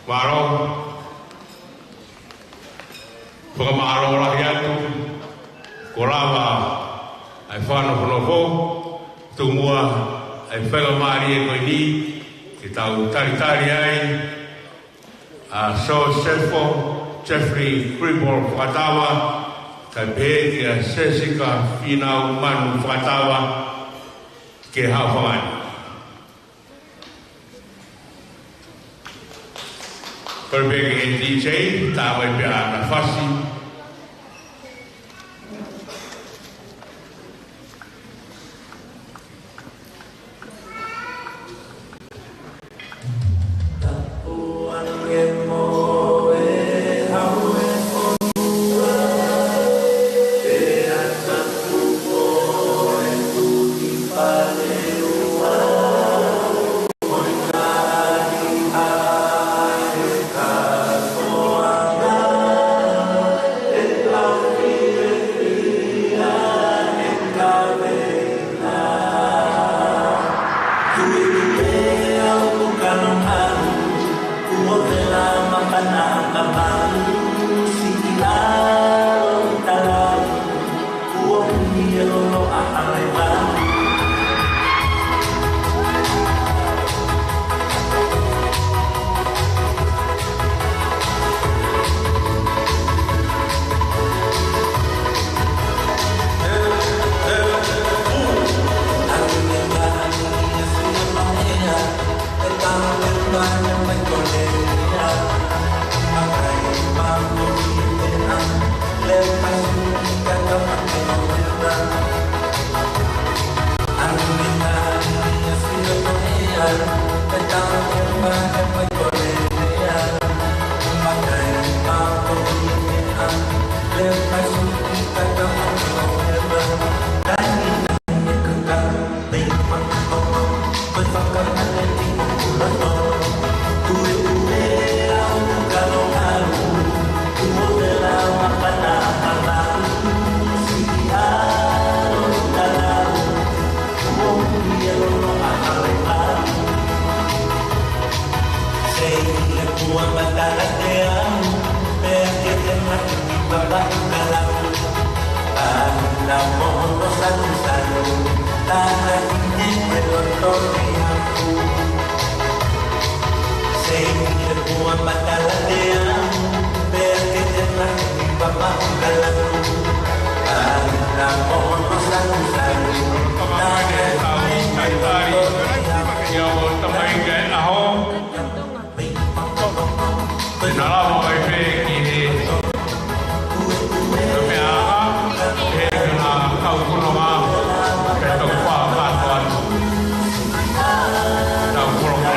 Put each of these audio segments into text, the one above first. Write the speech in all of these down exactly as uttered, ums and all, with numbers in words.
Mālō. Fakamālō lahi atu. Kuo lava ʻa e fakanofonofo, tuʻunga ʻa e faingamālie ko eni ke tau talitali ai ʻa Sosefo Jeffrey Gribble Fakatava, kae pehē kia Sesika Fīnau Manu Fakatava ke haʻu ʻo fakamanatu. Kole pē ki he D J, tā mai pē ʻa e fasi. Ia ʻo tamaiki ʻaho. Pea na lava mai pē ki he meʻa aka, he na kau kuno mā, pea tau fā kātoa atu. Tau kulo mā.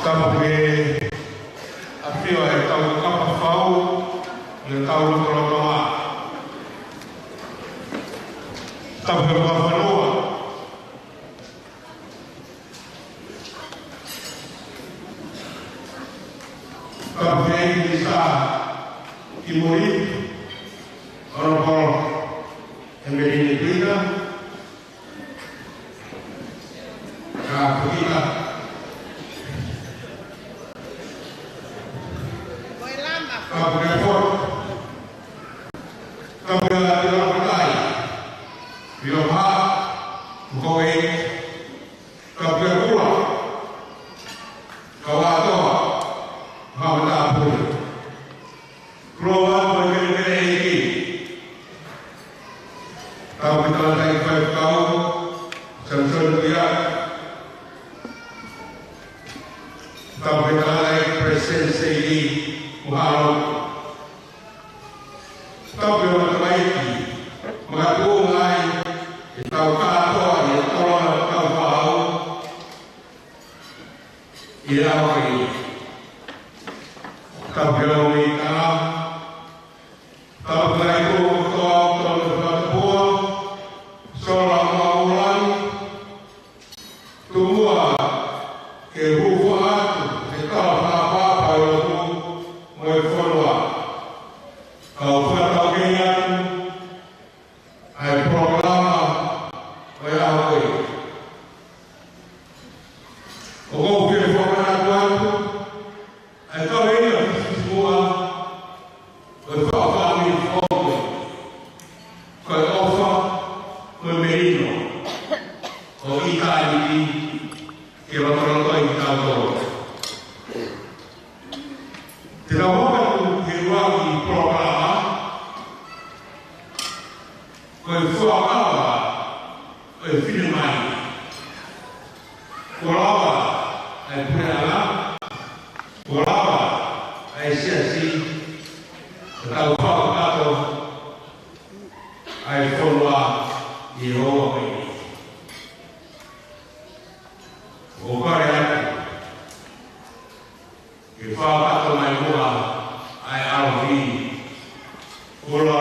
Tapu ke ʻafio ʻa e kau kapa fau ʻi hotau lotolotonga. Tapu ke fakafanua. Tapu ke ʻi sa ki mui, ʻono polo, ʻe Melini Kuina, ka Kuina. Tapu ke fo. Tangataʻeiki Faifekau, Samisoni Kuiaki. Tapu ki he Tangataʻeiki Palesiteni Seilī Mahalo. Tapu ki he tamaiki, makatuʻunga ai ʻetau kātoa ʻi he taulanga ʻo hotau faʻu ʻi he ʻaho ko eni. Tapu ki he ongo mei kala. Tapu ki he ngaahi tokoua kotoa ʻoku tau fakatapua, sola mo ʻuluaki, tomuʻa ke hūfanga atu he tala fakaʻapaʻapa ʻo e lotu mo e fonua. Kau fakataukei atu ʻa e polokalama ʻo e ʻaho ko eni. ʻOku ou fie fakamanatu atu ʻa e kaveinga fisifisimuʻa ʻo e faʻu fāmili foʻou ko eni, ko e ʻofa mo e melino ʻo ʻitāniti ke lotolotoʻi kitautolu. Te tau hoko atu ki he ʻuluaki polokalama, ko e fuakava ʻo e finemui. Kuo lava ʻa e puleʻanga, kuo lava ʻa e siasi, ʻo tau fakakakato ʻa e fonua ʻi he ʻaho ko eni. ʻOku ou kole atu ke fakakakato mai muʻa ʻa e ʻAlo Fī. Kula.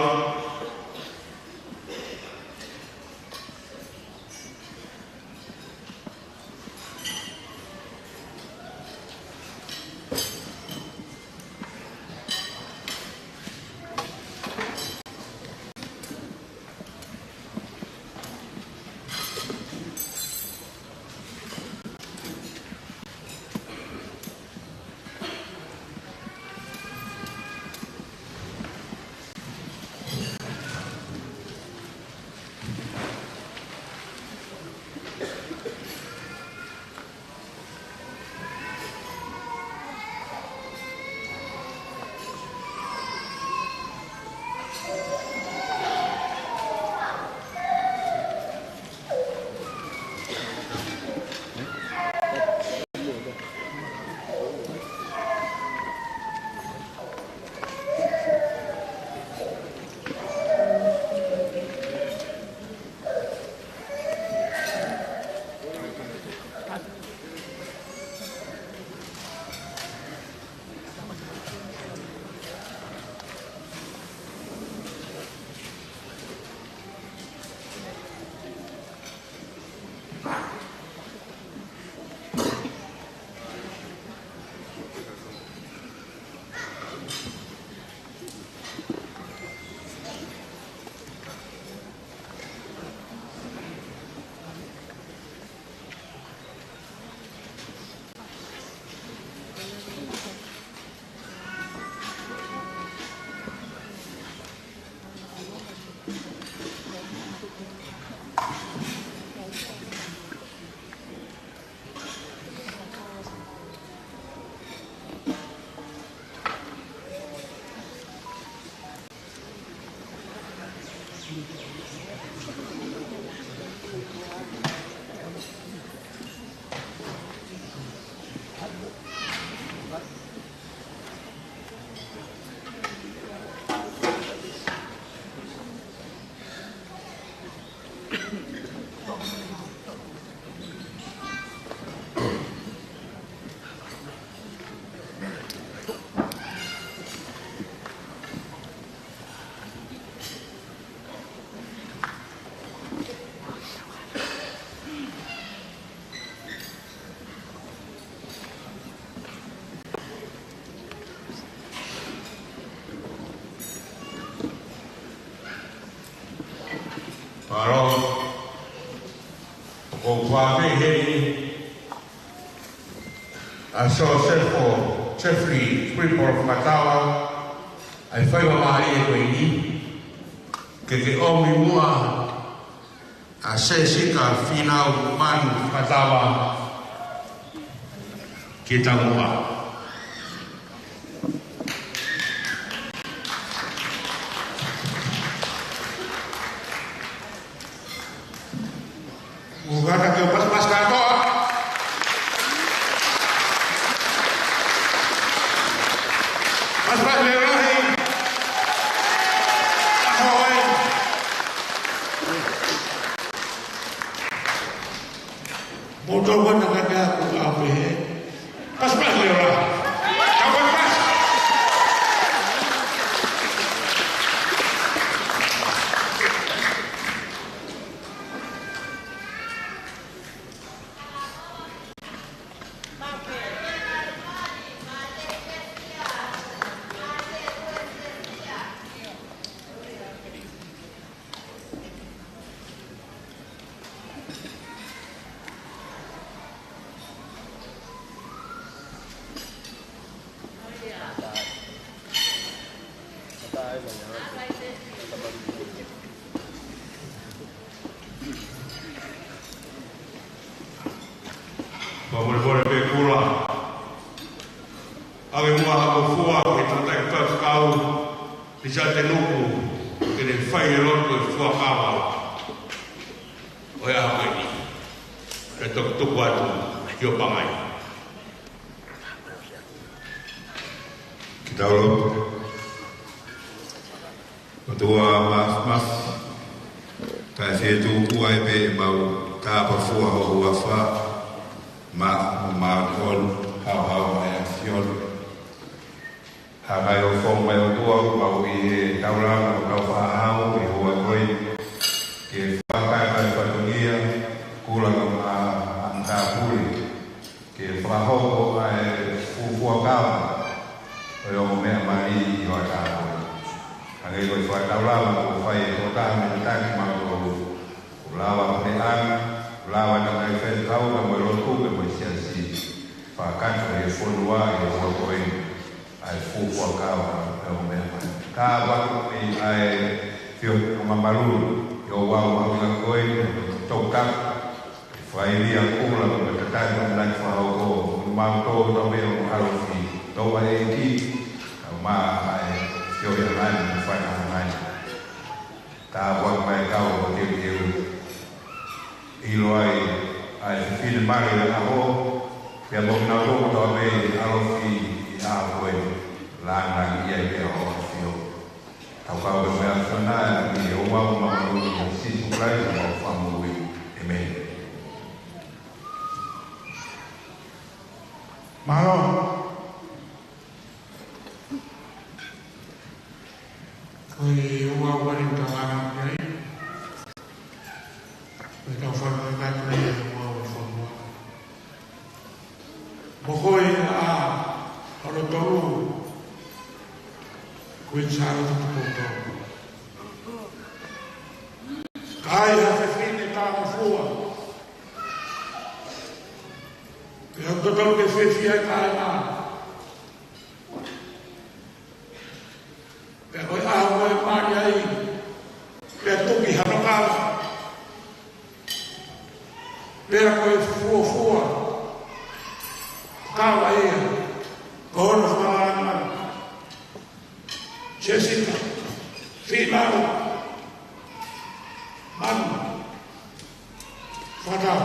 Mālō, ʻoku ou fakaafeʻi heni ʻa Sosefo Jeffrey Whipple Fakatava, ʻa e faingamālie ko eni, ke ke ʻomi muʻa ʻa Sesika Fīnau Manu Fakatava ki he taumuʻa. Fuofua kātoa, pasipasi kātoa. Pasipasi leʻolahi. ʻAho ē. Mou tau wana kātoa ko ka pehē. Pasipasi leʻolahi. Ka pasipasi. Fakamolemole pē Kula. ʻAve muʻa haʻaku fua ki he tangataʻeiki faifekau, Lisa Tenuku, ke ne fai e lotu e fuakava ʻo e ʻaho ko eni. Ke toki tuku atu ki ʻo pangai. Ke tau lotu. ʻOtua Māfimafi, kae fie tuku ai pē ʻemau tāpuaki fua ho huafa, ma, ma on, hau hau mai a fion. Hākai ʻo fong mai ʻOtua ʻo mau ʻi he taulanga ʻo kau fāhau ʻi he ʻaho ko eni. Ke fakaʻaiʻai fatongia, Kula mo e ʻa, ʻa Tāpuli. Ke fakahoko ʻa e fuofua kava ʻo e ongo meʻa mali ʻi ho ʻata ko ē. Hangē ko e fakataulanga kuo fai ʻe he tokotaha mei he taki mautolu. Kuo lava pē ʻa, kuo lava naʻa nau fai kau ka mo e lotu pē mo e siasi. Fakakakato ʻe he fonua ʻi he ʻaho ko ē ʻa e fuofua kava ʻo e ongo meʻa mali. Ka ʻoku ʻi ai ʻa e fio mamalu ʻi ʻo wau mahuʻinga ko ē ʻo e tokak. Fai lia Kula mo e kakai ʻoku nau fakahoko, mo mautolu ʻoku tau meʻa mo ʻAlofi, tau ʻai ki, tau mā ʻa e fio ia nai, mo fai ʻa nai. Tāpuaki mai kau ʻo teuteu. ʻIlo ai, ʻa e fefine mali ʻo e ʻaho, pea mo kinautolu ʻoku tau meʻa ʻAlofi ʻi he ʻaho ko ē, langa ia ʻi he ʻaho ʻo e fio. Tau kau ke meʻa fana, ʻi he ʻofa mo e mamalu ʻo Sīsū Kalaisi ko homau Fakamoʻui. ʻĒmeni. Mālō. Ko e ʻofa ʻoku tau ʻamanaki ai. Ko e tau fakamoʻoni atu ai e ʻofa ʻo e fonua. Mo ko e ʻa, ʻa hono tolu, Kuini Sālote Tupoutoʻa. Ka ai ha fefine tāngofua, pea ʻoku totonu ke fiefia e kāinga. Pea ko e ʻaho ko ē ʻe mali ai, pea tuki hano kava. Pea ko e fuofua kava ia, ko hono fakalanga. Jessica Finau Manu Fakatau.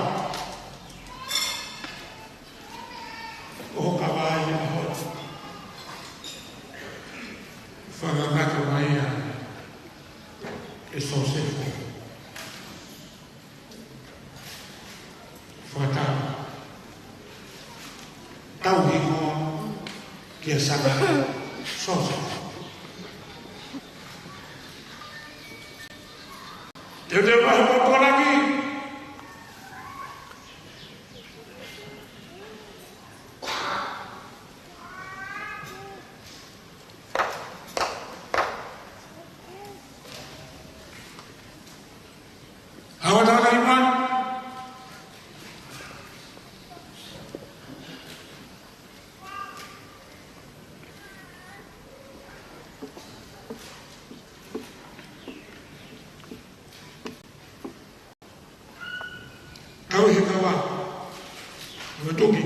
ʻOku kava ia ho fakakakato mai ia ʻe Sosefo Fakatau. Tau hingoa kia Sanga Sosefo. Teuteu mai mo Polaki. Awa tau tau iman. Tau he kava. Mo tuki.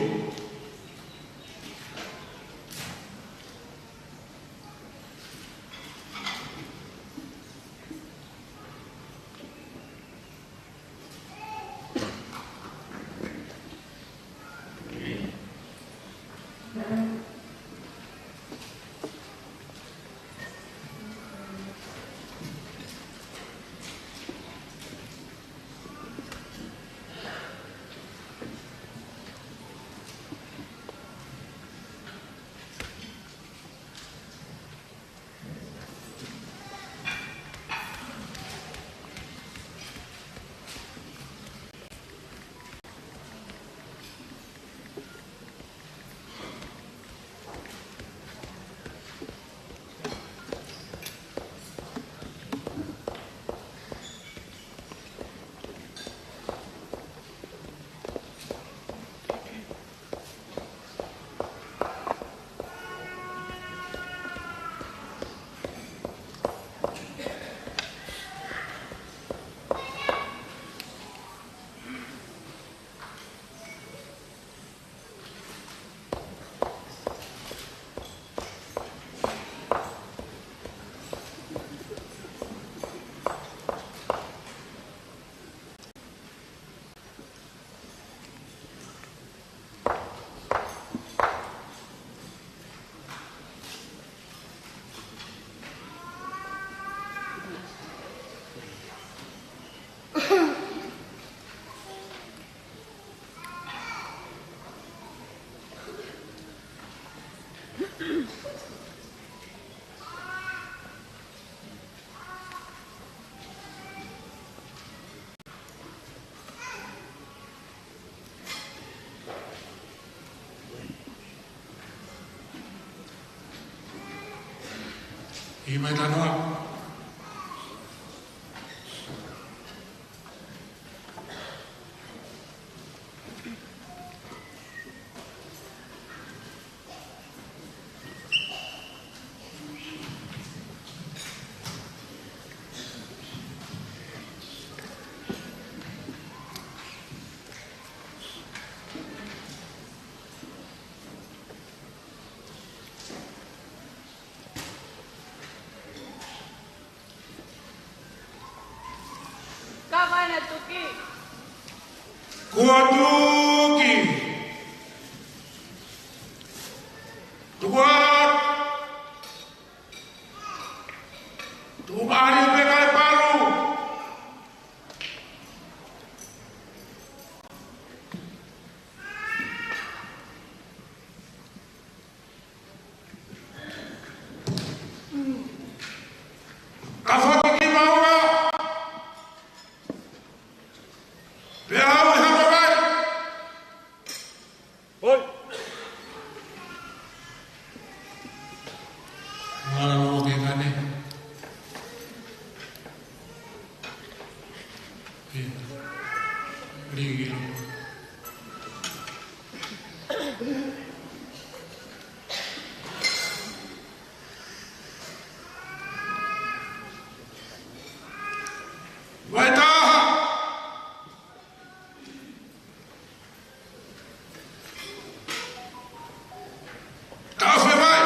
ʻI mai tanoa. Ka vaina tuki. Kuo tuki. Tuku ā. Tuku mālie pē kae palu. Ka foki ki maua. Pea au ʻi hapa vai. Oi. Ngala mo ke kane. Ē. Riki lo. Vaitaha. Taʻofi mai.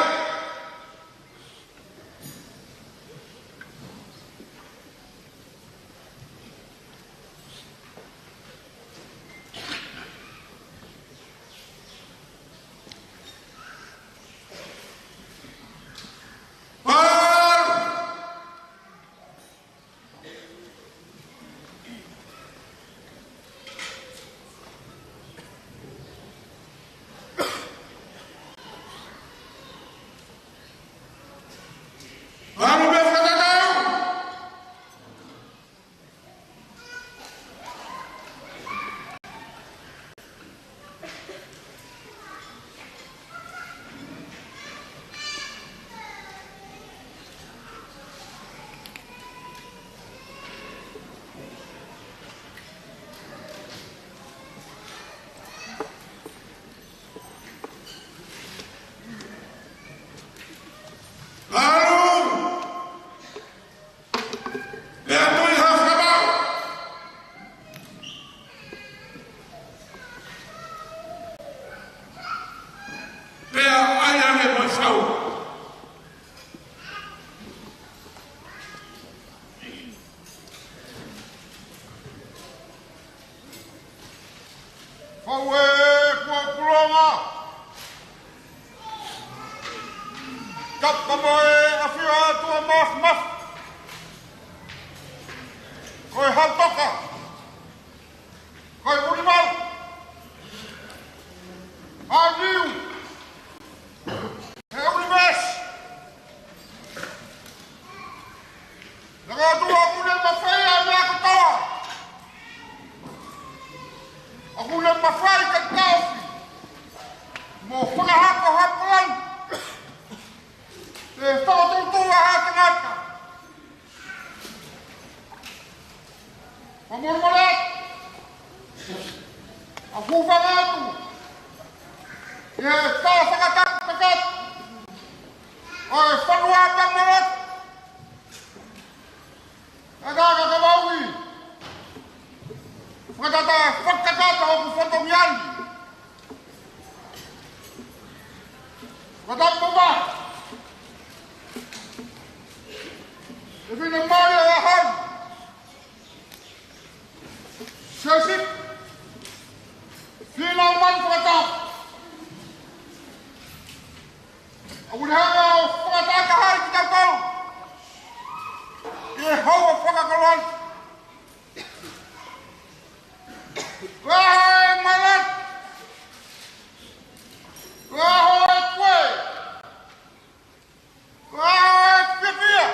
Pea tui ha fakamaau. Pea ʻai ange mo e fau. Fau ē kuo pulonga. Kapa mo e ʻafio atu ʻa Mafimafi. Ko e Hautoka. Ko e ʻUnivalu. Hauniu. He ʻunivēsi. Naʻa ku ʻoatu ʻoku ne mafai ʻa e meʻa kotoa. ʻOku ne mafai ke taʻofi mo fakahoko ha palani. Pe fakatuʻutuʻu ʻa ha tangata. Ko Morumoru atu. ʻA Fufa atu. ʻI he tau fakatapu kakato ʻo e fonua pea mole. ʻA ka ka ka maui. Fakatata, fakatata ʻoku fatongia ni. Fakatata papa. E fine mai e ahau. Sesi. Fina man fakatata. ʻOku ne hanga ʻo fakataka hai kitautolu. ʻI he houa fakakoloni. Ko e hā e malaki? Ko e hā e kue? Ko e hā e fiefia?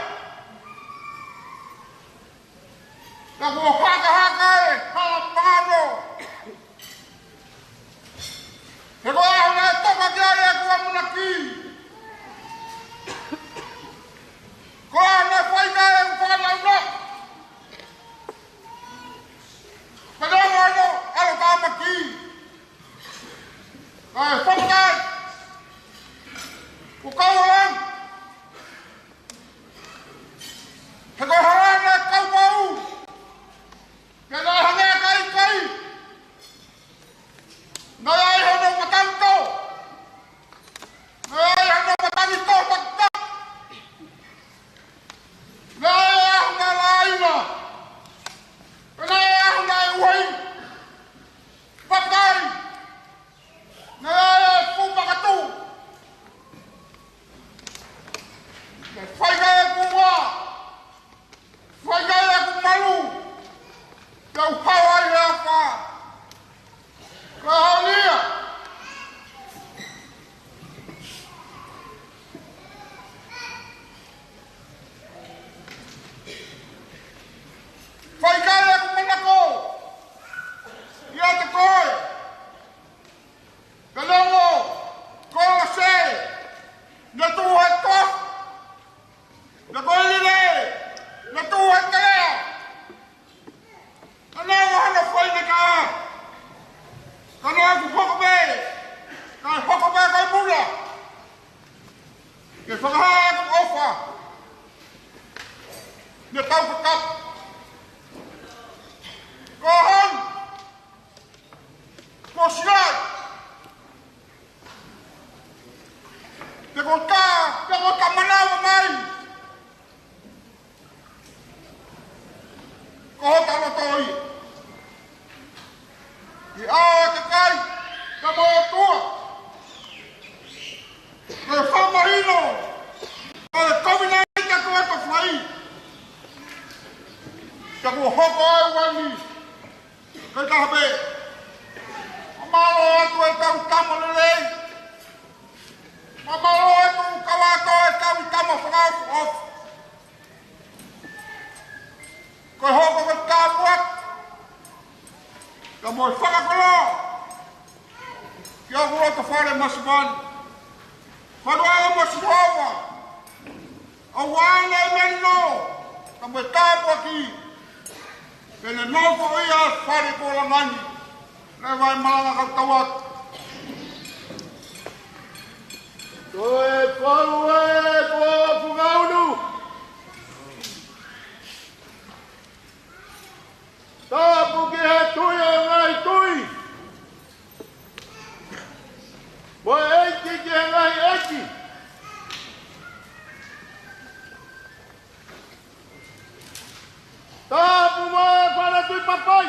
Naʻa ku hakahaka e hala pangano. He ko e ʻaho naʻe toka ki ai ʻeku amanaki. Ka kuo hoko ʻa e uani, kae taha pē. Mālō atu e kau tama lelei. Mālō atu kau atu e kau tama fakaʻofoʻofa. Ko e hoko ko e tāpuaki, ka mo e fakakoloa ki hoku loto fale masiva ni. Fanua ʻo Masiva, ʻoua ʻe mali nō, ka mo e tāpuaki, pea ne nofo ia ʻi he fale ko Langani. Leva e malanga, kau tau atu. Toe falu e po fukaunu. Tapu ki he Tuʻi ʻo e ngaahi tuʻi, mo e ʻEiki ki he ngaahi ʻeiki. Tapu mo e Fale Tuʻi Papai,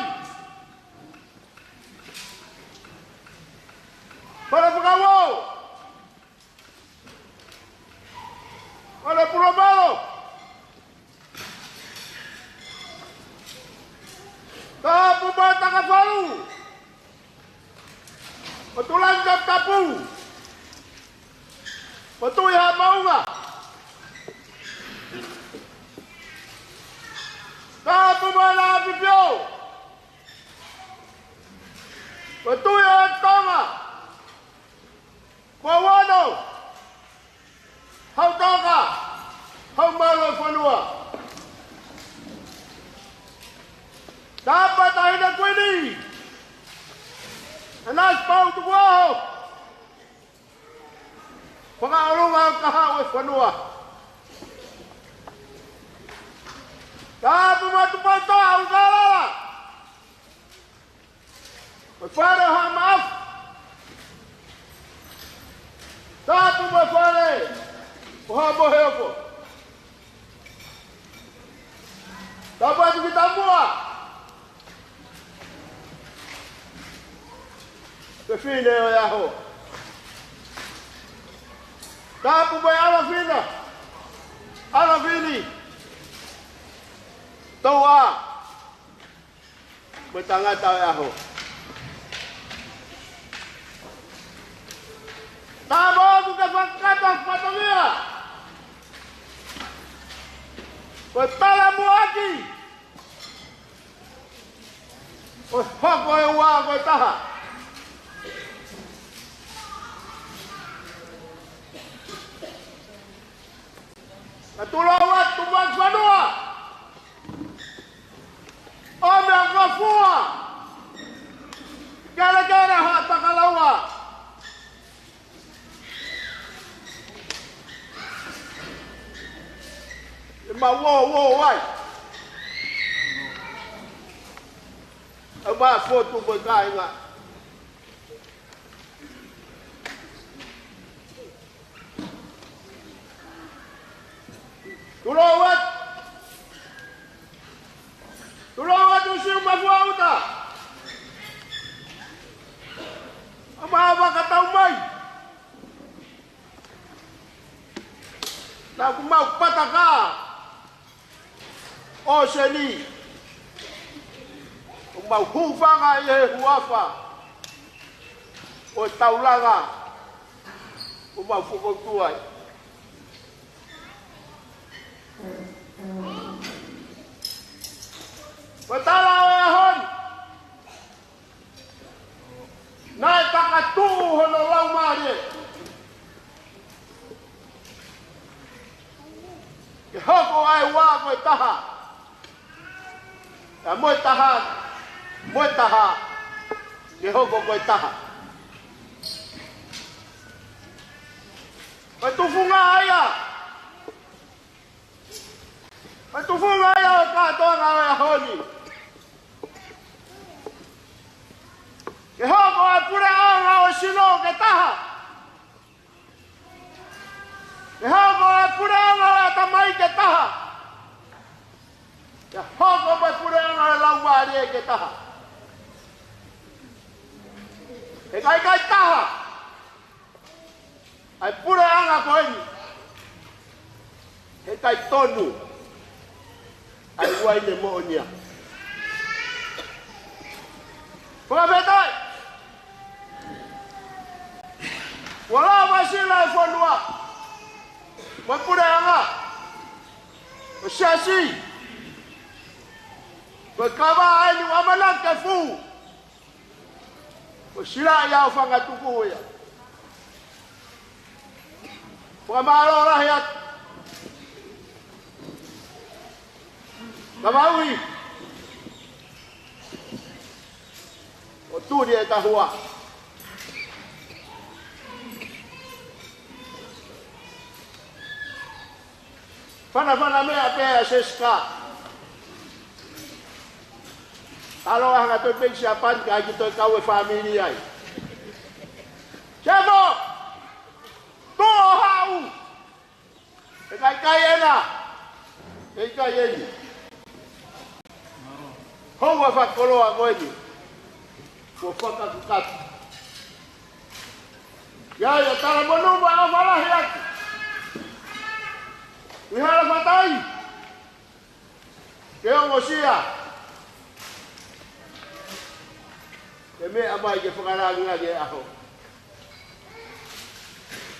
Fale Fakauō, Fale Pulomalo. Tapu mo e Takafalu, ʻo Tuʻi Langi Taputapu, ʻo Tuʻi Haʻa Maunga. Tapu mo e Laʻā ʻAfifio, ʻo Tuʻi ʻo e Tonga, mo Ono, Hau Toka, Hau Malu ʻo e Fonua. Tapu mo e Taʻahine Kuini, ʻAnasipauʻu Tukuʻoho, Fakaʻolunga ʻo e Kahaʻu ʻo e Fonua. Tapu mo e Tupoutoʻa ʻUlukalala, mo e Fale ʻo Haʻa Maʻafu. Tapu mo e Fale ʻo Haʻa Moheofo. Tapu atu ki Tamuʻa, fefine ʻo e ʻaho. Tapu mo e ʻAlafina, ʻAlafini, Touʻā, mo e tangata ʻo e ʻaho. Tapu atu ki he fakakakato fatongia, ko e talamuʻaki ʻo e hoko e ua ko e taha. Ka tulou atu mo e fonua, ʻo meʻa ko fua, kelekele ha takalaua. ʻE mau ō, ō ai. ʻE mau fotu mo e kāinga. Tulou atu. Tulou atu Siuʻu Mafuaʻuta. ʻA mau fakatau mai. Naʻa ku mau pataka ʻo seni, ʻo mau hūfanga ʻi he huafa ʻo e taulanga ʻo mau fokoutua ai. Ko e tala ʻo e ʻaho ni, naʻe takatuʻu hono laumālie ke hoko ʻa e ua ko e taha, ʻa mo e taha, mo e taha, ke hoko ko e taha. Ko e tufunga ia, ko e tufunga ia ʻo e kātoanga ʻo e ʻaho ni. Ke hoko ʻa e puleʻanga ʻo e sino ke taha. Ke hoko ʻa e puleʻanga ʻo e ʻatamai ke taha. Ke hoko mo e puleʻanga ʻo e laumālie ke taha. He ʻikai ke taha ʻa e puleʻanga ko eni, he ʻikai tonu. ʻa e uaine moʻonia. Fakafetaʻi. Kuo lava ʻa e sila ʻo e fonua mo e puleʻanga, ʻo e siasi, ko e kava ʻeni ʻoku ʻamanaki ke fū. Ko e sila ia ʻo Fangatuku ia. Fakamālō lahi atu. Kavauʻi ʻo tuli e tahua. Fanafana meʻa pē ʻa Sesika. Talo ʻa hanga toe pei Siapani ka ʻai ke toe kau e fāmili ai. Sefo! Tuʻu ʻo haʻu! ʻE kaikai ena. ʻE ʻikai eni. Houa fakakoloa ko eni. Kuo fakakakato. ʻIa, ʻia tala monū mo e ʻofa lahi atu. ʻI hala fatai. Ke ongosia e meʻa mai ke fakalangilangi e ʻaho.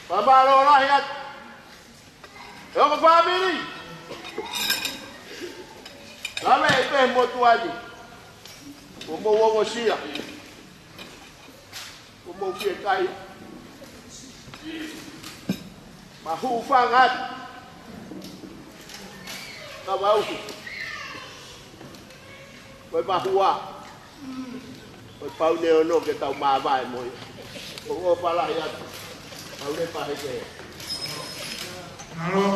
Fakamālō lahi atu. ʻE ongo fāmili. Lave e pē motuʻa ni. Kuo mou ongosia. Kuo mou fiekaia. Mou hūfanga atu. Kavauʻi. Ko e mahua. Ko e pau ne ono ke tau māvae mo ia. Ko e ʻofa lahi atu. Tau le pahe ke. Mālō.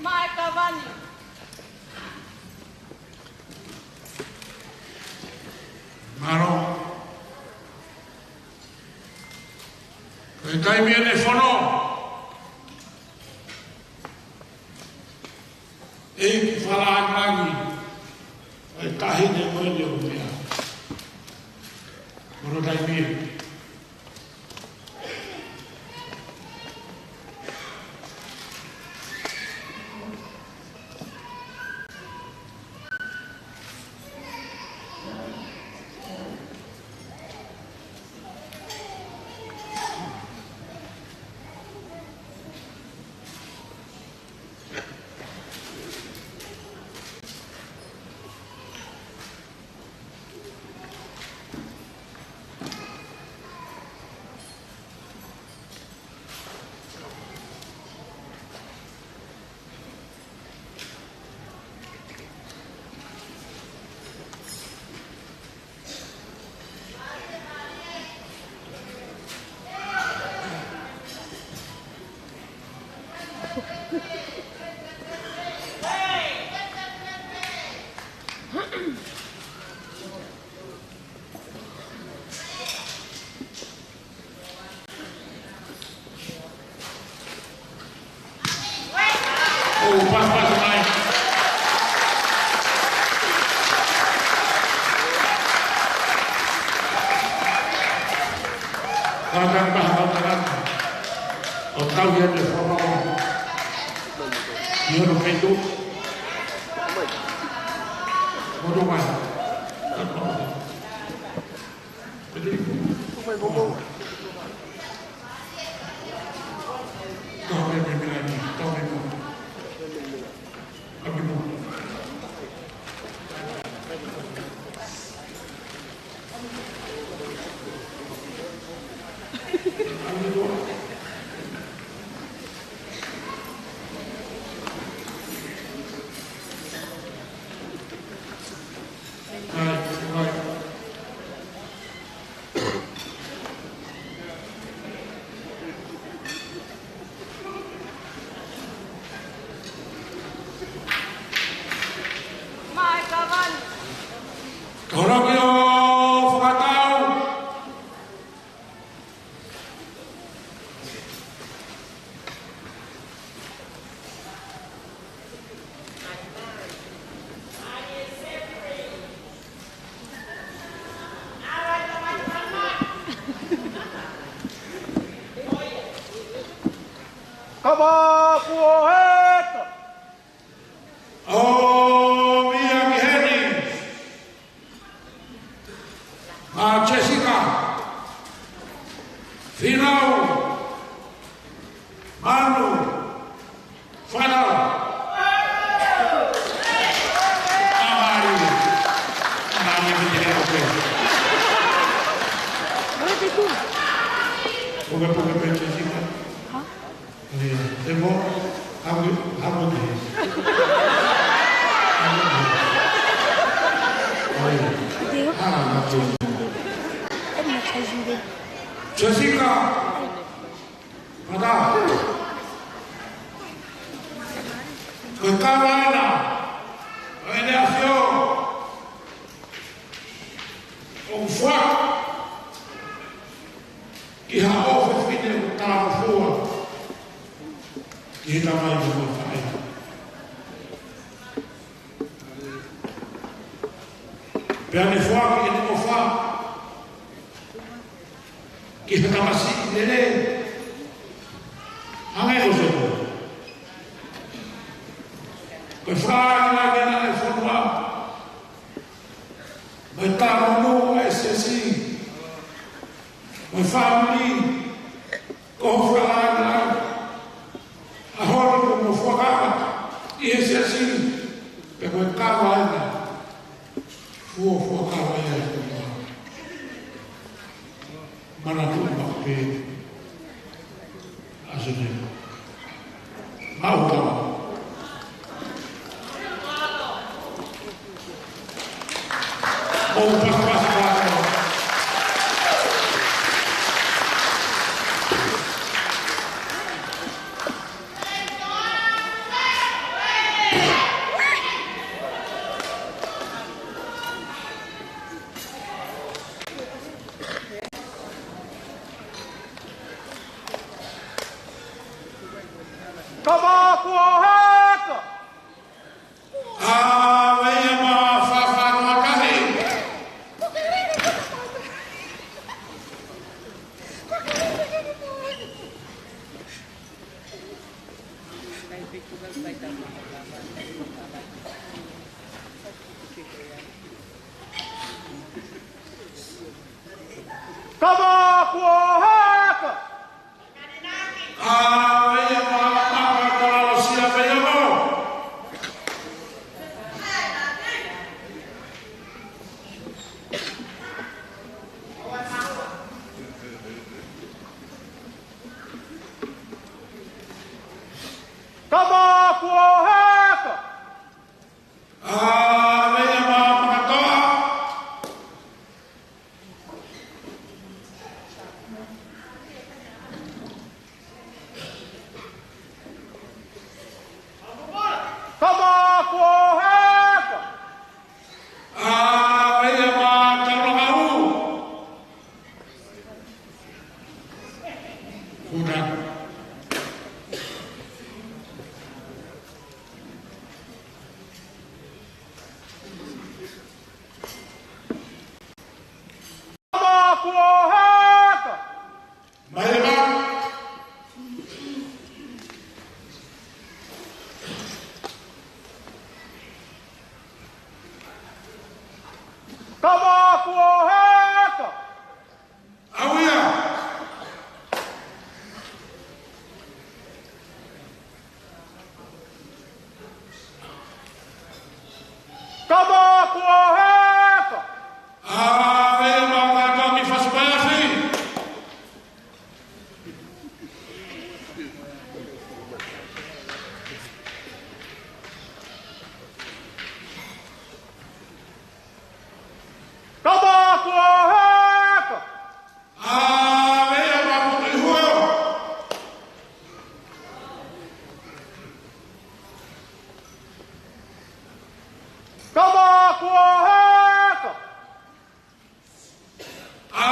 Mai Kavani. Mālō. Ko e taimi eni e fono. ʻEiki fakalangilangi, ʻa e taʻahine ko eni ʻo meʻa. Ko hono taimi ē. ʻO pasipasi mai. Kātaki paha kau tangata. ʻO tau ia te whakapapa. ʻI hono feituʻu. Motu mai. Mai, Kavani. Tolaki ʻo fakatau. Kava kuo heka. ʻO Ko e puke pē Jessica. Hā? ʻIo, te mo, hamu, hamu te. ʻIo. Hā, na te. Jessica. Mata. Ko e kava ena. Ko ʻene ʻAfio. ʻOku fua. Ki ha ʻofefine ʻoku talangofua ki he tamai mo e faʻē. Pea ne foaki ʻene ʻofa ki he tamasiʻi lelei. Hangē ko Sēkope. Ko e fakaʻaongaʻi ʻa e fonua. Mo e talanoa ʻa e siasi. Mo e fāmili. Ko hoʻo fakaʻaongaʻi ʻa hono mo fuakava ʻi he siasi. Pea ko e kava ena. Fua, fuakava ia ʻe he fonua. Manatuʻi maʻu pē ʻa Sēkope. Mau tau. Mou pasipasi atu. Kava kuo heka. ʻA, meʻa ma fafa no kahi. Kava kuo heka. ʻA, meʻa ma, ma, ma, ma, sia meʻa mo. Kava kuo heka. ʻA, meʻa ma, ma, ma, ma. Kava kuo heka. ʻA, meʻa ma, ma, ma, ma. Kuna. Kava kuo heka. Mai leva. Kava kuo heka. ʻAuia. Kava kuo heka. ʻA, meʻa ma, ma, ma, mi fasi mai afi. Kava kuo heka. ʻA, meʻa ma, ma, ma, ma, Kava kuo heka. ʻA,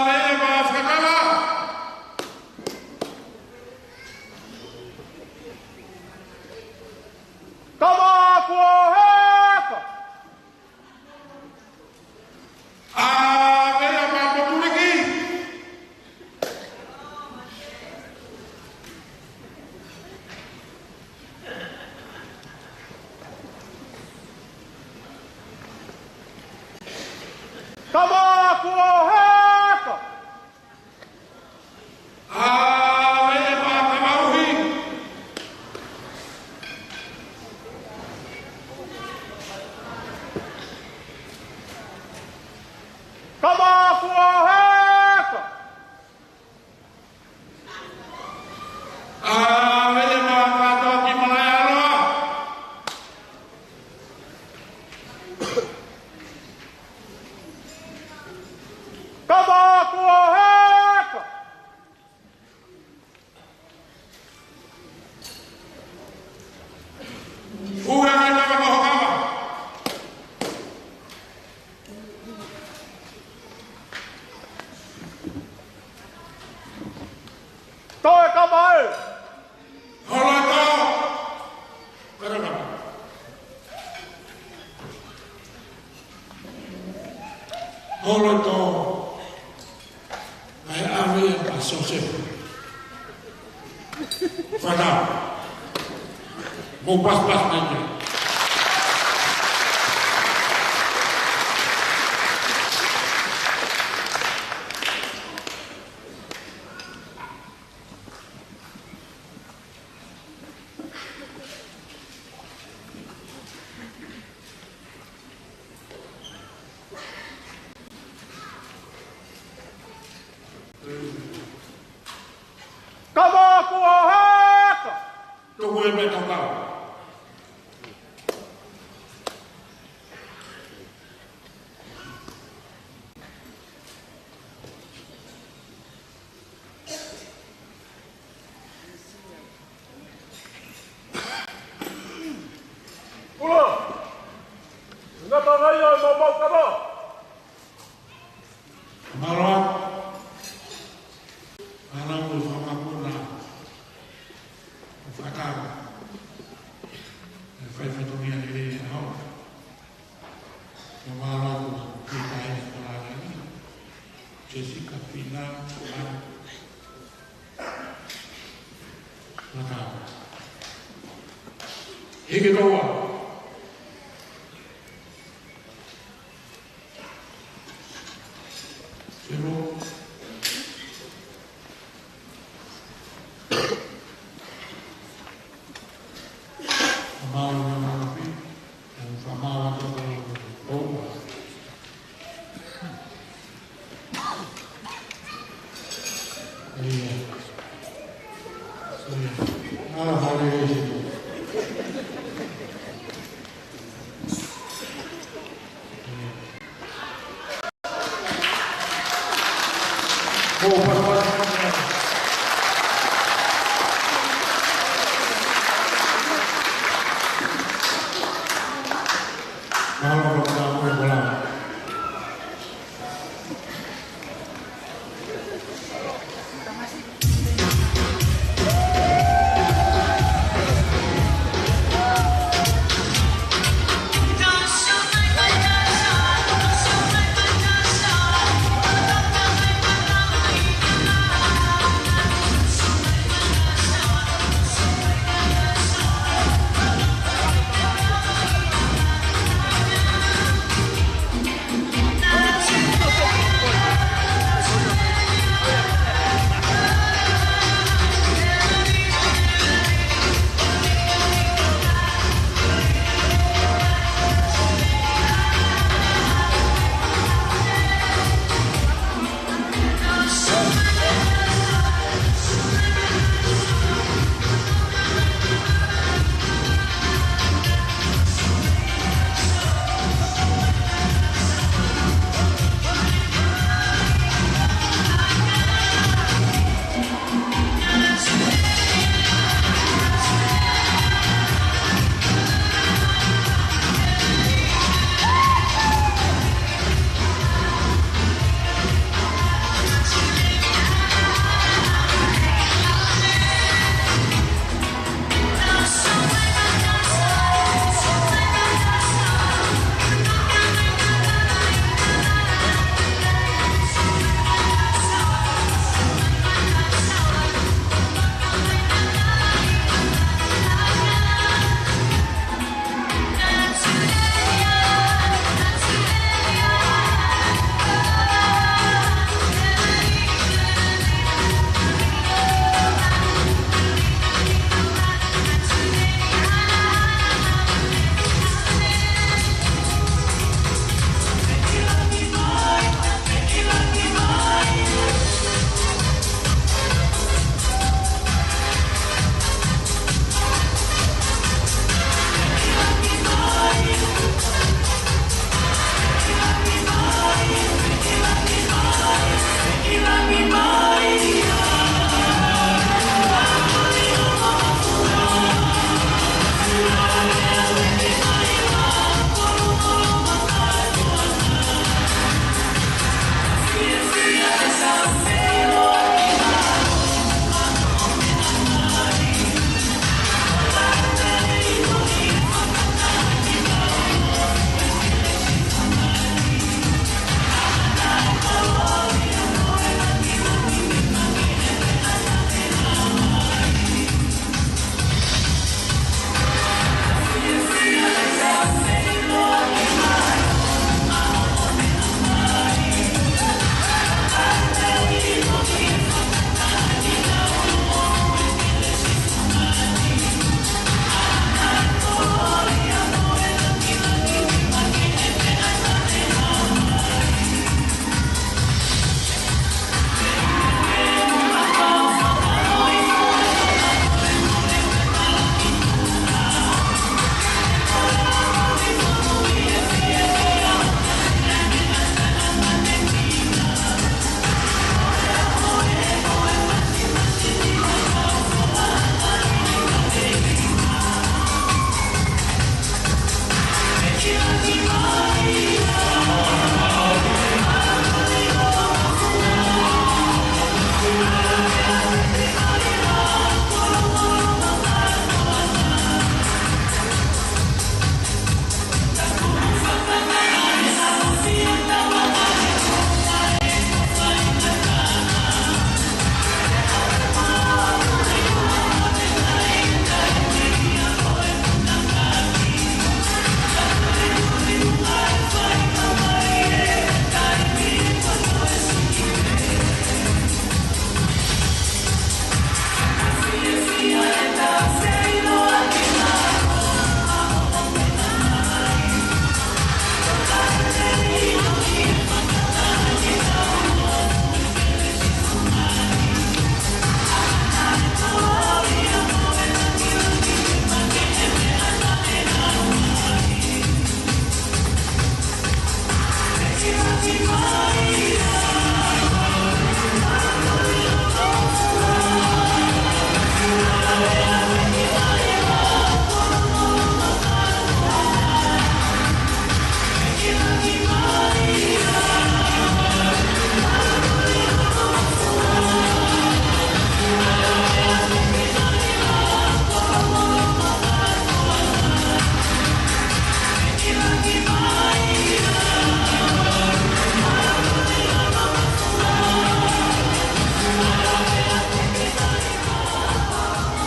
meʻa ma, ma, fakakava. Kava kuo heka. ʻA, meʻa ma, ma, Motuliki. Kava kuo heka. ʻA, meʻa ma, ma, Kamauhi. Kava kuo heka. Kuo hoko! Fuʻu ange lava mo ho kava. Toe kava ē. Holo e tō. Karaka. Holo e tō. Kae ʻave ia kia Siosefa. Fānau. Mou paspas mai ki ai. Kava kuo hoko! Tuku e meʻatokoni. Ula! Ngata ngai ai mau mau kava! Mālō. Mālō mo e fakamākona. Mo e fakatau. E fai fatongia lelei ʻa e ʻaho. Mo mālō ko e kiʻi taʻahine Falani. Jessica Fina, Fina. Mata. Hiki koa. Semo. Mau na mau pi. Mau fakamau atu ko e ʻoua. Ia. Ia. Ala fale e situ. Ia. Ko e pala. Mālō, mālō, mālō.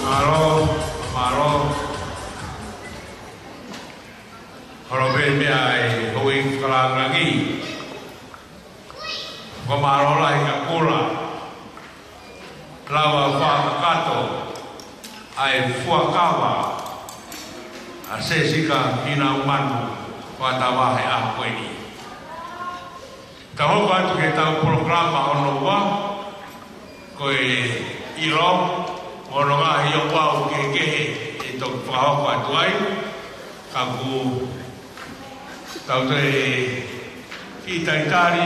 Mālō, mālō. Holo pē meʻa ʻa e houʻeiki fakalāngilangi. Ko mālō lahi ka kuo lava fakakakato ʻa e fuakava ʻa Sesika Pina Manu Fakatava he ʻaho ko eni. Tau hoko atu ki heʻetau polokalama hono ua, ko e ʻilo, mo hono ngaahi ouau kehekehe ʻe toki fakahoko atu ai, ka ʻoku tau toe kiʻi talitali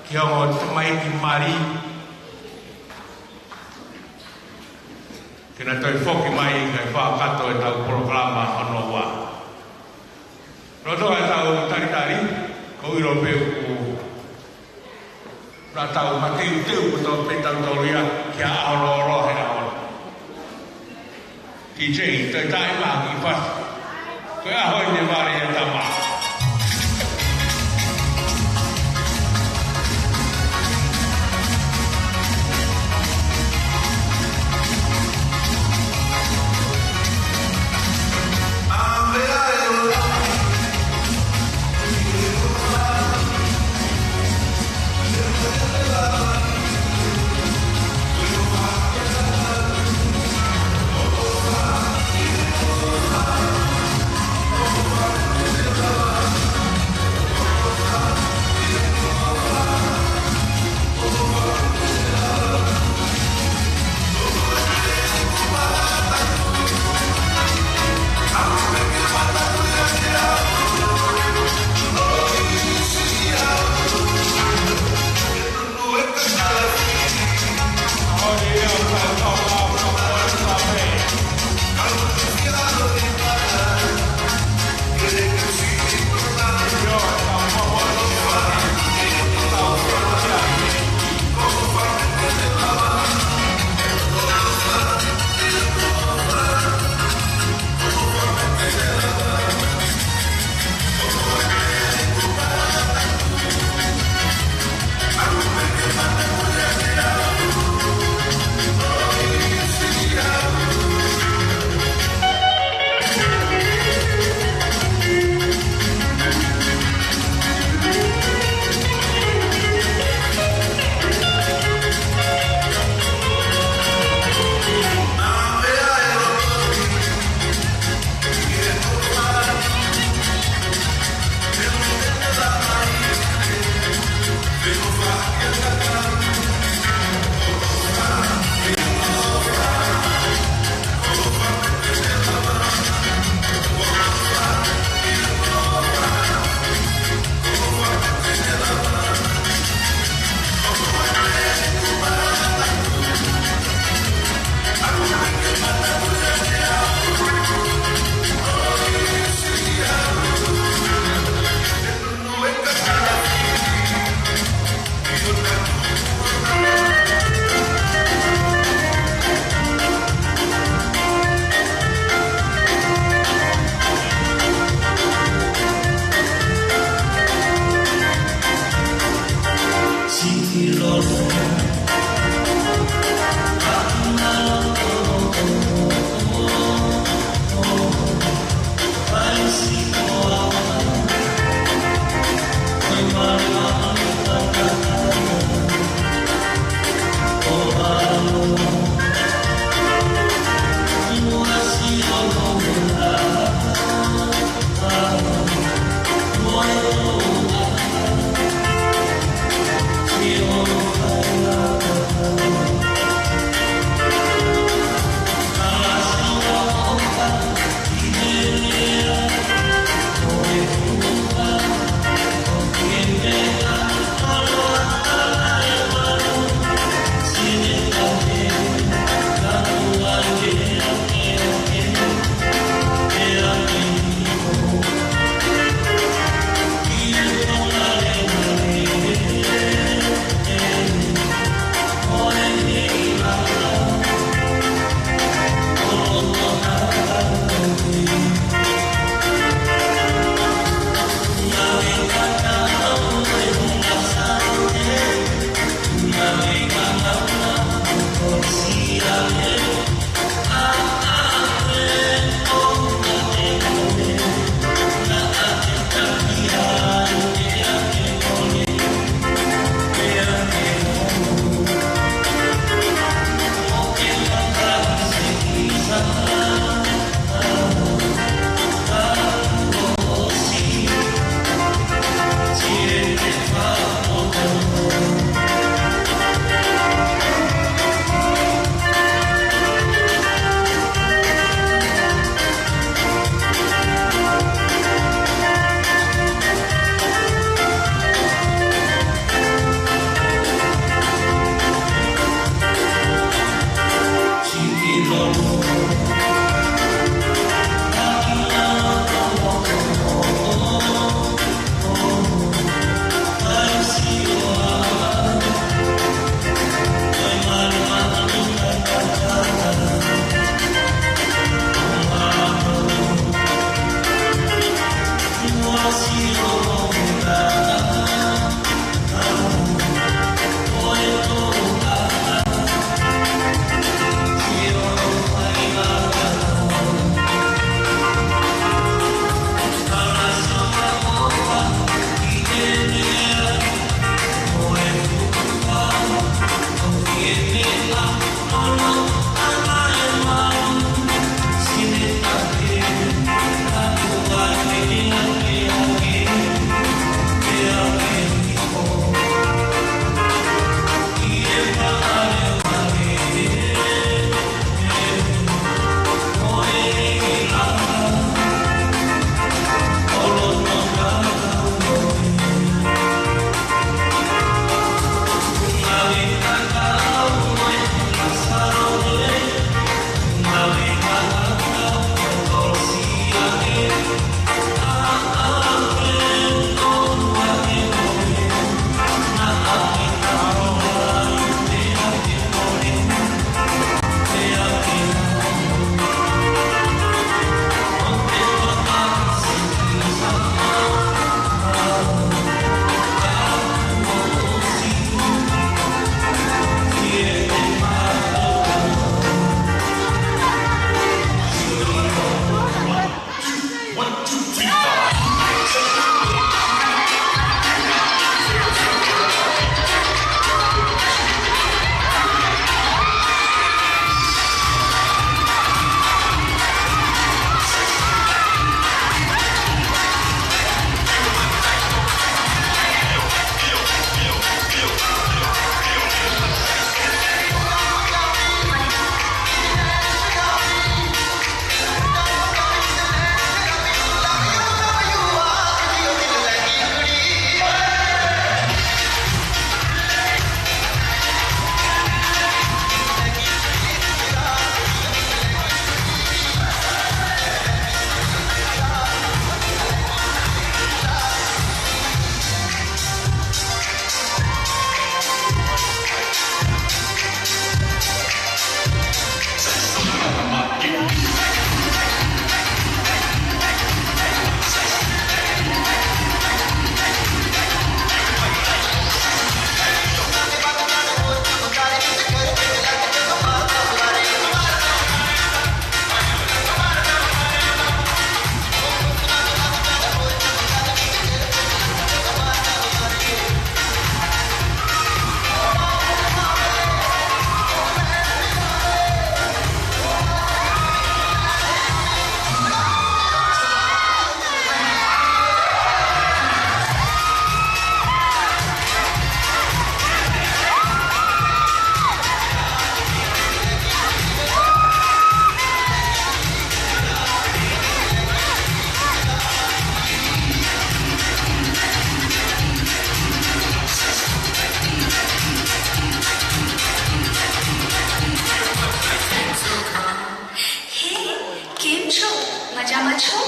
ki he ongo tamaiki mali, ke na toe foki mai kae fakakakato ʻetau polokalama hono ua. Loto ʻetau talitali, ʻoku ou ʻilo pē ʻoku tau mateuteu kotoa pē tautolu ia ki he ʻaho lōloa he ʻaho ni. DJ, toe taʻimaʻa ki fasi. Ko e ʻaho eni e vale e tama. He, केम छो? मजामा छो?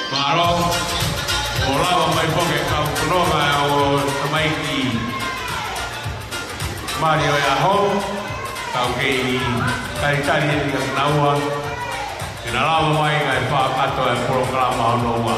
Mālō, ʻo lava mai pē ke kau fononga ʻa e tamaiki mali ʻo e ʻaho, kau kei talitali eni kia kinaua, ke na lava mai kae fakakakato e polokalama hono ua.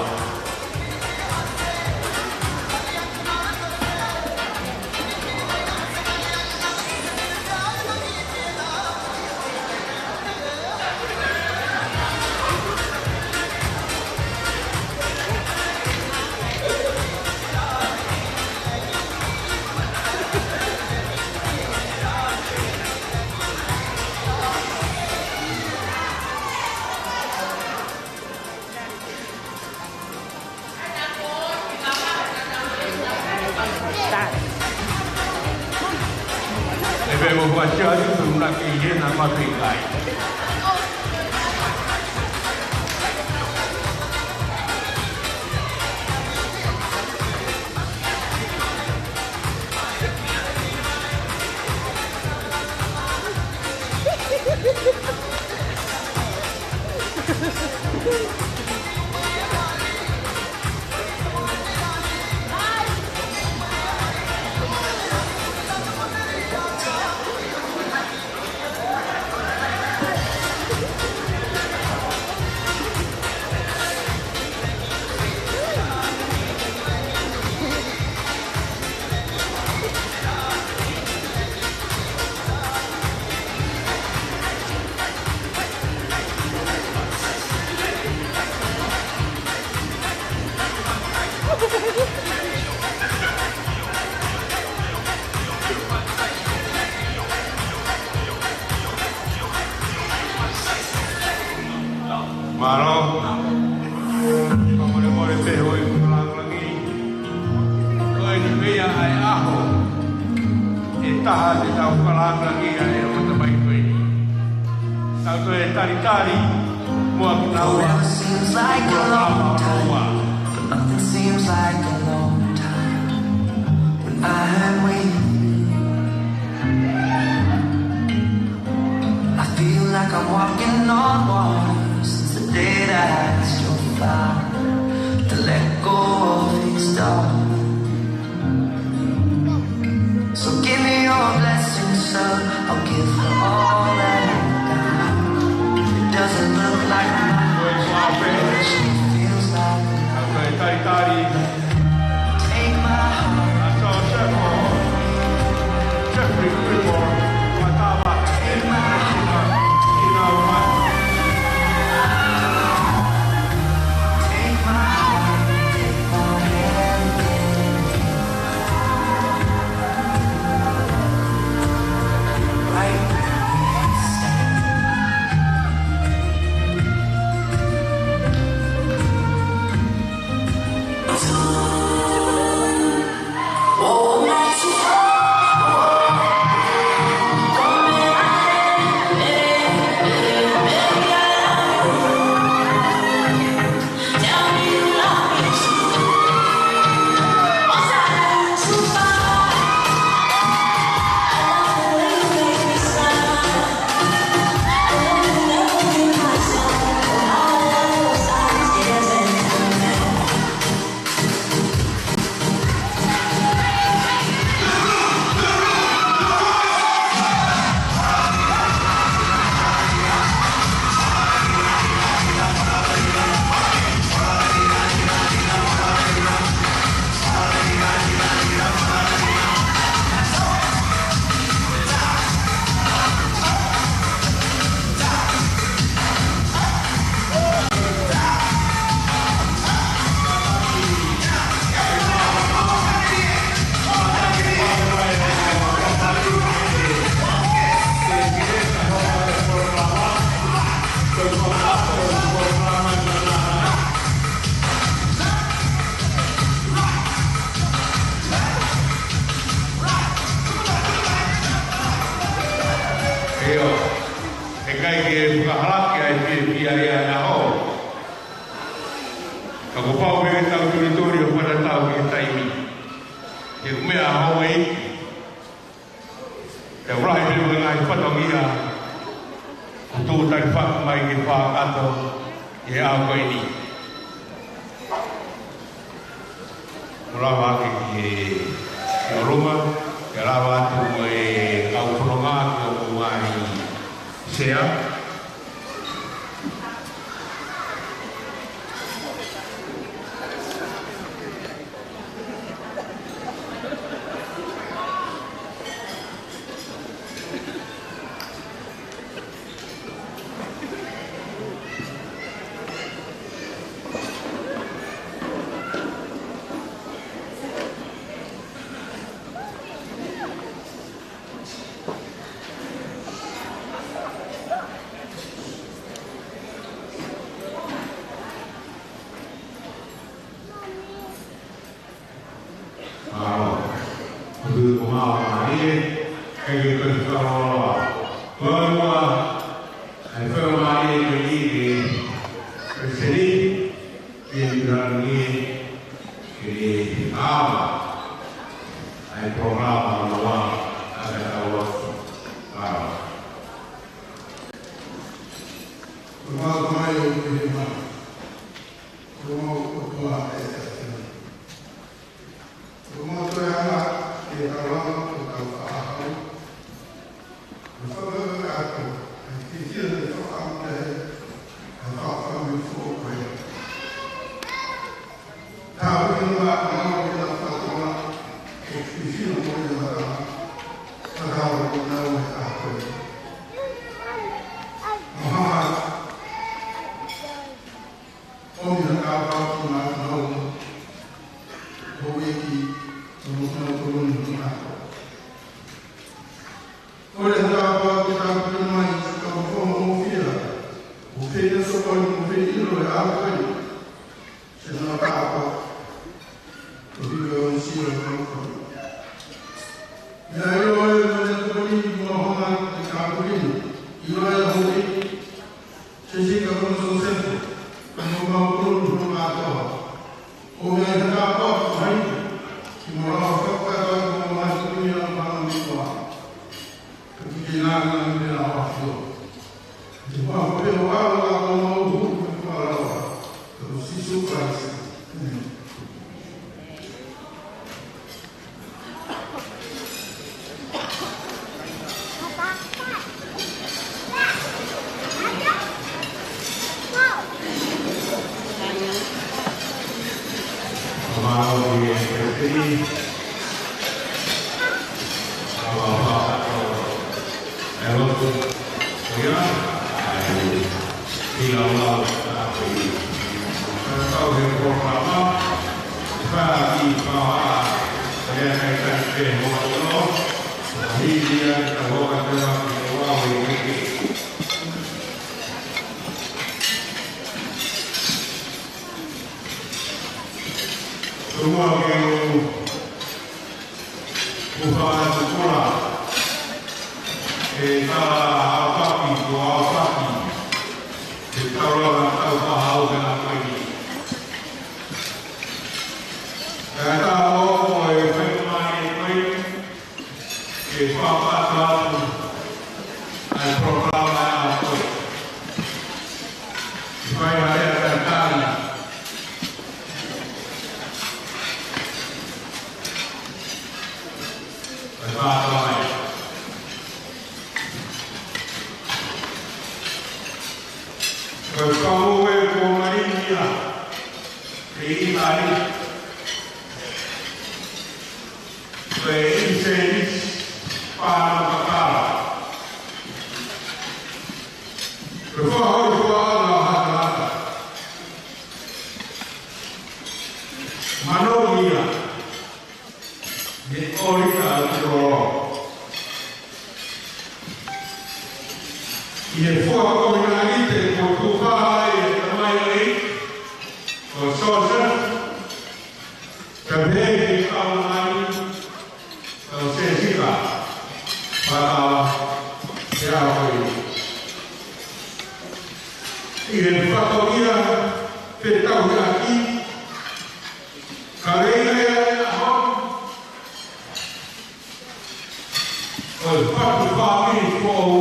ʻE pehē mo Fakatia atu, pe una ke i hena ma pe kai. Mālō. Fakamolemole pē hoi ko e lāngilangi. Ko eni pē ia ʻa e ʻaho ʻe taha te tau fakalangilangiʻi ai ʻa e ʻatamai ko eni. Tau toe talitali muʻa kinaua. Forever seems like a long time, but nothing seems like a long time when I'm with you. I feel like I'm walking on water since the day that I asked your father to let go of his daughter. So give me your blessing, son. I'll give her all that I've got. It doesn't look like my heart, but it sure feels like mine. Talitali. Take my heart. Jeffrey Whitmore, Matava, take my heart. Take my heart, take my hand. ʻIo, ʻikai ke fakahalaki ʻa e fiefia ia ʻo e ʻaho. Ka kuo pau pē ke tau tulituli ʻo fakatatau ki he taimi. He ko e meʻa ʻa e ʻEiki. ʻE ʻuluaki pē mo e ngaahi fatongia kuo tuʻu talifaʻaki mai ke fakakakato ʻi he ʻaho ko eni. Mou lava hake ki he, ki ʻolunga, ke lava atu mo e kau fononga ki hoʻomou ngaahi sea. Mālie, ke ke pēsau loa. Kua, ʻai fakamālie ko eni ki he Palesiteni, ki he Mihani, ki he ʻAva. ʻAi polokalama ʻa e ʻaho ni, ʻa e ʻaho ni. Ko e mau mai o ke he mai. Ko e mau kotoa e te atu. Ko e mau toe anga e kalanga ko e kau faʻahi. Ko e fakakato, ʻa e fifia e faʻahi, ʻa e faʻahi foʻou ko ē. Ka ko e mau ʻa e mau ʻi he fatongia, ko e fifia mo e mata, ka ka o ko nau e ʻaho ko ē. Maha. ʻOmi ha kapau ki mātou, ko e ki, ko e mau koloni ki mātou. Ko e ha kapau ki tāpuna mai, ka ko e fōmofia, ʻo fēfē sokoni, ʻo fēfē ʻilo e ʻaho ko ē. Sena kapau. Ko e fika o sio kapau. Ia ʻilo e mane tokoni mo hanga ki tāpuna. ʻIlo e hoi. Sesi ka kono Sosefa, ka mo mau koloni mo mātou. ʻO mea i hanga pō, mai, ki mo rau fakakata mo mai ki mea o hanga mi koa. Ka ki ke nā nā mi pena o afio. Te pā ko pē o aro a ko mau hu, ka ko aro a. Ka ko Sīsū Kalaisi. ʻĒmeni. Ia, ʻi he lau ʻa e ʻaho ni. Ka tau he polokalama, ka ki paha, ka lea kai kai ke hoa tolo, hili ia ka hoa ka tela ki hoa o i wiki. Tumua ke u Kuo fakatukula e tala ʻaupito, ʻaupito. Ke tau lava tau fahau ke na koe ni. Ka tau o e whenua e koe, ke fakatukula atu ʻa e polokalama ʻa koe. Fai mai ʻa e tangata. Ko e fātā mai. Ko e kau ē kuo malingia ʻi ʻItali. Ko e ʻisenisi pānau kakala. Ko e fakahōifua ʻa e hatalata. Manuia. Ne ʻoli ka ʻo tō. ʻI he fua ko e ngaahi te ko tupa ai e tamai ai, ko Sosa, ka pehē ki he kau ngaahi, ko Sesika, pātala, te au ai. ʻI he fatongia, pe tau he aki, Ka lei lei ai ʻa hono. Ko e fatu fāmili foʻou.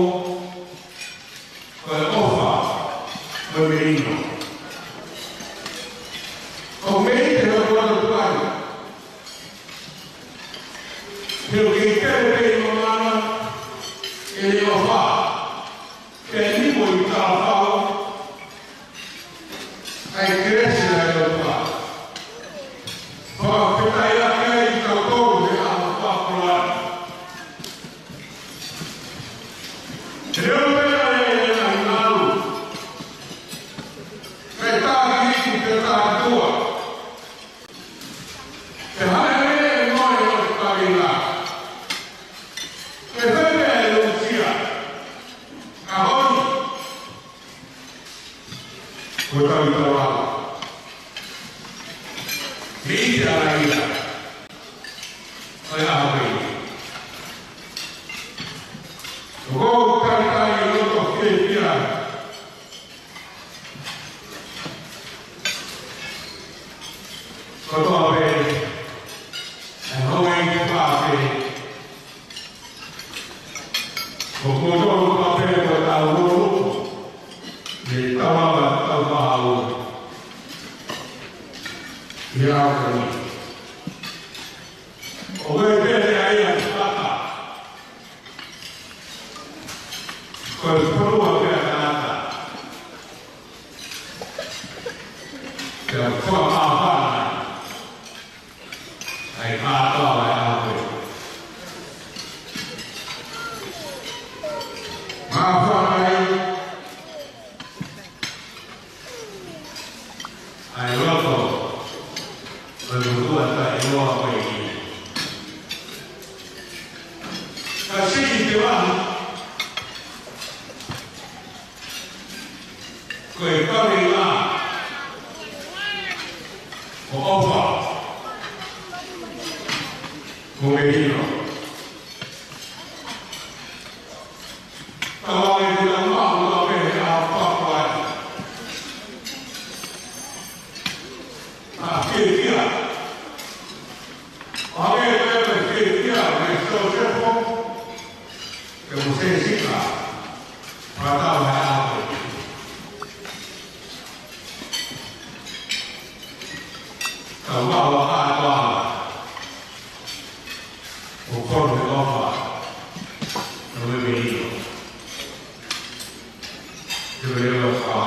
Ko e ʻofa. Ko e melino. Ko e meʻa te hau atu ai. He ʻoku kei kele pē ʻi mamana. ʻE le ʻofa. Ke ni mo i ka fau. ʻAi kelesi ʻa e ʻOtua. Fakafetaʻi ʻaki ai kitautolu he ʻaho fakakoloa. He leo pē ʻa e ʻai nau. Pē taki iku, pē taki tua. Pē hale ʻe noa e ʻOtua. Pē pē pē e usia. ʻAho ni. Ko tau i tau lau. Mei te ala ia. ʻOi ʻaho ni. ʻOku ʻi ai pē ʻa e ʻai ʻa e papa. Ko e fonua pē ʻa e tangata. Pea ko e māfana ai. ʻAi kātoa ʻa e ʻaho ko ē. Māfana ai. ʻA e loto ʻo e motuʻa taʻeʻiloa ko eni. Ka siʻi te vaha, ko e kaveinga ʻo ʻOfa mo Melino. Tau ange ke tau maʻu ʻa e pehē ʻa Papuai. ʻA fiefia. ʻA e pehē fiefia, me Sosefo, ke mo Sesika. Fakatau he ʻaho. Tau maʻu ʻa e kātoa. ʻO kolo he ʻOfa, ʻo Melino. Te mele wa ka,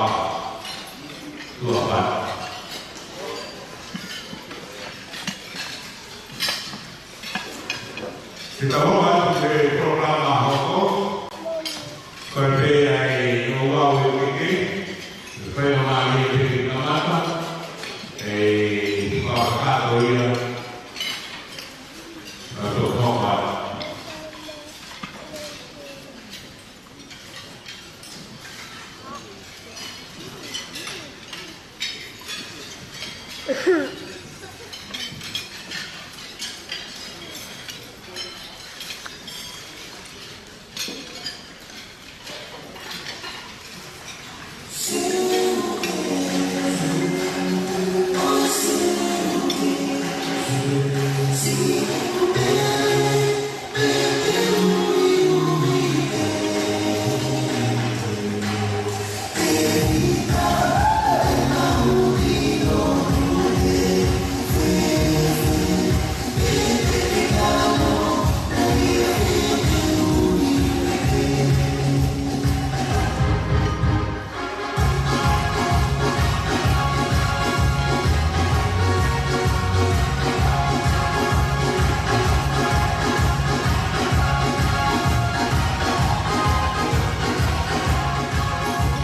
tua pa. Ke tau ʻoatu e polokalama hoko, ko e pē ʻa e ʻo wau e keke, ʻe fai ʻa mālie pē ke kamata, ʻe fakakakato ia, ʻa tō tō pa.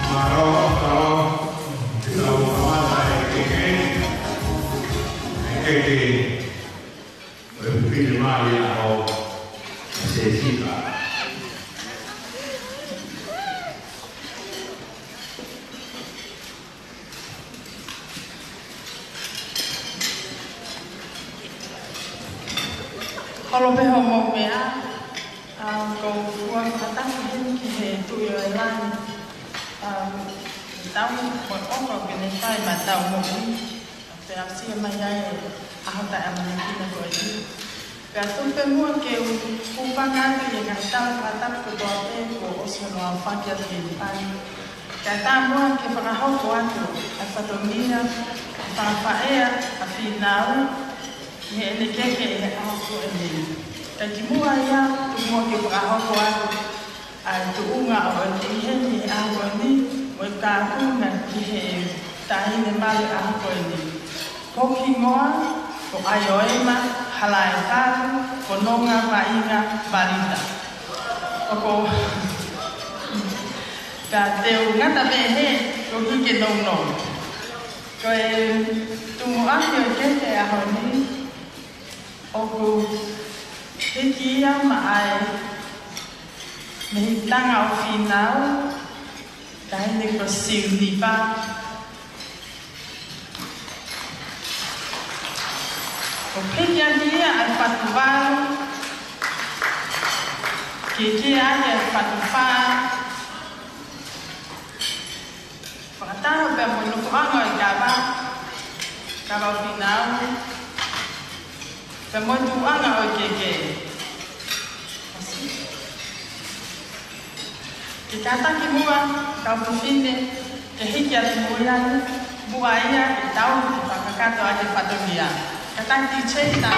Mālō, mālō. Tau kamata e keke. E keke. ʻO e fefine mai ʻa ʻo Sesika. Holo pē hoʻomou meʻa, ʻa, ʻoku ou fua fakatapu heni ki he Tuʻi ʻo e Langi, ʻa, ʻetau mo ʻofa ke ne fai maʻatau moʻui. Pea aʻusia mai ai e ʻaho taʻeʻamanekina ko eni. Pea tuku pē muʻa ke u hūfanga atu ʻi he ngaahi tala fakatapu kotoa pē kuo ʻosi hono aofaki atu ki he pani. Kae ʻatā muʻa ke fakahoko atu ʻa e fatongia, ʻa e fakafaʻea ʻa Fīnau, ʻi heʻene keke ʻi he ʻaho ko eni. Kae kimuʻa ia, tuku muʻa ke fakahoko atu ʻa e tuʻunga ʻo e kei heni he ʻaho ko eni, mo e kāpuna ki he taʻahine malu he ʻaho ko eni. Ko hoku hingoa, ko ʻAioema Halaefalu Fononga Vaʻinga Valita. ʻOku ou, ka te u ngata pē he, ko hike nounou. Ko e tumuʻaki ʻo e keke he ʻaho ni, ʻoku hiki ia maʻa e mehikitanga ʻo Fīnau, taʻahine ko Siunipa. ʻOku hiki ʻaki ia ʻa e fatu valu, keke ʻaki ʻa e fatu fā, fakataha pea mo e nofoʻanga ʻo e kava, kava ʻo Fīnau, pea mo e tuʻunga ʻo e keke. Ke kātaki muʻa, kau fafine, ke hiki atu muʻa ia, muʻa ia, ke tau, ke fakakakato ʻaki e fatongia. Kātaki Jane, tā.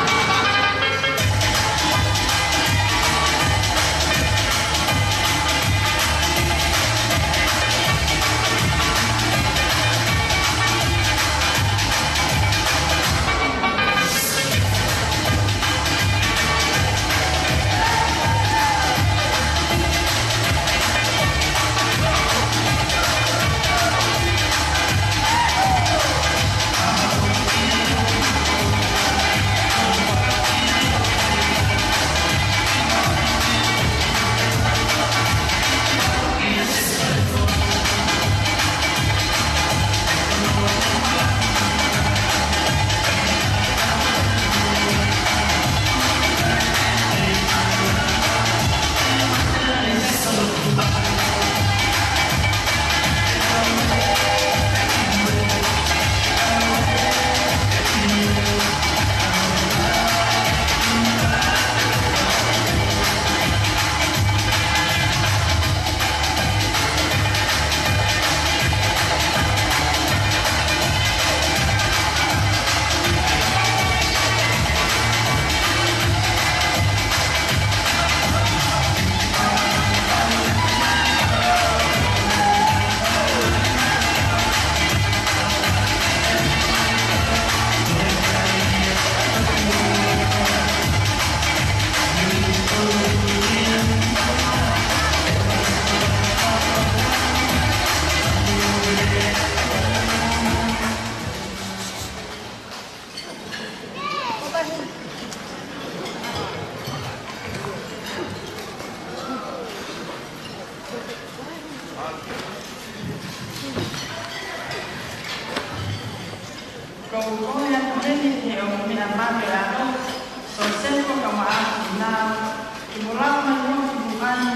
Ke mou lava mai muʻa ki muʻa ni,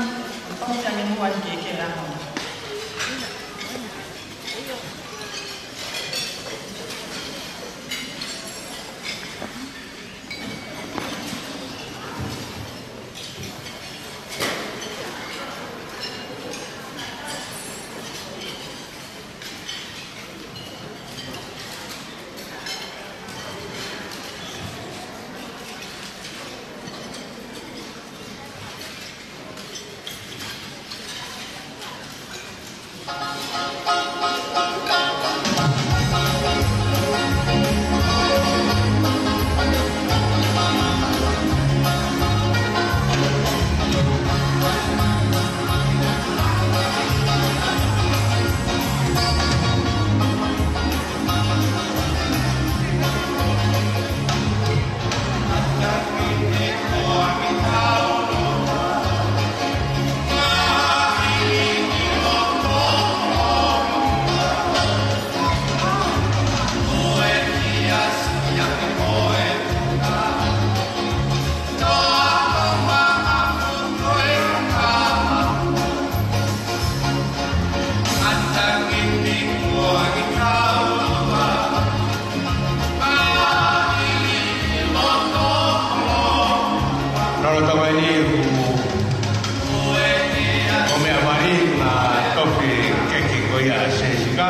ʻo toki ange muʻa ki he ʻaho. Lolotonga eni ʻoku ʻomai ʻa e tofi keke ko ia ʻa Sesika.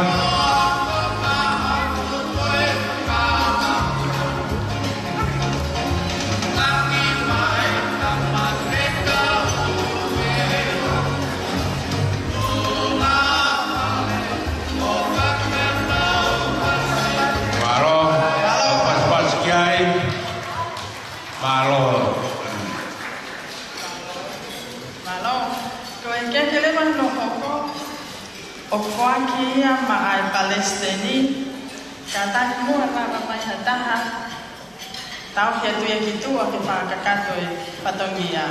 Mālō, mālō, pasipasi ki ai. Mālō. Mālō. Ko e keke leva hono hoko, ʻoku foaki ia maʻa e palesiteni, ka taimi muʻa lava mai ha taha, tauhi atu ia ki tuʻa ke fakakakato e fatongia.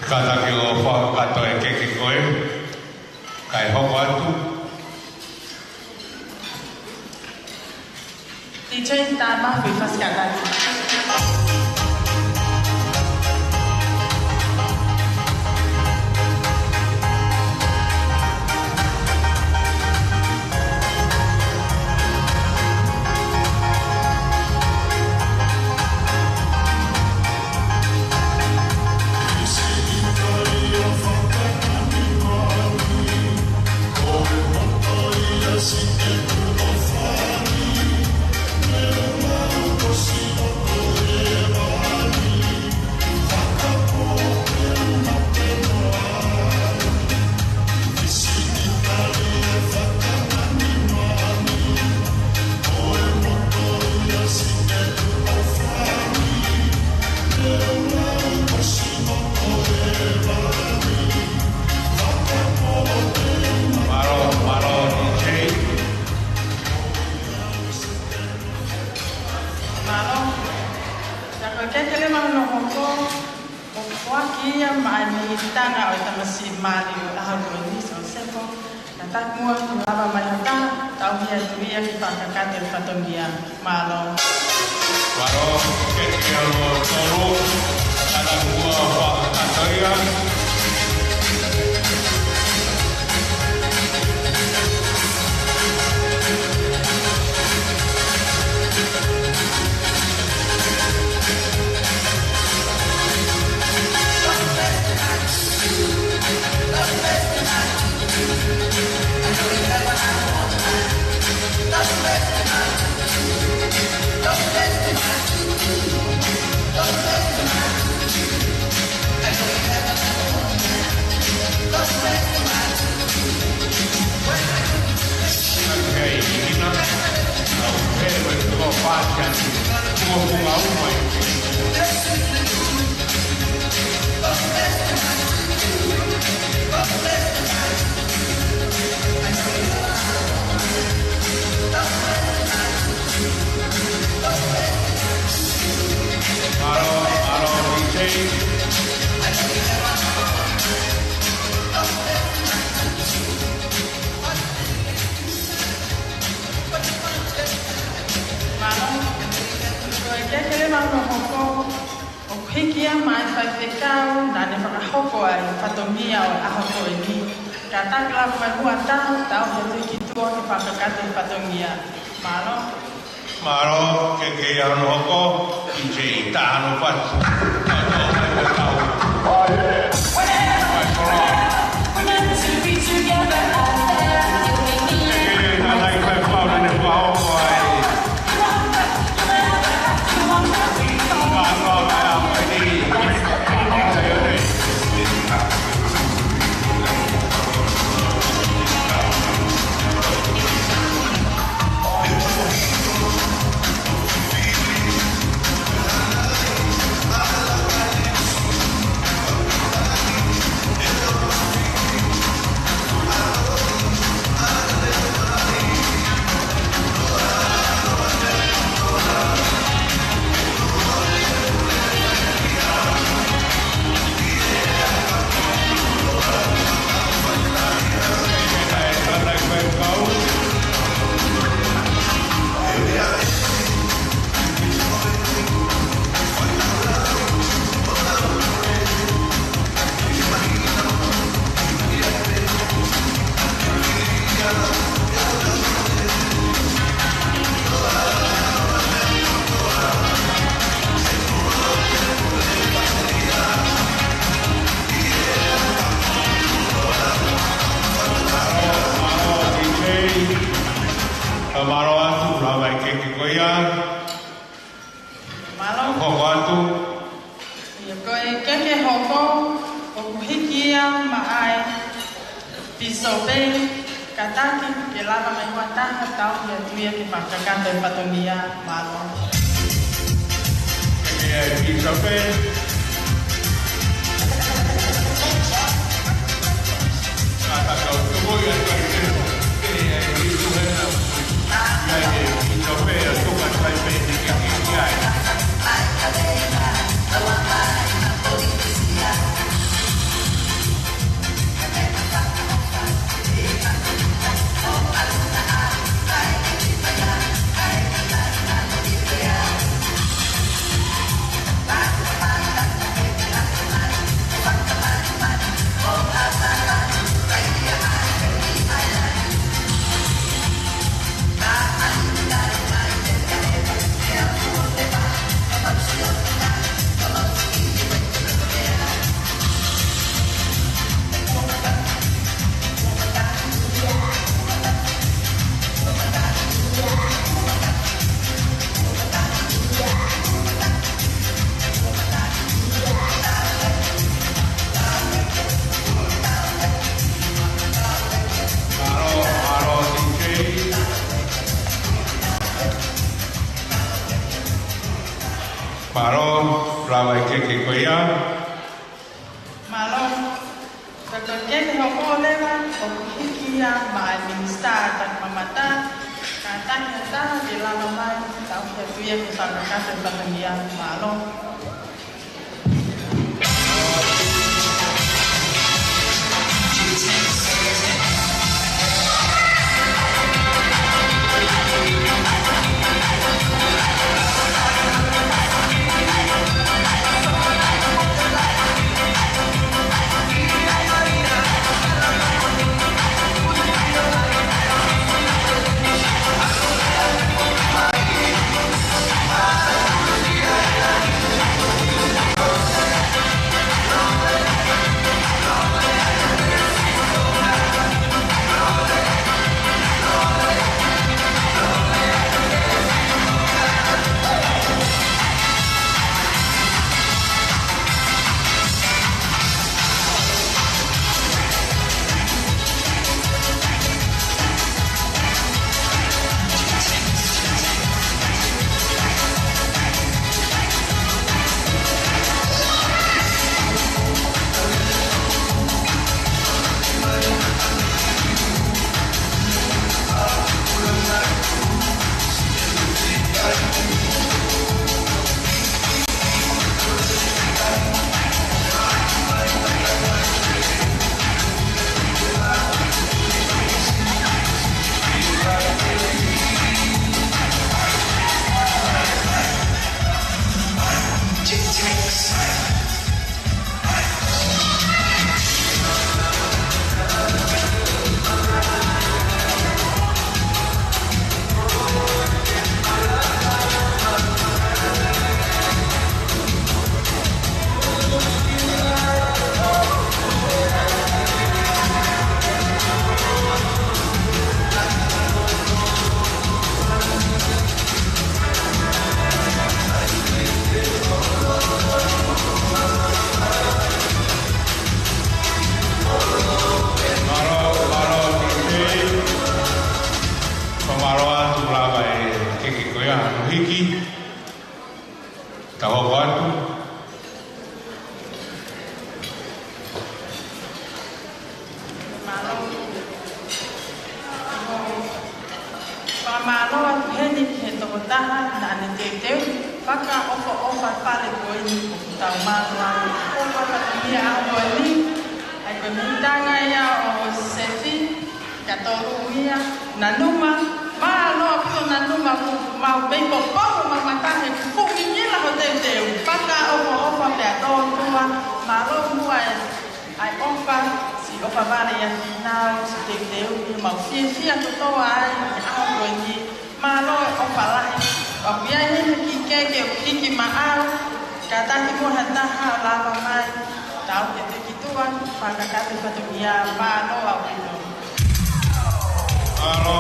Kātaki ʻo fakakakato e keke ko ē, kae hoko atu. D J, tā mafi fasikataki. Mālō, mālō, D J. Mālō. Ka ko e keke leva hono hoko, ʻoku foaki ia maʻa e minitanga ʻo e tamasiʻi mali ʻo e ʻaho ko eni, Siosefa. Kātaki muʻa ke lava mai ha taha, tauhi atu ia ke fakakakato e fatongia. Mālō. Mālō, keke hono tolu, kātaki muʻa ʻo fakakakato ia. Mai faifekau, naʻa ne fakahoko ai e fatongia ʻo e ʻaho ko eni. Kātaki lava mai muʻa ʻo tauhi atu ki tuʻa ke fakakakato e fatongia. Mālō. Mālō, ke ke ano hoko, DJ Tano Fatu. Mālō, faifekau. We're meant to be together. Mālō atu, lava e keke ko ia. Mālō. Hoko atu. ʻIo, ko e keke hoko, ʻoku hiki ia maʻa e pīsope, kātaki ke lava mai muʻa ʻo tauhi atu ia ke fakakakato e fatongia. Mālō. Keke e pīsope. Kātaki ʻo tuku ia ki he, ki he, ki he, Mālō, mālō, D J. Mālō, lava e keke ko ia. Mālō. Ko e keke hoko leva, ʻoku hiki ia maʻa e Minisitā Takimamata, kātaki ʻo tauhi ke lava mai, tauhi atu ia ke fakakakato e fatongia. Mālō. Iki, tau hoko atu. Mālō. Fakamālō atu heni ki he tokotaha naʻa ne teuteu fakaʻofoʻofa fale ko eni ʻoku tau mālō ai. ʻOku fakamia ʻaho ko eni. ʻA ia ko e mihitanga ia ʻo Sefi, ka tolu ia, Nanuma, mālō ʻaupito Nanuma, ʻoku mau pei popo, mau matahe, kuku ngingila ho teuteu, fakaʻofoʻofa pea tōtua, mālō muʻa e, ʻa e ʻofa, siʻi ʻofa vale ia Fīnau, siʻi teuteu, ʻi mau fiefia kotoa ai, ʻi he ʻaho ko eni, mālō e ʻofa lahi, ʻoku ʻi ai heni e kiʻi keke ʻoku hiki maʻau, kātaki muʻa ha taha ʻo lava mai, tau ke teki tuʻa, fakakakato e fatongia, mālō ʻaupito. Mālō.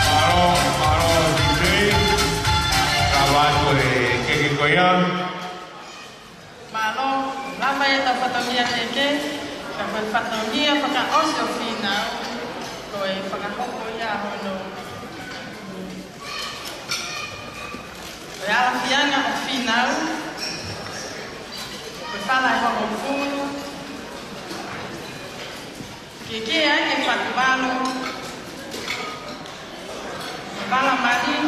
Mālō, mālō, D J. Ka ʻoatu e keke ko ia. Mālō, lava ia ʻetau fatongia keke, ka ko e fatongia fakaʻosi ʻo Fīnau, ko e fakahoko ia hono. Ko e ʻAlafiana ʻo Fīnau, ko e fala ʻe hongofulu, ke ke ai ke fatu valu, ke vala mali,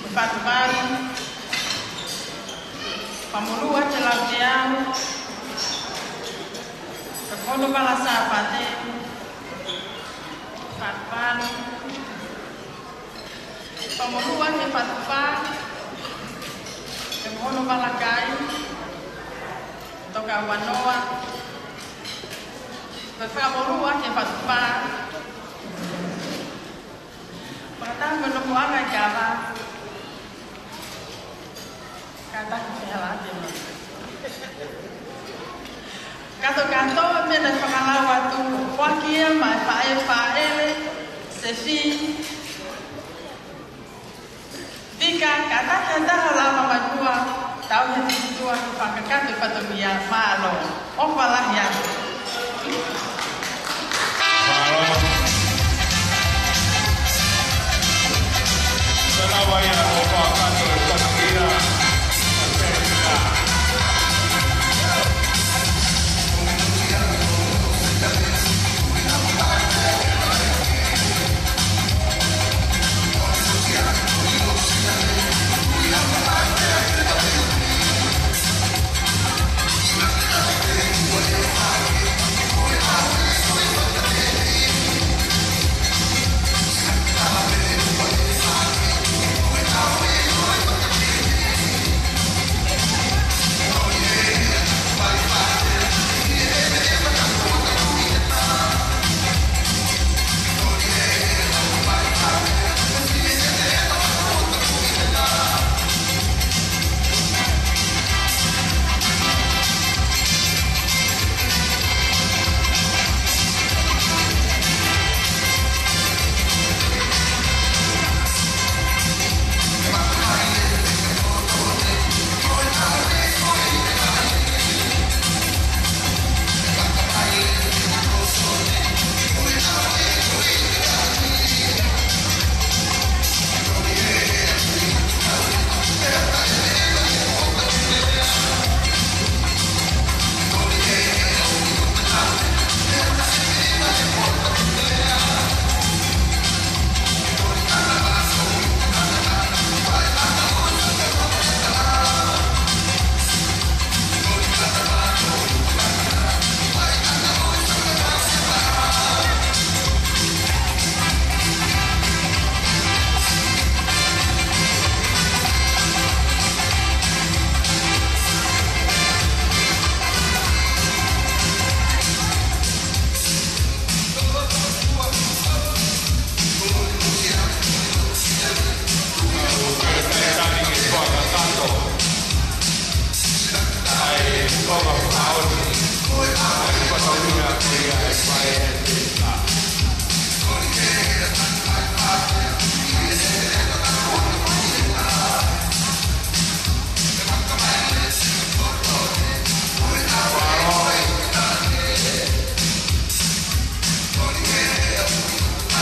ke fatu valu, famolua ke lau ke au, ke kono vala Sāpate, fatu valu, famolua ke fatu fā, ke kono vala kai, toka ua noa, ke famolua ke fatu fā, fakataha mo e nofoʻanga ʻi Kava, kātaki fehālaaki mai. Kātoa kātoa pē naʻe fakalau atu, ʻoku ʻaki ia mai faʻē faʻele, Sefi. Pika, kātaki ha taha ʻo lava mai muʻa, tau heti tuʻa ke fakakakato e fatongia, mālō. ʻOfa lahi atu. Mālō. Tau lava ia ʻo fakakakato e fatongia.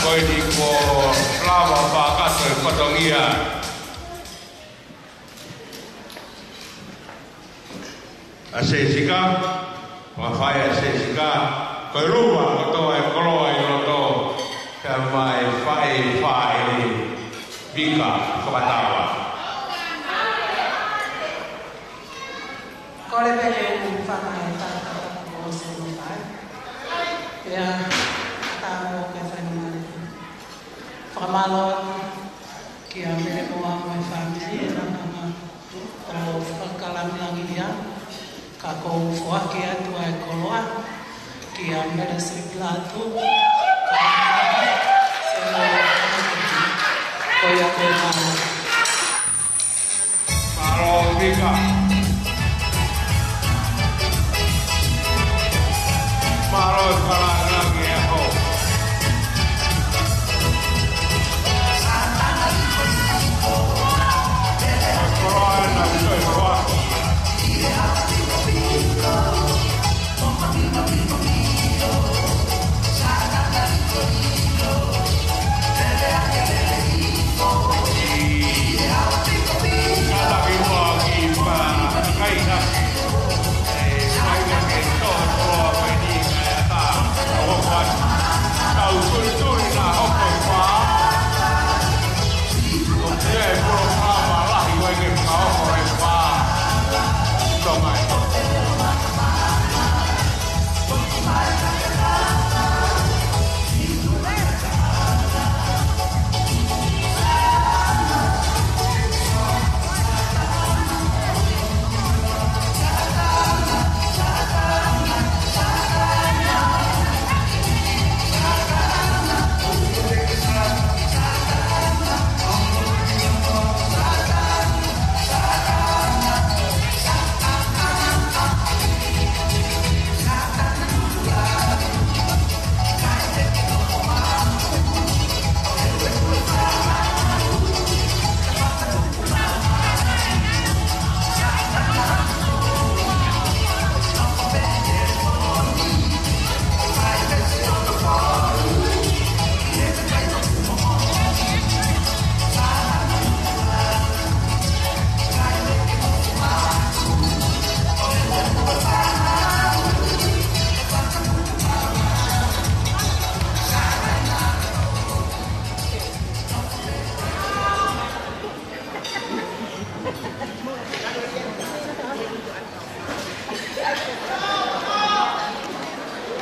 Ko eni kuo lava fakakakato e fatongia ʻa Sesika, fakafai ʻa Sesika, ko e luma kotoa e koloa ʻi loto, pea mo e faʻē fāʻele Vika Fakatava. Kole pē ke u fakaʻatā e tautapa kuo ʻosi ʻomai. Pea tā mo ke fai na male. Fakamālō atu kia Mele Moa mo e fāmili e lakanga ʻo fakalāngilangiʻia. Ka ʻoku ou foaki atu ʻa e koloa kia Mele Sipilatu. Ko ia ko e mālō. Mālō Vika. Mālō e fakalāngilangi e ʻaho. Koloa ena ʻoku toe foaki.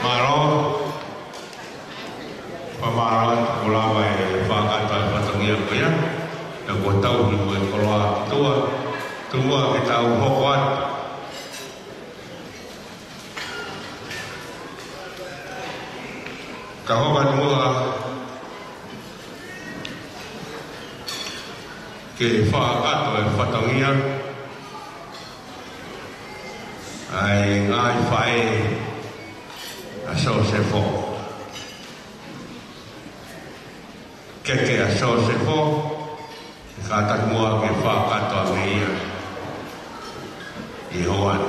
Mālō. Fakamālō atu kuo lava e fakakakato e fatongia ko ia. Pea kuo tauhi mo e koloa ʻa e ʻOtua. Tuku muʻa ke tau hoko atu. Ka hoko atu muʻa ke fakakakato e fatongia ʻa e ngaahi faʻē ʻa Sosefo. Keke ʻa Sosefo, kātaki muʻa ke fakakakato ange ia ʻi he houa ni.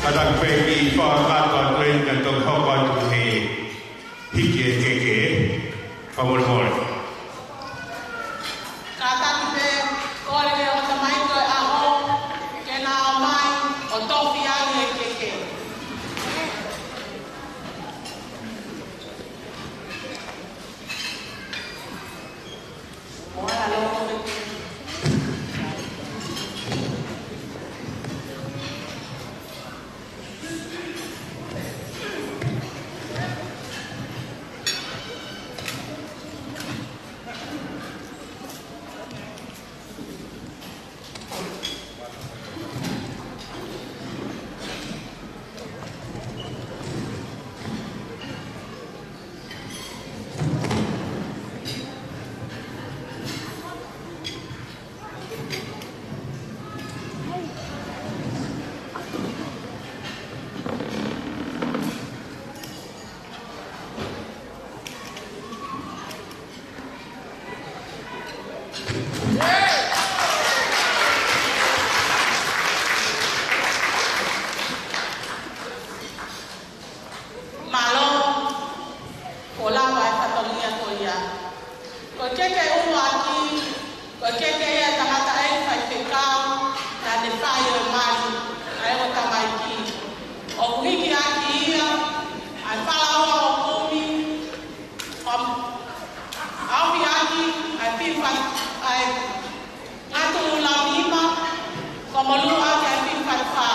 Kātaki pē ke fakakakato atu eni kae toki hoko atu he hiki e keke, fakamolemole. Kātaki pē, kole ki he ʻotu mai ko e ʻaho, ke na ō mai ʻo tofiʻaki e keke. Mālō, kuo lava e fatongia ko ia. Ko e keke ʻuluaki, ko e keke ia ʻa e tangataʻeiki faifekau, naʻa ne fai ʻo mali, ʻa e ongo tamaiki. ʻOku hiki ʻaki ia ʻa e falaoa ʻo kumi, ʻo aofaki ʻa e fili fat-, ʻa e ngatu ʻulanima, kuo molu ʻaki ʻa e fili fat fā.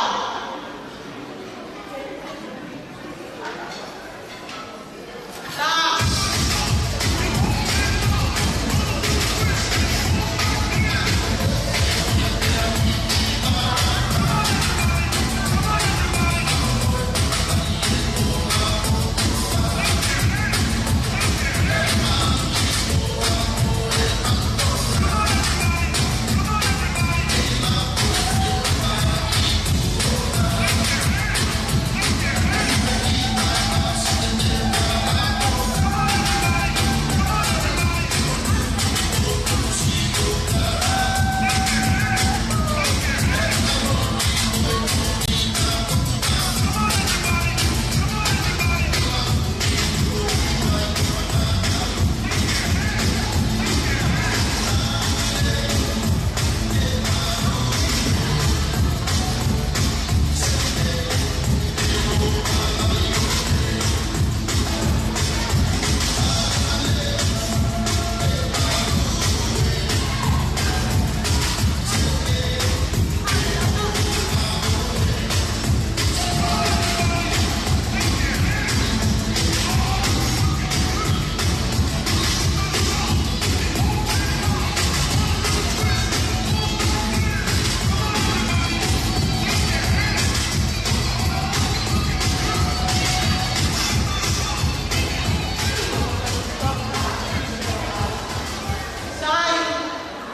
Sai,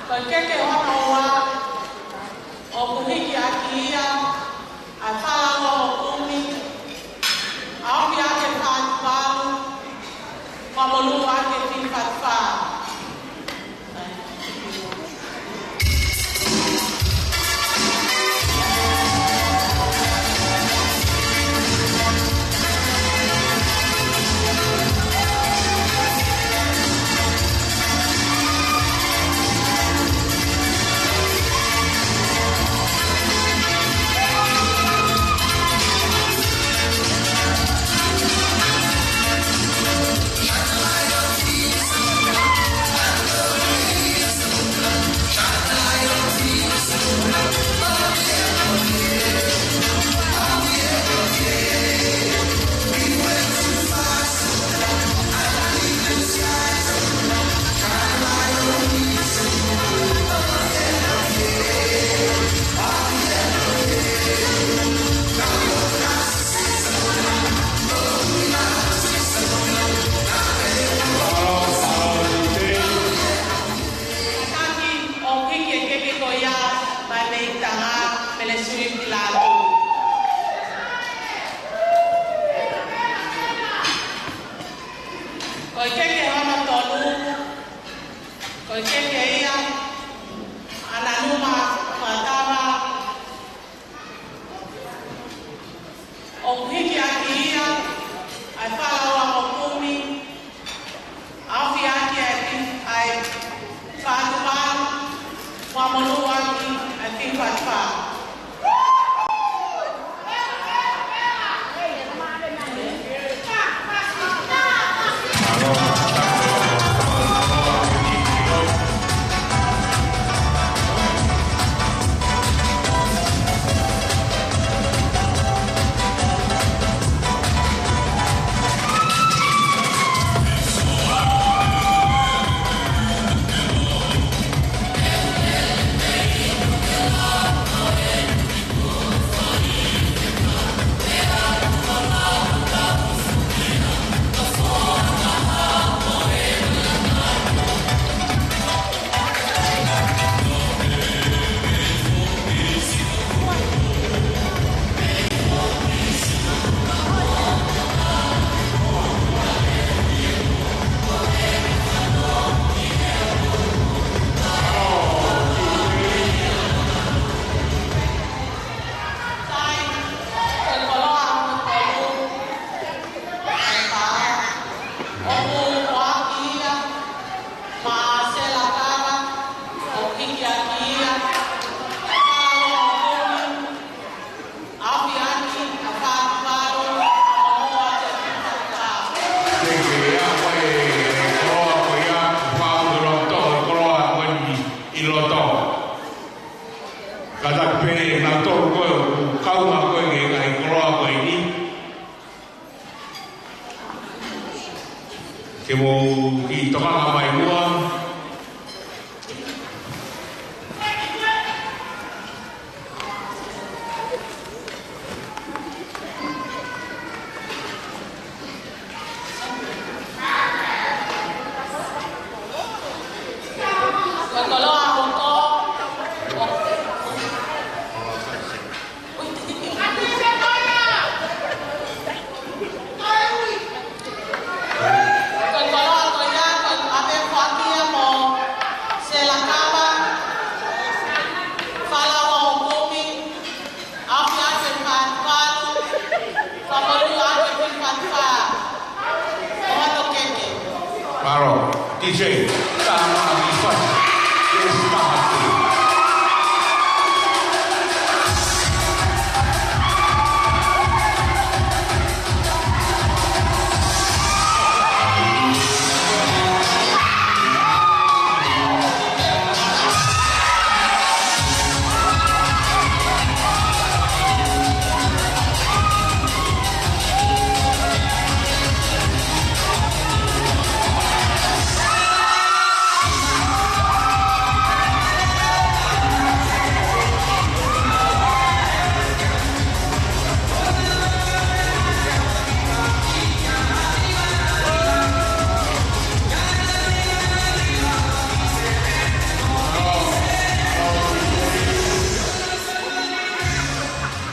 ko e keke hono ua, ʻoku hiki ʻaki ia ʻa e falaoa ʻo kumi, aofaki ʻa e fā valu, kuo molu ʻaki e fili fat fā. Kātaki ʻo hiki e keke ko ia mei Tonga, Pele Sui Pilato. Ko e keke hono tolu, ko e keke ia ʻa Nanuma Fakatava. ʻOku hiki ʻaki ia ʻa e falaoa ʻo e kumi, ʻaofi ʻaki ʻa e ki-, ʻa e fātupalu, fakamonūʻaki ʻa e fihi fātufā. Teke, ʻa ko e koloa ko ia, fau ki loto, koloa ko eni ʻi loto. Kātaki pē nautolu ko ē ʻoku kaunga ko ē ki he ngaahi koloa ko eni. Ke mou kiʻi tokanga mai muʻa. Ko e koloa ko ia, ko e ʻave foaki ia mo Sela Kava, falaoa ʻo e kumi, ʻaofi ʻaki e fātupalu, fakamonūʻaki e fihi fātufā. Ko hono keke. Mālō, D J, tā mai ki fasi. Yes, tā mai.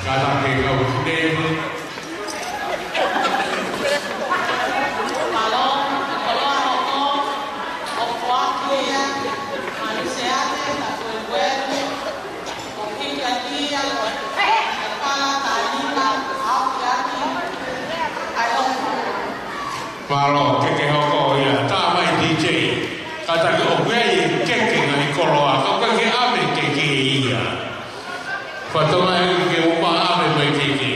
Kātaki e kau fefine. Mālō, koloa hoko, ʻoku foaki ia, malu se ate, ta kue kue, ʻoku hiki ʻaki ia, ʻo e kala, tā nima, ʻaofi ʻaki, ʻa e hoko. Mālō, keke hoko ia, tā mai D J, kātaki ʻoku ʻi ai e keke ngaahi koloa, ka ʻoku ʻikai ke ʻave keke ia. Fatongia ke ʻoua ʻave mai keke.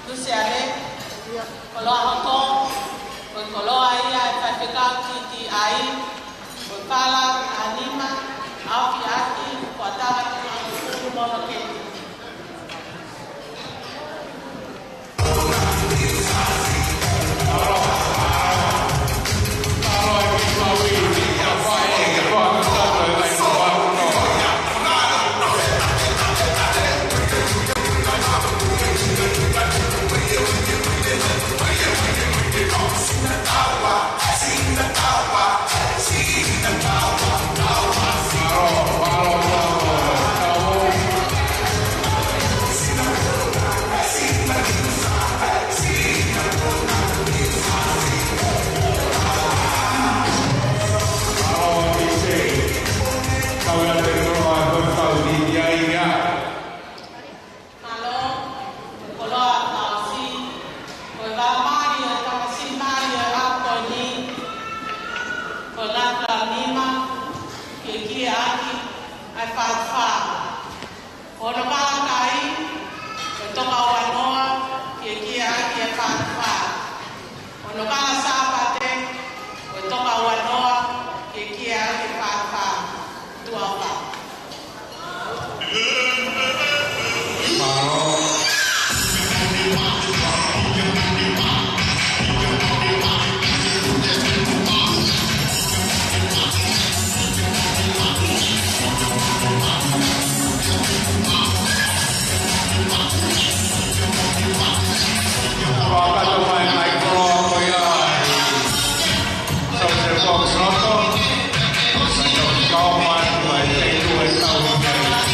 Luseale, koloa hoko, ko e koloa ia ʻe faifekau titi ai, ko e kala, tā nima, ʻaofi ʻaki, ko e tā Fā. Hono kala kai, ko e toka ua noa, kia kia ʻaki e paati fā. Hono kala Sāpate, ko e toka ua noa, kia kia ʻaki e paati fā. Tuʻa fā. Mālō. Fakakakato mai e ngaahi koloa ko ia ʻi Sosefo ki loto. Kae tau kau mai, mai te tau i ai.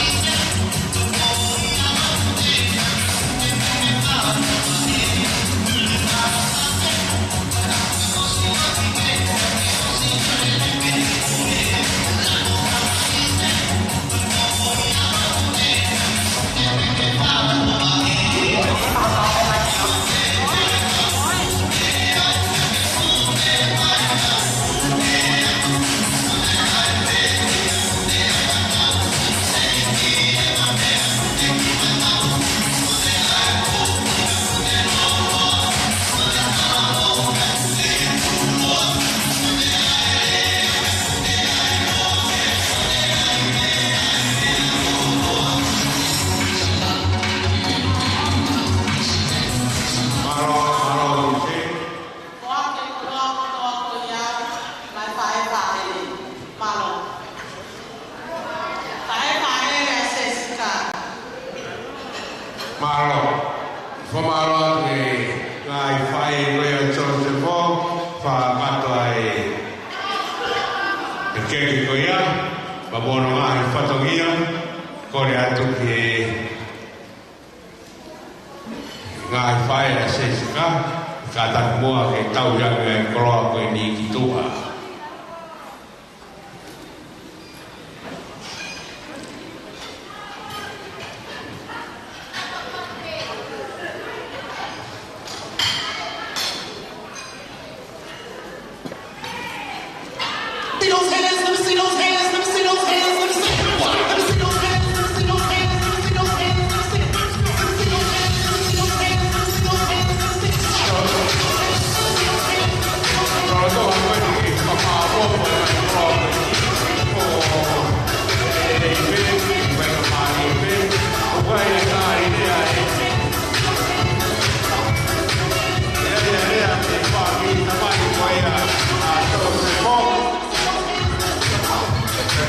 Mālō, mālō, Misi. Ko e koloa kotoa ko ia, mai faʻē faʻē. Mālō. Faʻē faʻē ʻa Sesika. Mālō. Fakamālō ki he ngaahi faʻē ko ia ʻa Sosefo, fakakakato ai e keke ko ia, pea mo hono ngaahi fatongia, kole atu ki he ngaahi faʻē ʻa Sesika, kātaki muʻa ke tau ʻi ai e koloa ko eni ki tuʻa.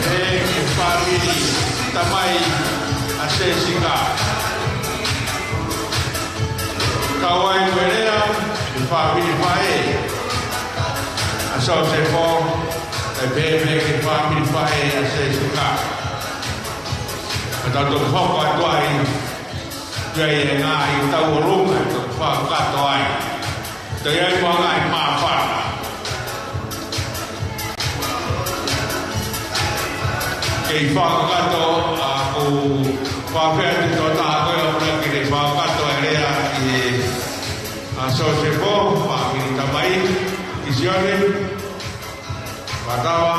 Ē, ki he fāmili tamai ʻa Sesika. Kau ai mo e lea, ki he fāmili faʻē ʻa Sosefo, kae pehē pē ki he fāmili faʻē ʻa Sesika. Ka tau toki hoko atu ai, ʻi ai e ngaahi tauʻolunga, toki fakakakato ai. Toe ʻi ai mo e ngaahi māfana. Kei fakakakato, ʻa, ʻoku ou fakapea atu ki he tokotaha ko ē ʻoku ne kei fakakakato e lea ki he, ʻa, Sosefo, fāmili tamai, ʻi Sione. Fakatava.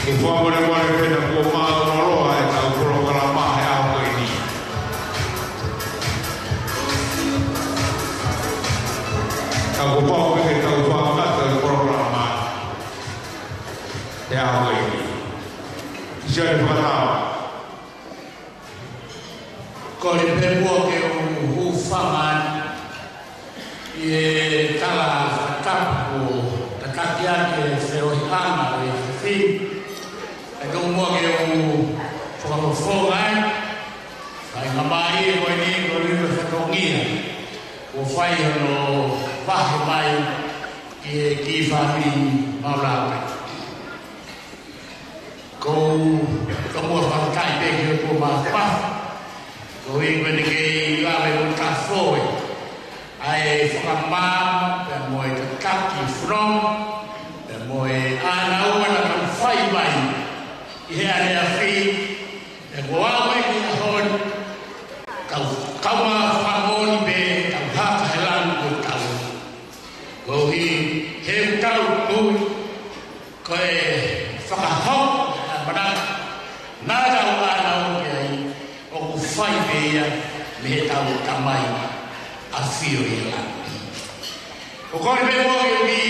ʻOku fakamolemole pē naʻa kuo māʻolunga ʻetau polokalama he ʻaho ko eni. Ka kuo pau pē ke tau fakakakato e polokalama he ʻaho ko eni. Sione, fakatava. Kole pē muʻa ke u hūfanga ʻi he tala fakatapu kuo tataki ʻaki e feohiʻanga ʻo e efiafi ni. Kae tuku muʻa ke u fakafofonga ai, kae ʻumaʻā ko eni ko e fatongia kuo fai hono vahe mai ki he kiʻi fāmili maʻulalo. Ko u tomuʻa fakafetaʻi pē ki he ʻOtua Māfimafi. Koeʻuhi ko ʻene kei lave mo tafoe ʻa e fakamaama, pea mo e tataki fononga, pea mo e ʻānaua naʻa tau fai mai ʻi he ʻaneafi, pea ko au ʻi he ʻaho ni, kau, kau ma fakamoʻoni pē, kau haka he langi ko tau. Koeʻuhi he ʻoku tau tui ko e fakahoko ʻa e manako naʻa tau ʻamanaki ai ʻoku fai pē ia mei heʻetau Tamai ʻafio ʻi langi. Ko koe pē mo e ki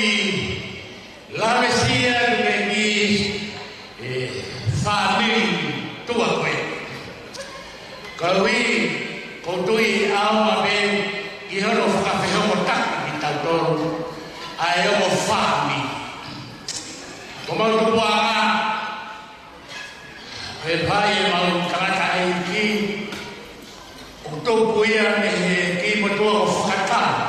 lave sia ke ki e fāmili tuʻa ko ē. Koeʻuhi ʻoku ou tui ʻaonga pē ki hono fakafehokotaki kitautolu ʻa e ongo fāmili. Ko mau tupuʻanga, ʻe fai ʻemau tangataʻeiki, ʻoku tupu ia mei he kiʻi motuʻa ko Fakatava.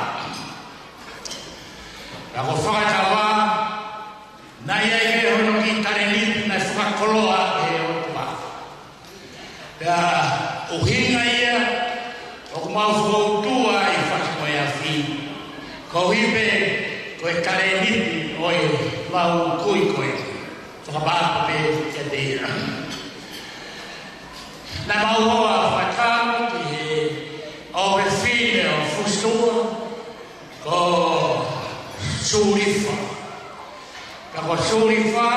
Ka ko Fakatava, naʻe ʻi ai pē hono kiʻi talēniti naʻe fakakoloa ʻe he ʻOtua. Pea ʻuhinga ia ʻoku mau fokoutua ʻi Fatu mo e Afi, koeʻuhi pē ko e talēniti ʻo ʻemau kui ko ē. Fakapapau pē kiate ia. Naʻa mau ō ʻa Fakatava ki he ʻofefine ʻo Fusitua, ko Sulifa. Ka ko Sulifa,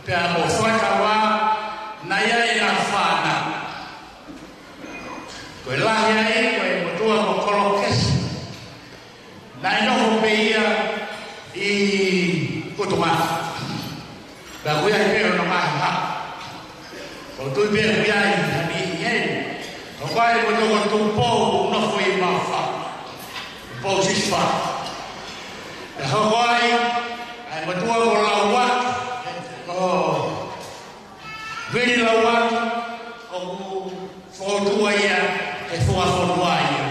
pea mo Fakatava, naʻe ʻi ai ʻena fānau. Ko e lahi ai, ko e motuʻa ko Kolokesi. Naʻe nofo pē ia ʻi Kutungafa. Pea ʻoku ʻi ai pē hono ngaahi haʻa. ʻOku ou tui pē ʻoku ʻi ai ha niʻihi heni. Hoko ai ko e motuʻa ko Tupou, nofo ʻi Maʻufanga. Tupou Sisifa. Pea hoko ai ʻa e motuʻa ko Lauaki, ko Vili Lauaki, ʻoku fokoutua ia he fua fonua ia.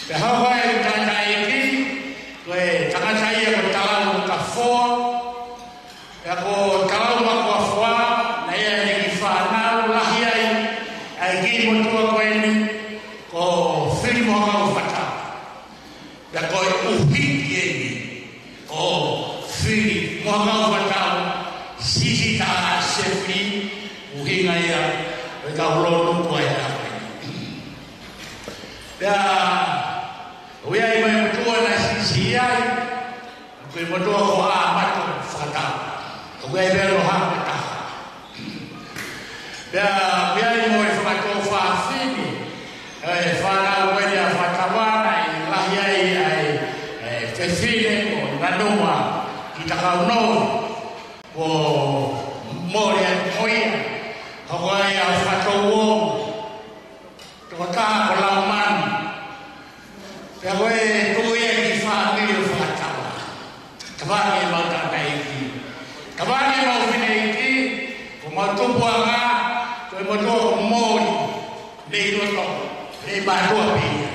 Pea hoko ai ʻa e tangataʻeiki, ko e tangata ia ko Talau Kafoa, pea ko Talau Makuafoa, naʻe ʻi ai ʻene kiʻi fānau, lahi ai ʻa e kiʻi motuʻa ko eni, ko Fili Moakau Fakatava. Pea ko e ʻuhiki eni ʻo Fili Moakau Fakatava, Sisitā Sefili, ʻuhinga ia ʻo e kau Lōnuku ʻa e ʻaho ni. Pea ʻoku ʻi ai mo e motuʻa naʻe siʻisiʻi ai, ko e motuʻa ko ʻAmato Fakatava. ʻOku ʻi ai pē hono haʻa ʻe taha. Pea ʻoku ʻi ai mo e fakatuofāfine, ʻa e fānau ko eni ʻa Fakatava, naʻe lahi ai ʻa e, ʻa e fefine ko Nanuma Kitakaunou, ko Mole atu mo ia, hoko ai ʻa Fakatouongo, tokotaha ko Laumanu. Pea ko e tuʻu ia ki fāmili ʻo Fakatava. Tavani ʻemau tangataʻeiki. Tavani ʻemau fineʻeiki, ko mau tupuʻanga, ko e motuʻa ko Moli, Leilotong, Leimātuʻa pē ia.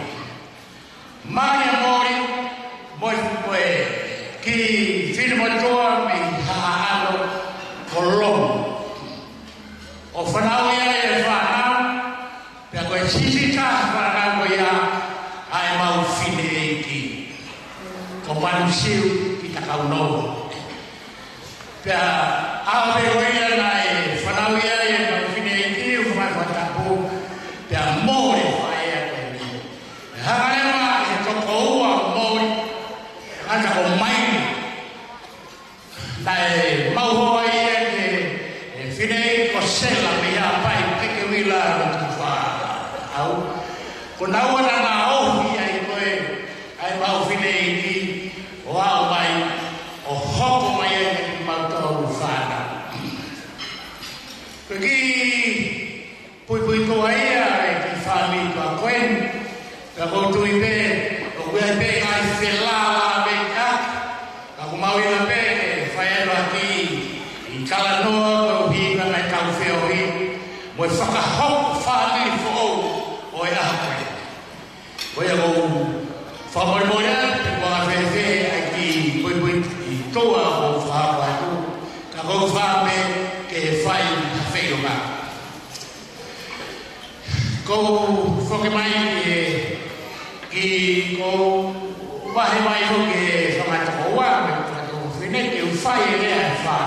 Mali ʻa Moli, mo e, mo e kiʻi finemotuʻa mei Haʻaʻano ko Lomu. ʻO fanauʻi ai e fānau, pea ko e siʻisiʻi taha fānau ko ia ʻa ʻemau fineʻeiki, ko Manusiu Kitakaunou. Pea ʻaho pē ko ia naʻe fanauʻi ai ʻemau fineʻeiki, ʻo fai fakatapu, pea Moli ʻa e faʻē ko eni. Hanga leva ʻe he tokoua ʻo Moli, ʻa ia ko Maini. Naʻe mau hoa ia ki he, ʻe, fineʻeiki ko Sela mei Haʻapai, Pekeuila, Lotofaʻahau. Ko naua naʻa na ohi ai ko ē ʻa ʻemau fineʻeiki ʻo aʻu mai, ʻo hoko mai ai kimautolu fānau. Ko e kiʻi puipuituʻa ia ʻa e kiʻi fāmili tuʻa ko eni. Pea ʻoku ou tui pē ʻoku ʻi ai pē ngaahi felāveʻi ʻaki. Ka ʻoku mau ʻilo pē ke fai atu ha kiʻi talanoa koeʻuhi ko e ngaahi tau feohi mo e fakahoko fāmili foʻou ʻo e ʻaho ko eni. Ko ia ʻoku ou fakamolemole atu, ʻoku ou fēfē ai ki puipuituʻa ʻoku ou fakahoko atu. Ka ʻoku ou fakaʻamu ke fai ha feʻiloaki. ʻOku ou foki mai ki he, ki, ʻoku ou vahe mai foki ki he fanga tokoua, mo e fanga tuofefine, ke u fai e lea ʻe fā.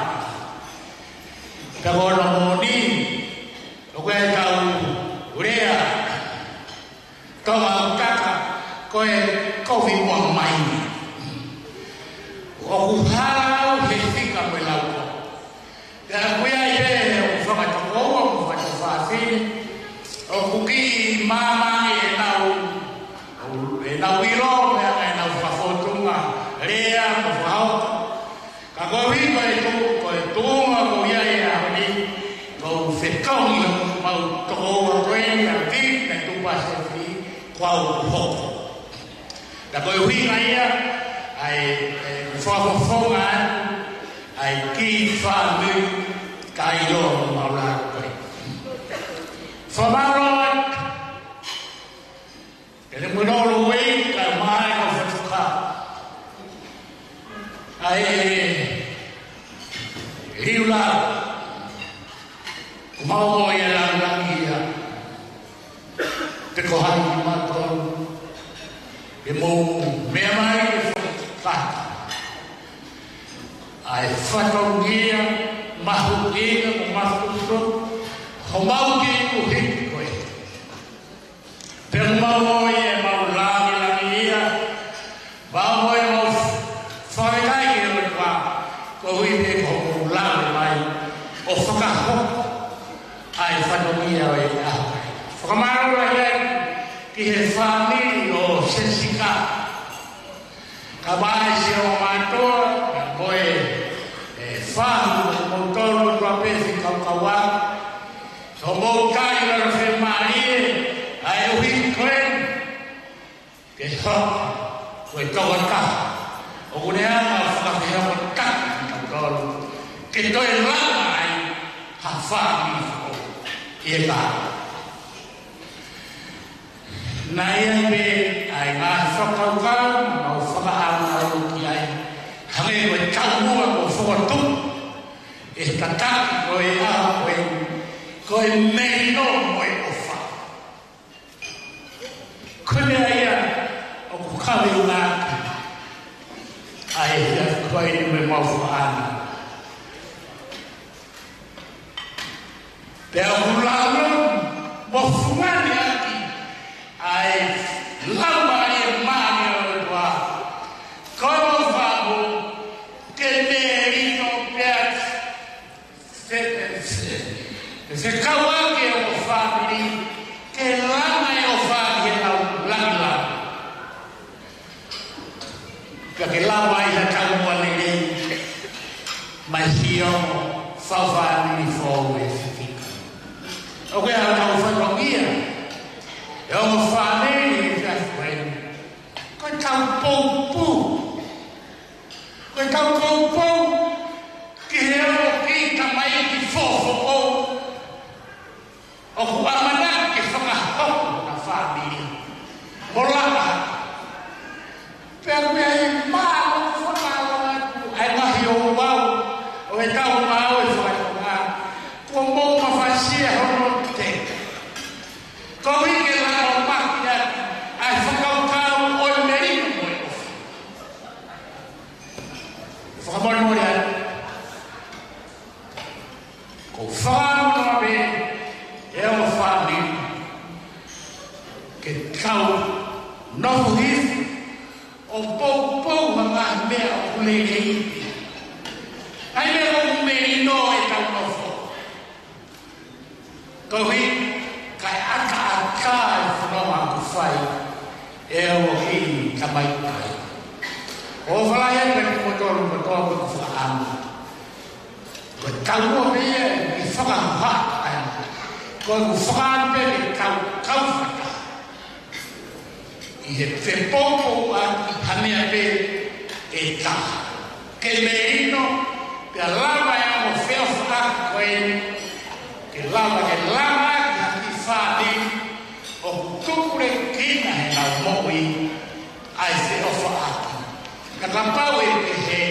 Ka ko hono moʻoni, ʻoku ʻi ai ʻetau lea Tonga ʻoku taka, ko e kovi mo e maini. ʻOku hala au he fika mo e lau ko. Pea ʻoku ʻi ai pē ʻoku fakatokoua mo fakafāfine, ʻoku kiʻi māmani ʻenau, ʻenau ʻilo, mo ʻenau fakafōtunga lea mo fakahoko. Ka koeʻuhi ko e tu-, ko e tuʻunga ʻoku ʻi ai he ʻaho ni, ʻoku ou fekau ʻi hoku mau tokoua ko eni ʻa Vivi Tupasefi, ko au ʻoku hoko. Ka ko e ʻuhinga ia ʻa e, ʻa e fakafofonga atu ʻa e kiʻi fāmili kae ʻiloa mo maʻulalo ko ē. Fakamālō atu. Ke le mui nolo wei ka mai ka fatuka. ʻA e liu la ko mau mo ia la la ia. Pe ko hai ni mātou. Ke mou meʻa mai ke fakataki ʻa e fatongia mahuʻinga mo mafuto homau kiʻi kuhiki ko ē. Pea mau ʻomi ʻemau lāngilangi ia, mau ʻomi ʻemau fakafetaʻi ki he ʻOtua, koeʻuhi pē ko hoʻomou lave mai ʻo fakahoko ʻa e fatongia ʻo e ʻaho. Fakamālō lahi ai ki he fāmili ʻo Sesika. Ka mai si o mātou, ka ko e, e fahu, mo tolo, tua pē fika kaua. So mo kai la fe mai, ʻa e ʻuhi ko ē. Ke hoko, ko e tauʻatāina. ʻOku ne hanga ʻo fakafehoanaki kitautolu. Ke toe lava ai, ha fāmili foʻou. ʻI he ka. Naʻe ʻi ai pē ʻa e ngaahi fakakaukau, mau fakaʻamu ki ai. Hangē ko e taumuʻa ko Fokotuʻu. ʻE tataki ko e ʻaho ko ē, ko e melino mo e ʻofa. Ko e meʻa ia ʻoku kau ʻi he ngaahi. ʻA e hia ko ē ni mo e mau fakaʻamu. Pea ʻoku lalo mo fungani ʻaki ʻa e lama e mani o e tua. Ko e mau fahu ke melino pea fe, fe, fe, fekauʻaki ʻo fāmili ke lama e ʻofa ki heʻenau lāngilangi. Pea ke lava ai ha taumuʻa lelei mai siʻo fāmili foʻou ʻe fifika. ʻOku ʻi ai ha kau fatongia ʻe ongo fāmili ʻi he efiafi ko eni. Ko e tau poupou. Ko e tau poupou ki he ongo kiʻi tamaiki foʻou. ʻOku ʻamanaki ke fakahoko ha fāmili. Mo lava. Pea mei ai mālō fakamālō atu, ʻa e ngaahi ouau, ʻo e tau mau e fakatonga. Kuo mou mafasia hono te. Koeʻuhi ke lava maki atu, ʻa e fakakaukau ʻo e melino mo e ʻofa. Fakamolemole atu. Ko fānau pē ʻe ongo fāmili ke tau nofo hifo ʻo poupou ha ngaahi meʻa ʻoku lelei. ʻA e meʻa ʻoku melino ʻetau nofo. Koeʻuhi, kae ʻataʻatā e fononga ʻoku fai ʻe ongo kiʻi tamaiki. ʻOfa lahi atu kimoutolu kotoa ʻoku fakaʻamu. Ko e taumuʻa pē ia ʻi he fakahoha ai. Ko ʻeku fakaʻamu pē ke tau kau fakataha ʻi he fepoupouʻaki ha meʻa pē ʻe taha. Ke melino, pea lava e ongo feʻofaʻaki ko eni. Ke lava, ke lava ʻaki ha kiʻi fāmili ʻoku tupulekina heʻenau moʻui ʻa e feʻofaʻaki. Ka kapau ʻe pehē,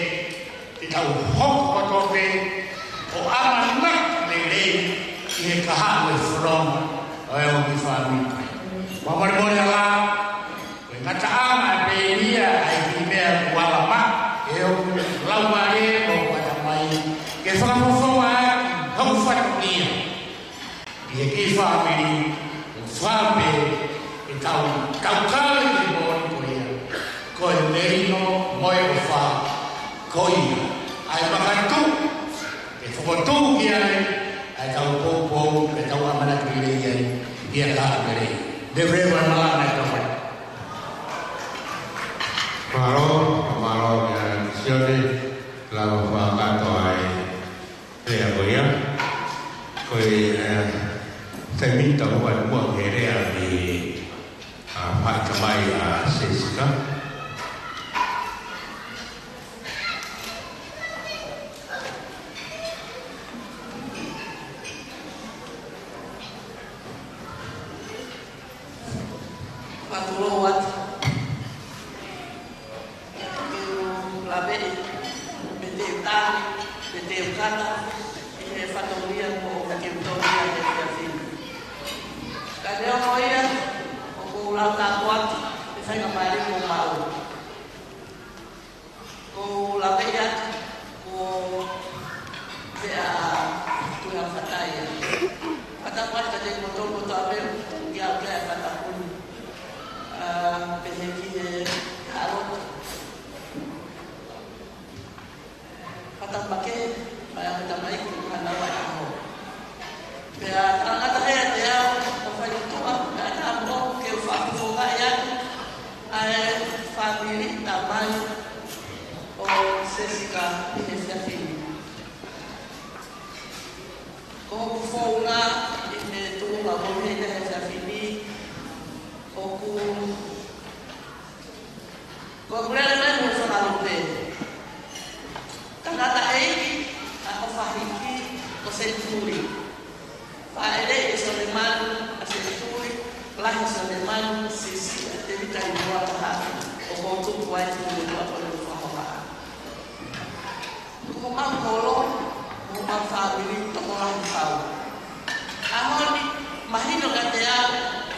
te tau hoko kotoa pē ʻo ʻamanaki lelei ki he kahaʻu e fononga ʻo e ongo kiʻi fāmili. Fakamolemole ā, ko e ngataʻanga pē ia ʻa e kiʻi meʻa kuo ala mai, ʻe ʻoku laumālie mo ʻoku ʻatamai, ke fakafofonga ʻaki hoku fatongia. ʻI he kiʻi fāmili, ʻoku fai pē ʻetau tau kau ʻi he moʻoni ko ia. Ko e melino mo e ʻofa. Ko ia, ʻa e makatuʻu, ʻe fokotuʻu ki ai ʻa e kau poupou, ʻa e kau ʻamanaki lelei ai, ʻi he kahaʻu lelei. Te Reverend Malama e kau mai. Mālō, mālō kia Sione, lava fakakātoa e lea ko ia. Ko e, eh, taimi ʻe taha ʻoku ʻi muʻa ki he lea ʻa e, ʻa e faʻikamai ʻa Sesika. Mālō atu. Ke u laveʻi, pea te u tali, pea te u kata, ʻi he fatongia ko ē ke u toʻo ʻi he efiafi ni. Ka neongo ia, ʻoku ou lau tāpuaki, ʻe fai ka pali ko mau. ʻOku ou laveʻi atu, ko e pea tu ia fatai ia. Fakatapu atu kiate kimoutolu kotoa pē, ʻi he ʻaho ko eni fakatapu ni. ʻA, pehē ki he ʻaloʻofa. Fakatapu makehe, mai ʻa e tamaiki, ʻoku hana ua e ʻaho. Pea tangata he te au, ʻo fai tuʻa, pea ta mo ke u fakafofongaʻi atu, ʻa e fāmili tamai ʻo Sesika ʻi he efiafi ni. Ko hoku founga ʻi he tuʻunga ko ē he efiafi ni, ʻoku Ko e kulele mai mo e fakalupe. Tangataʻeiki ʻa e ʻofa hiki ʻo Senituli. Faʻeleʻi ʻe Sione Manu ʻa Senituli, lahi ʻa Sione Manu, siʻisiʻi ʻa Tēvita ʻi Moataha, ʻoku ou tupu ai ki Motuʻa ko e fakahoha. Ko homau holo, mo homau fāmili, tokolahi fau. ʻAho ni, mahino kiate au,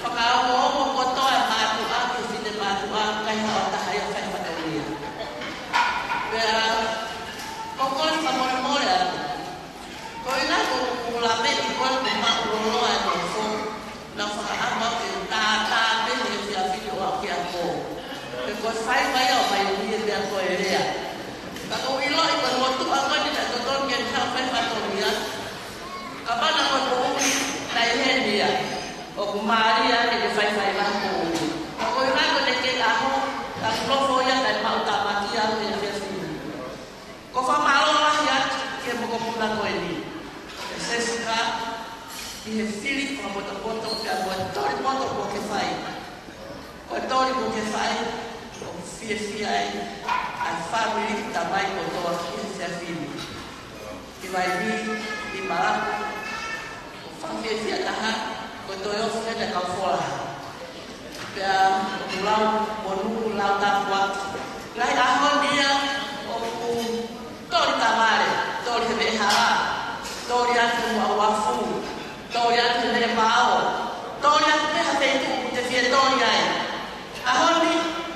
fakaongoongo kotoa e mātuʻa, ki he finemātuʻa, ʻikai haʻo taha ia fai fatongia. Pea, ko e kole fakamolemole atu. Ko e ʻuhinga ko ʻeku laveʻi ko ē ʻoku maʻuloloa e nofo. Naʻa ku fakaʻamu au ke tātā pē he efiafi ni ʻo aʻu ki he ako. He ko e faiva ia ʻo mai ʻi he meʻa ko e lea. Ka ʻoku ou ʻiloʻi ko e motuʻa ko eni naʻe totonu ke ne haʻu fai fatongia. Kapau naʻe ʻi ai e moʻui, naʻe ʻi heni ia. ʻOku mālie ange ke faifai lahi moʻui. Ka ko e ʻuhinga ko ʻene kei ʻaho, ka kuo nofo ia kae maʻu tāmaki au he efiafi ni. Ko e fakamālō lahi atu ki he mokopuna ko eni. ʻE Sesika, ʻi he fili fakapotopoto pea mo e toli poto kuo ke fai. Ko e toli kuo ke fai, ʻoku fiefia ai ʻa e fāmili tamai kotoa ʻi he efiafi ni. ʻI Vainī, ʻi Malaku, ʻoku fakafiefia taha, ko e toe ofi heni e kau fola. Pea ʻoku lau monū, lau tāpuaki. Ngaahi ʻaho ni ia ʻoku toli tavale, toli he veʻehala, toli atu he uafu, toli atu he veʻe vao, toli atu pē ha feituʻu ʻoku te fie toli ai. ʻAho ni,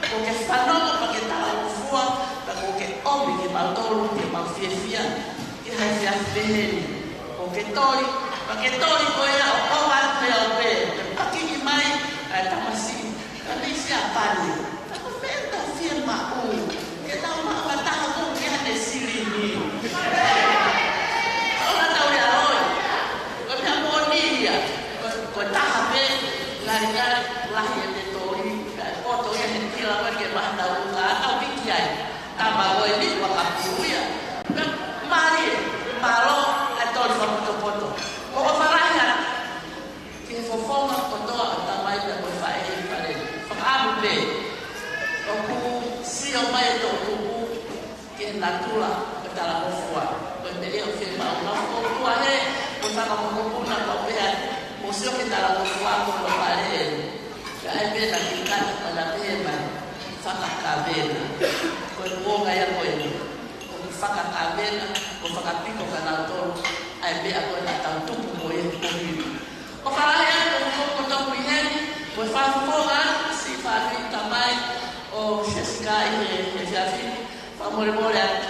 kuo ke fanongo pea ke talangofua, pea kuo ke ʻomi kimautolu ke mau fiefia, ki he efiafi pehē ni. Kuo ke toli, pea ke toli ko ia ʻo ʻova atu pē au pē, ke pakiʻi mai ʻa e tamasiʻi, ka mei Siapani. Ka ko e meʻa ʻoku tau fiemaʻu, ke tau maʻu ha taha ko ē ke ʻi ai haʻane silini. ʻOua naʻa tau ʻi ai ʻo ʻi. Ko e meʻa moʻoni ia, ko, ko e taha pē, ngalingali lahi ʻene toli, ka poto ia he tila ko ē ke maha tau uka, tau piki ai. Tama ko eni ua kapu ia. Pea mālie, mālō, ʻa e toli fakapotopoto. Ko e ʻofa lahi atu ki he fofonga kotoa ʻo e tamai pea mo e faʻē ʻi fale. Fakaʻamu pē, ʻoku sio mai e toʻutupu ki he natula ʻo e talangofua. Ko e meʻa ia ʻoku fiemaʻu, naʻa ku tuʻu hē, ko e fakamokopuna pau pē atu, mo sio ki he talangofua ko hono fale. Ka ʻai pē naʻa ke kata pea na pehē mai, fakakavena. Ko e kuonga ia ko eni. ʻOku fakakavena, ʻoku fakapiko kia nautolu, ʻa e meʻa ko ē naʻa tau tupu mo ia he kuonga ni. ʻOfa lahi atu ki he motuʻa kotoa ʻi heni, mo e fakafofonga siʻi fāmili tamai ʻo Sesika ʻi he, he efiafi ni, fakamolemole atu.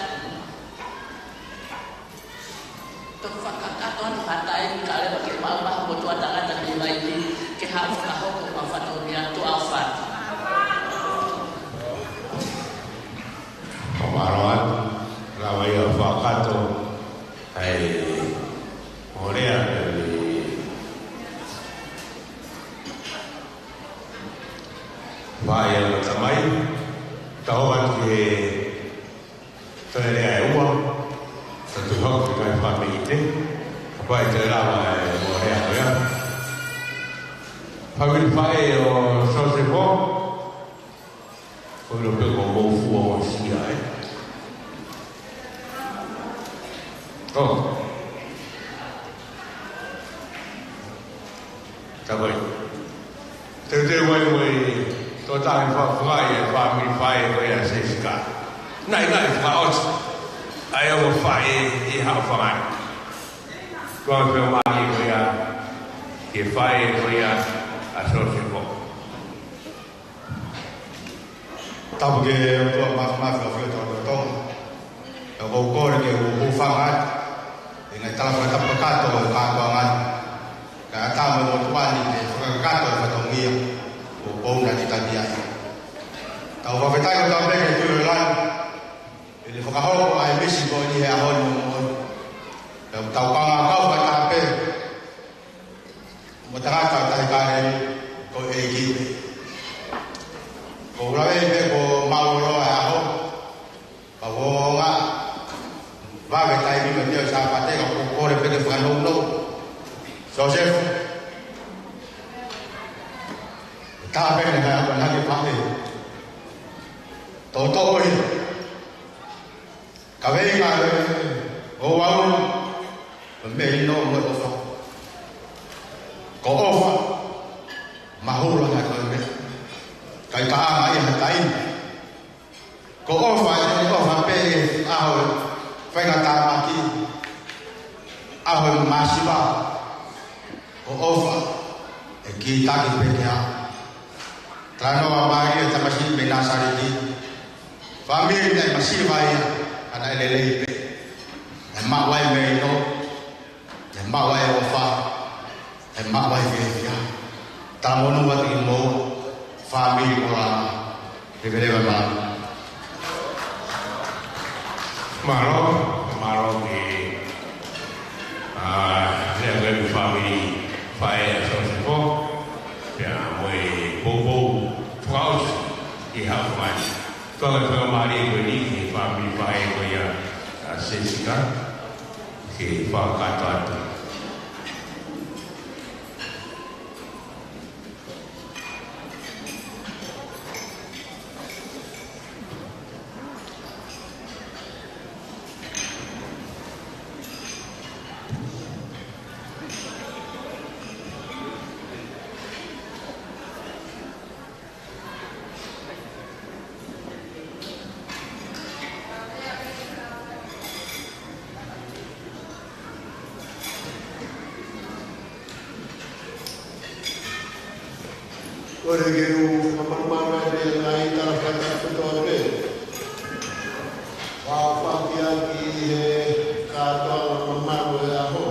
Toki fakakakato atu ha taimi kae ʻoua ke maʻu ha motuʻa tangata mei Vainī, ke haʻu fakahoko ʻemau fatongia, tuʻa ʻofa atu. Fakamālō atu. Toe lea ʻe ua, ka tuʻu hake ki he fāmili pē, kapau ʻe toe lava e mo lea ko ia. Fāmili faʻē ʻo Sosefo, ko ilo pē ko mou fua mo sia, ē. ʻO. Ka ko e. Teuteu mai mo e tō tahi fakafoki e fāmili faʻē ko ia Sesika. Naʻinaʻi fakaʻosi. ʻA e ongo faʻē ʻi Haʻofanga ni. Tuku ange faingamālie ko ia ki he faʻē ko ia ʻa Sosefo. Tapu ke ʻOtua Māfimafi ʻo e Fale Tongatapu Tonga. ʻOku ou kole ke u hūfanga atu ʻi he ngaahi tala fakatapu kakato ʻo e kātoanga ni. Kae ʻatā mo e motuʻa ni ke fakakakato e fatongia ʻoku ou na ni taki ai. Tau fakafetaʻi kotoa pē ki he Tuʻi ʻo e langi ʻi heʻene fakahoko ʻa e misi ko eni he ʻaho ni mo e moʻoni. Tau kau fakataha pē mo e tangata ʻo e Tahi Kāleli ko e ʻEiki pē. Ko u lave pē kuo mālōlō e ʻaho, ka ʻoku ou ongoʻi vave taimi mo e meʻa ʻo e Sāpate ka ʻoku ou kole pē ke fakanounou. Sosefo. Taha pē naʻe hanga ʻo hake pē. Toto ko ia. Kaveinga ʻo e ʻaho ni, ko e melino mo e ʻofa. Ko e ʻofa, mahulu ange ko e meʻa. ʻIkai ke ʻaonga ia ha taimi. Ko e ʻofa, ʻe ʻofa pē he ʻaho ʻe faingatāmaki, ʻaho ʻe masiva. Ko e ʻofa, ʻe kītaki pē ki ai. Talanoa mālie e tamasiʻi mei Nāsaleti. Fāmili naʻe masiva ia, ka naʻe lelei pē. Naʻe maʻu ai e melino, naʻe maʻu ai e ʻofa, naʻe maʻu ai e fiefia. Talamonū atu kimoua, fāmili ʻo Lama. Leveleva mālō. Mālō, mālō ki he, ā, lea ko ē mei he fāmili faʻē ʻa Sosefo, pea mo e poupou fakaʻosi ʻi Haʻofanga ni. Tuku ange faingamālie ko eni ki he fāmili faʻē ko ia ʻa Sesika, ke fakakakato atu. Kole ke u fakamalumalu atu e ngaahi tala fakatapu kotoa pē. Fakafetaʻi ki he kātoanga mamalu ʻo e ʻaho.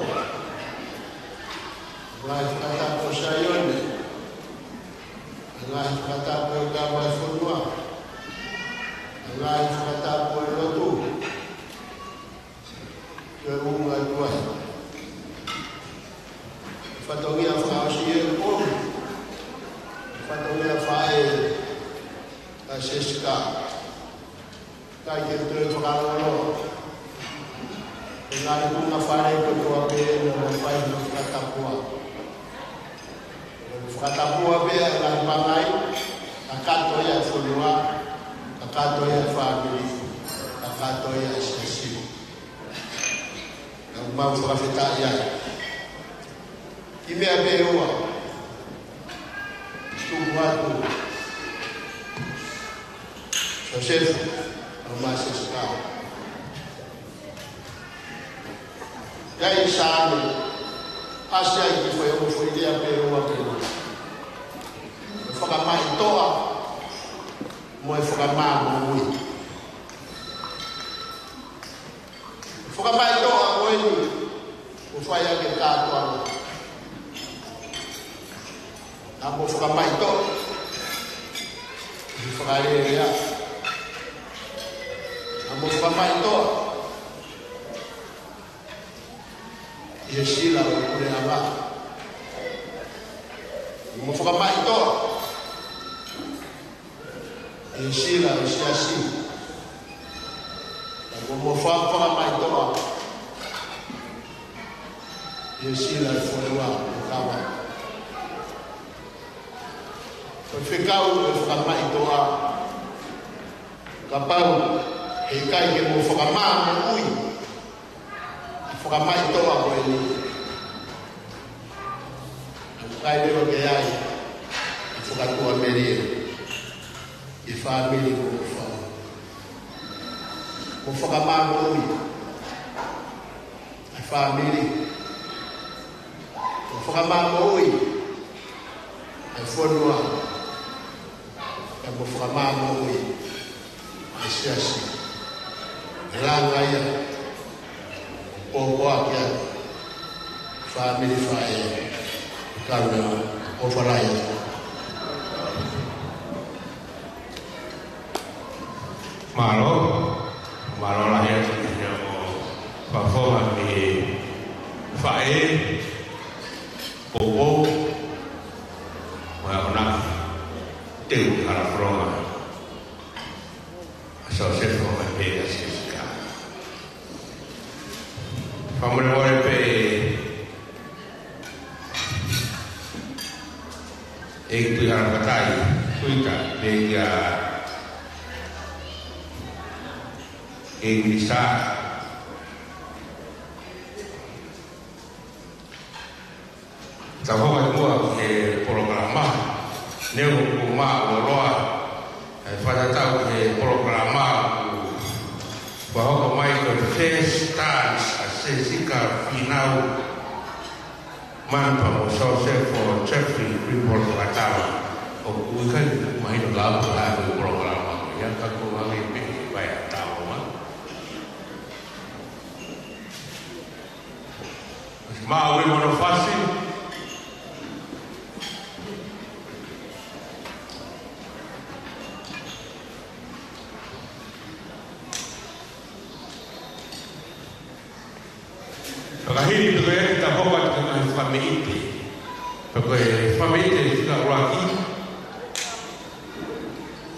Ngaahi fakatapu ʻo Saione. Ngaahi fakatapu ʻo e kau mai fonua. Ngaahi fakatapu ʻo e lotu. Ke unga tuai. Fatongia fakaʻosi ʻe ʻomi. Fatongia faʻē ʻa Sesika. ʻIkai ke toe fakalolo. ʻE ngaahi tuʻunga fale kotoa pē naʻa nau fai ʻenau fakatapua. Fakatapua pē ʻa e ngaahi pangai, kakato ia e fonua, kakato ia e fāmili, kakato ia e siasi. Naʻa mau fakafetaʻi ai. Kiʻi meʻa pē ʻe ua. Tuku atu. Sosefo, ʻa Sesika. ʻI ai e Saame, ʻasi ai e kiʻi foʻi ongo foʻi lea pē ʻe ua pē. Fakamaʻitoʻa, mo e fakamāmoʻui. Fakamaʻitoʻa ko eni, ʻoku fai ʻaki e kātoanga. Naʻa mo fakamaʻitoʻa, ʻi he fakalelea. Naʻa mo fakamaʻitoʻa, ʻi he sila ʻo e puleʻanga. Naʻa mo fakamaʻitoʻa, ʻi he sila ʻo e siasi. Ko mo fa-, fakamaʻitoʻa ʻi he sila e fonua ʻo Kava. Ko e fekau ʻo e fakamaʻitoʻa, kapau heʻikai ke mo fakamāmoʻui e fakamaʻitoʻa ko eni, ʻoku ʻikai leva ke ʻi ai ha fakatuʻamelie ʻi he fāmili ko mo fa-, mo fakamāmoʻui e fāmili, mo fakamāmoʻui e fonua, pea mo fakamāmoʻui e siasi. ʻE langa ia, pōpoaki atu e fāmili faʻē, kauna o falai. Mālō, mālō lahi atu ki he ʻaho ni, fakafofonga ki he faʻē, poupou, mo e akonaki teu ʻi he hala fononga ʻa Sosefo mo e Pea Sesika. Fakamolemole pē ʻEiki Tuʻihaʻafatai, Tuita, pea kia ʻEiki Minisitā. Tau hoko atu muʻa ki he polokalama, neongo ʻoku māʻolunga e fakatatau ki he polokalama, ʻoku fakahoko mai ko e first dance ʻa Sesika Fīnau Manupa mo Sosefo Jeffrey Ripple Fakatava. ʻOku ʻikai ke mahino ka ʻoku hā ko e polokalama ko ia, ka ko e ʻuhinga pē ke fai ʻa e taulōma. Maʻu e mono fasi. Fakahili pē ko e tapoka ki he ngaahi fakameʻite. Pea ko e fakameʻite fika ʻuluaki,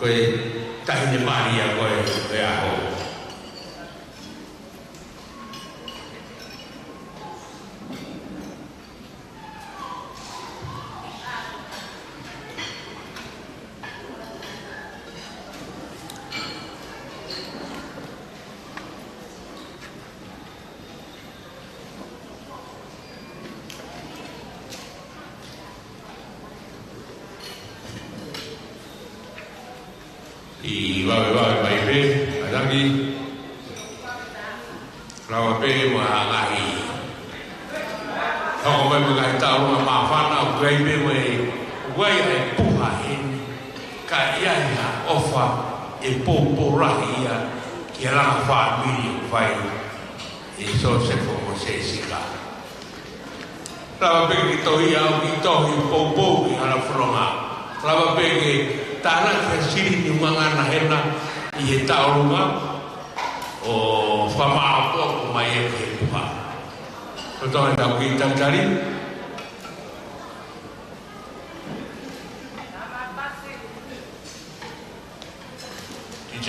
ko e Taʻahine Malia ko e, ko e ʻaho. ʻI vave vave mai pē, ʻa e taki. Lava pē mo e ngaahi. Hoko mai mo e ngaahi taulōma māfana, ʻoku ʻi ai pē mo e, ʻoku ʻi ai e puha heni. Ka ʻi ai ha ʻofa ʻe poupou lahi ia ki he langa fāmili ʻoku fai ʻe Sosefo mo Sesika. Lava pē ke tohi au ki tohi poupou ki hala fononga. Lava pē ke tānaki ha silini ʻumaʻā ngana hena ʻi he taulōma ʻo fakamāʻopoʻopo mai e ke puha. Ko tohi tau ki talitali. D J.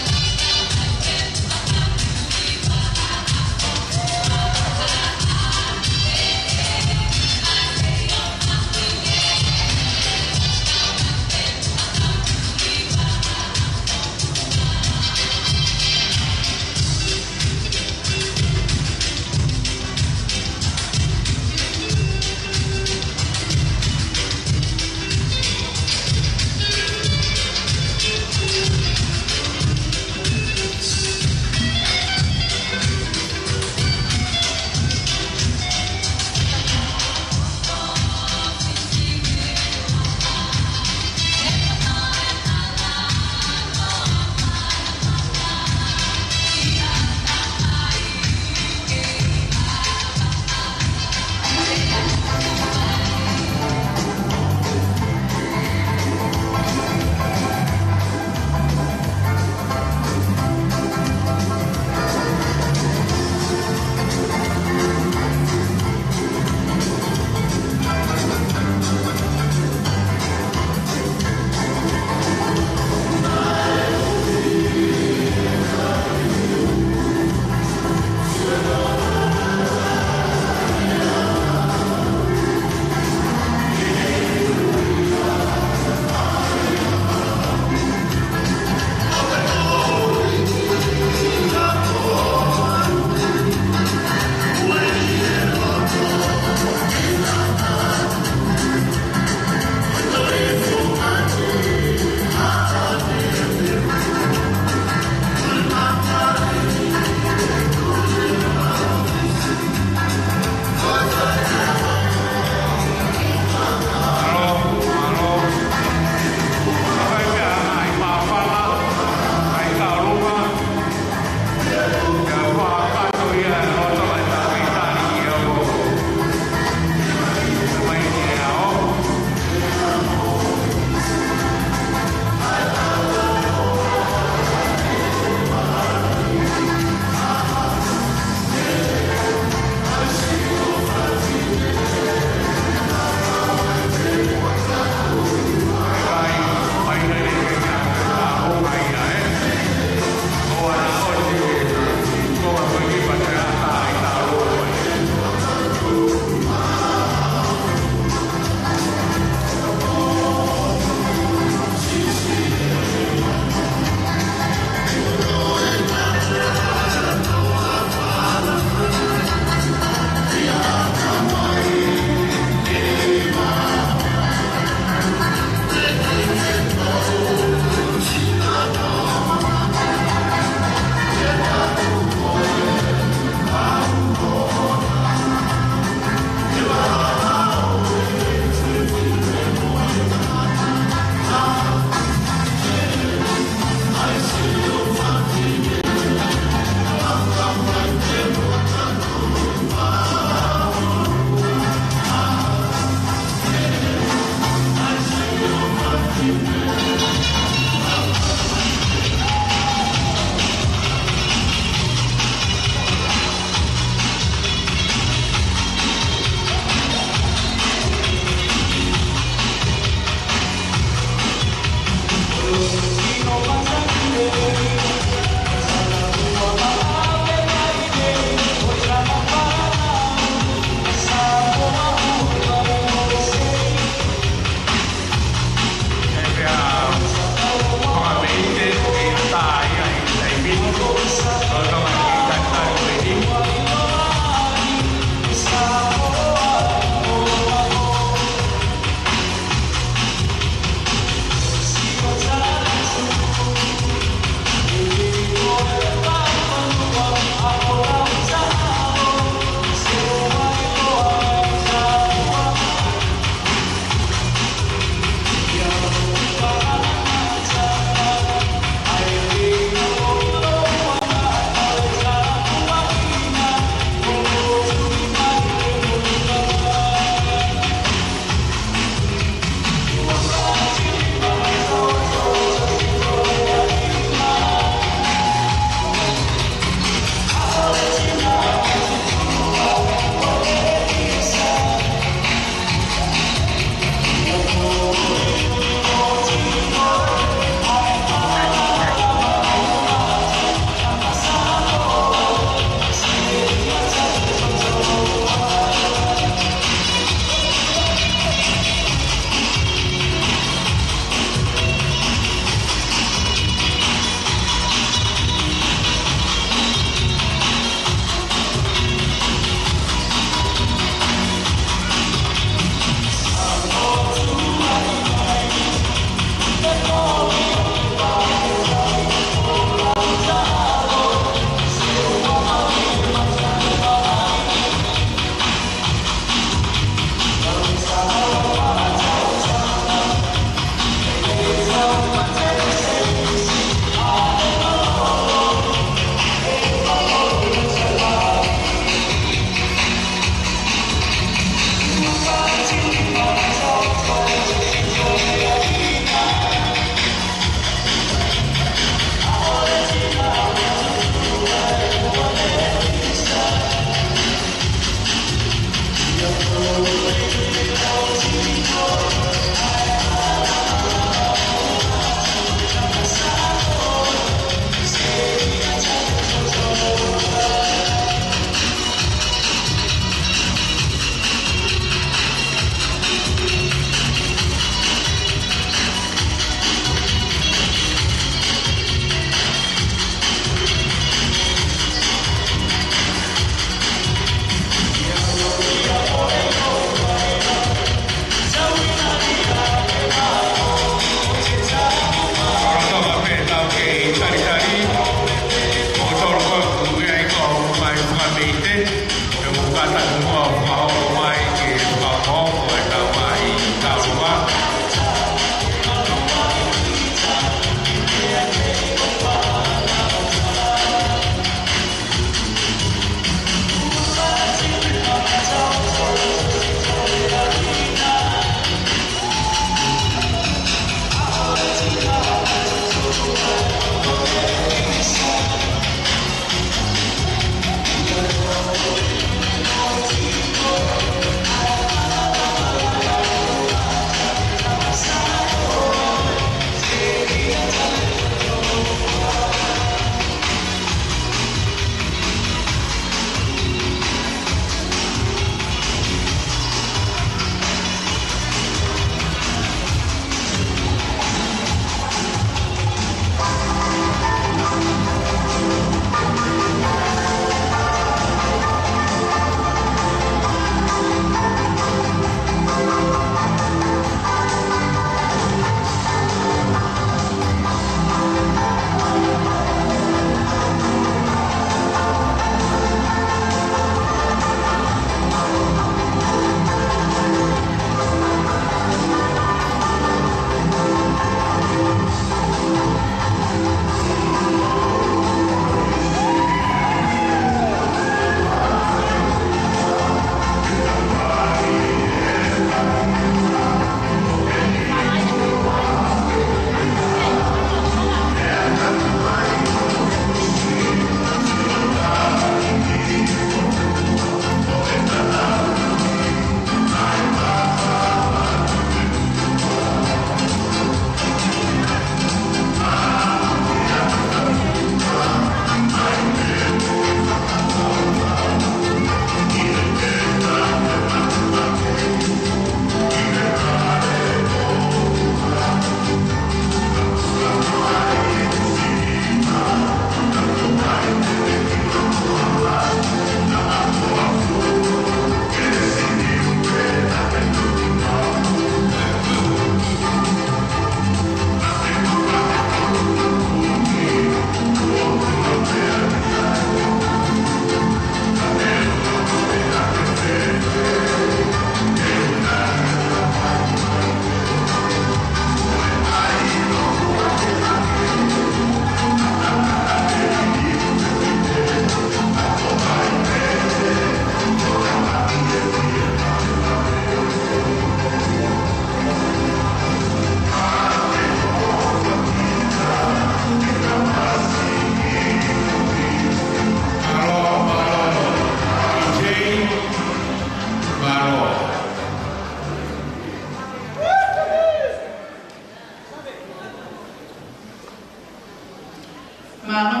Mālō.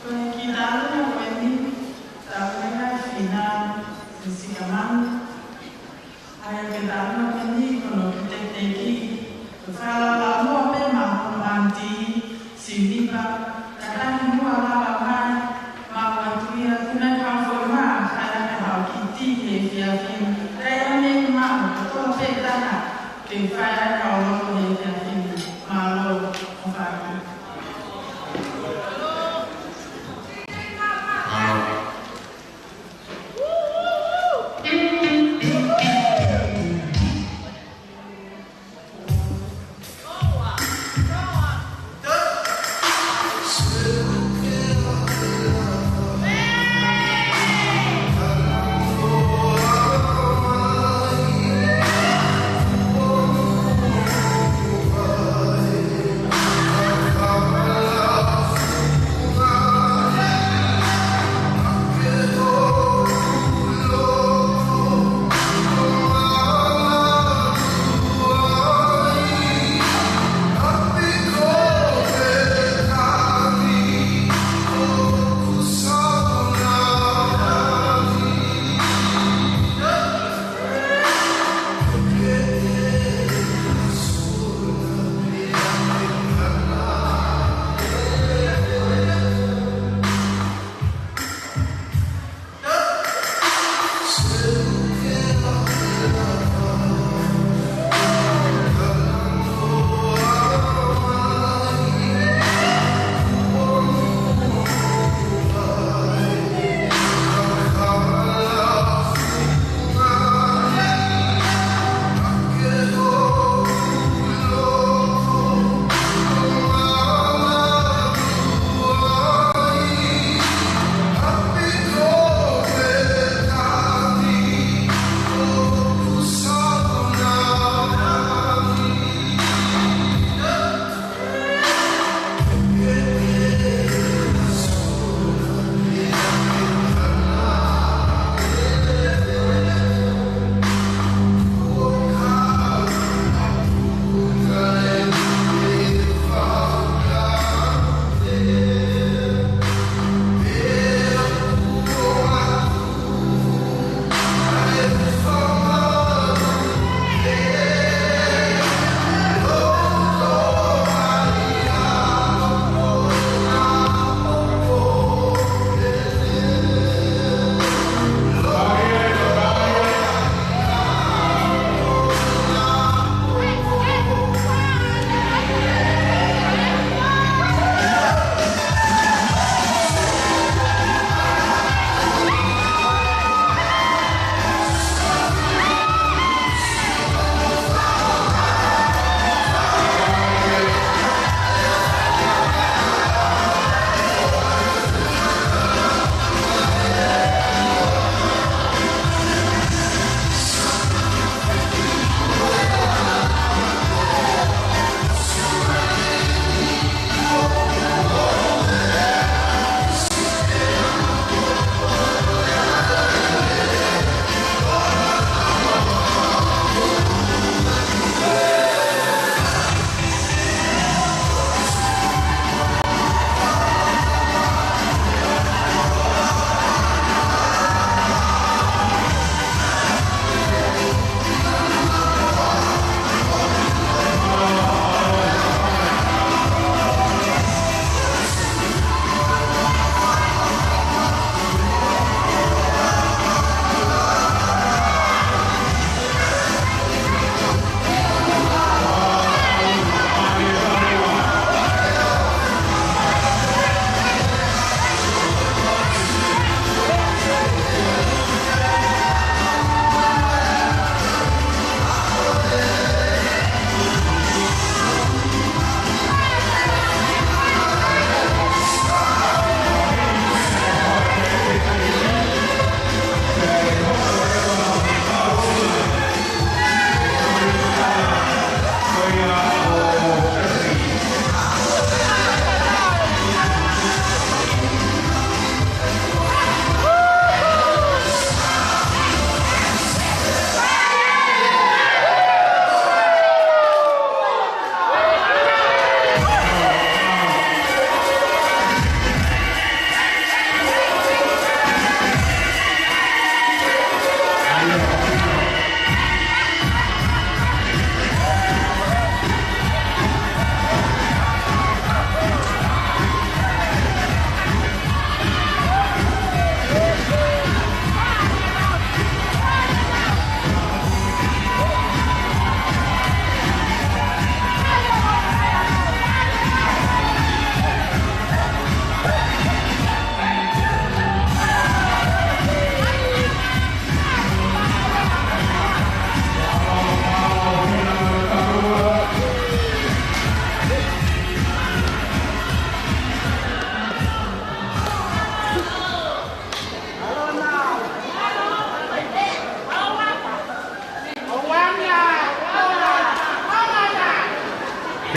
Ko e kiʻi talanoa ko eni, talanoa fina, e sikamanu. ʻA ia ko e talanoa ko eni, ko hono kitekiteki, ko e fakalaulaunoa pē maʻa hono ʻanti, Sinipa, ka tangi muʻa lava mai, maʻu atu ia, kuo ne hanga foki mai ʻo fai ʻaki haʻo kiʻi tī he efiafi ni. Ka ʻi ai ha meʻa maʻu, ko e tō pē taha, ke fai ai haʻo lotu he efiafi ni. Mālō, ʻofa atu. Mālō.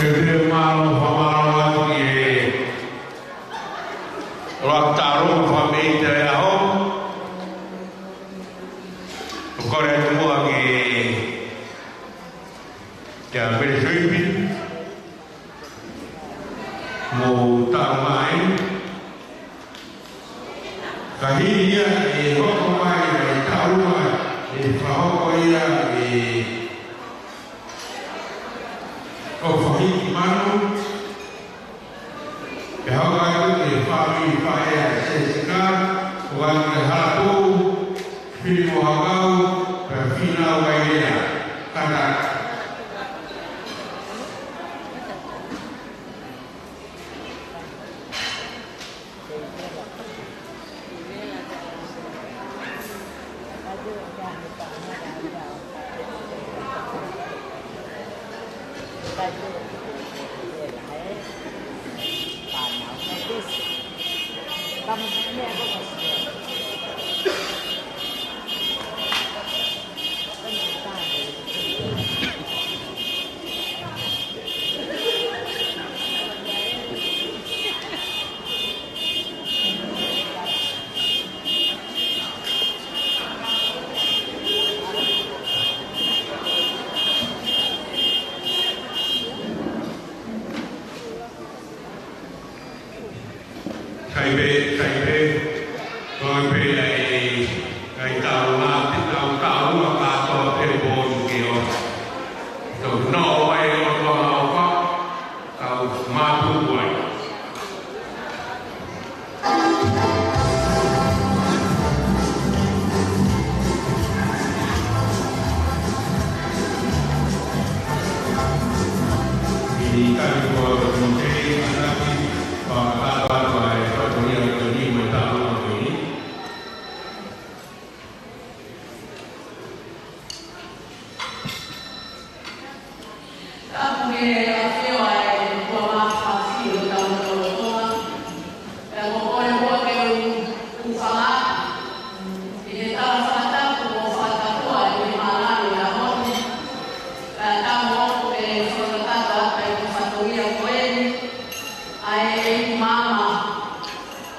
Te mālō, fakamālō atu ki he ʻuluaki taʻu ʻo e fāmili ʻi he ʻaho. ʻOku kole atu muʻa ki he, ki he Pilipipi. Mou tau mai. Ka hili ia ʻe hoko mai ʻa e taʻu ʻe fakahoko ia ʻe ʻOfaʻeiki Manu, ʻe hoko atu ki he fāmili faʻē ʻa Sesika, ʻo ʻai ki he Halapō, Fili mo Hakau, pea Fīnau Vailea, kātaki. Kai pē, kai pē, kai pē ʻa e, kai taʻu ʻa, te taʻu taʻu ʻa kātoa pē pō ʻi ke o. Tau nō ai o tō ʻa ʻOfa, tau mātuku ai. ʻI he taimi ko ē ʻoku tau kei ʻanaki, fakataha atu ʻa e fatongia ko eni mo e taʻu ko eni. Tapu ke ʻafio ʻa e ʻOtua Māfimafi ʻi hotau lotolotonga. Pea ko e kole muʻa ke u hūfanga ʻi he tala fakatapu mo fakatapu ʻa e mālani ʻa e ʻaho ni. Pea tau ō ke fakatapu atu ʻi he fatongia ko eni ʻa e ʻeiki maama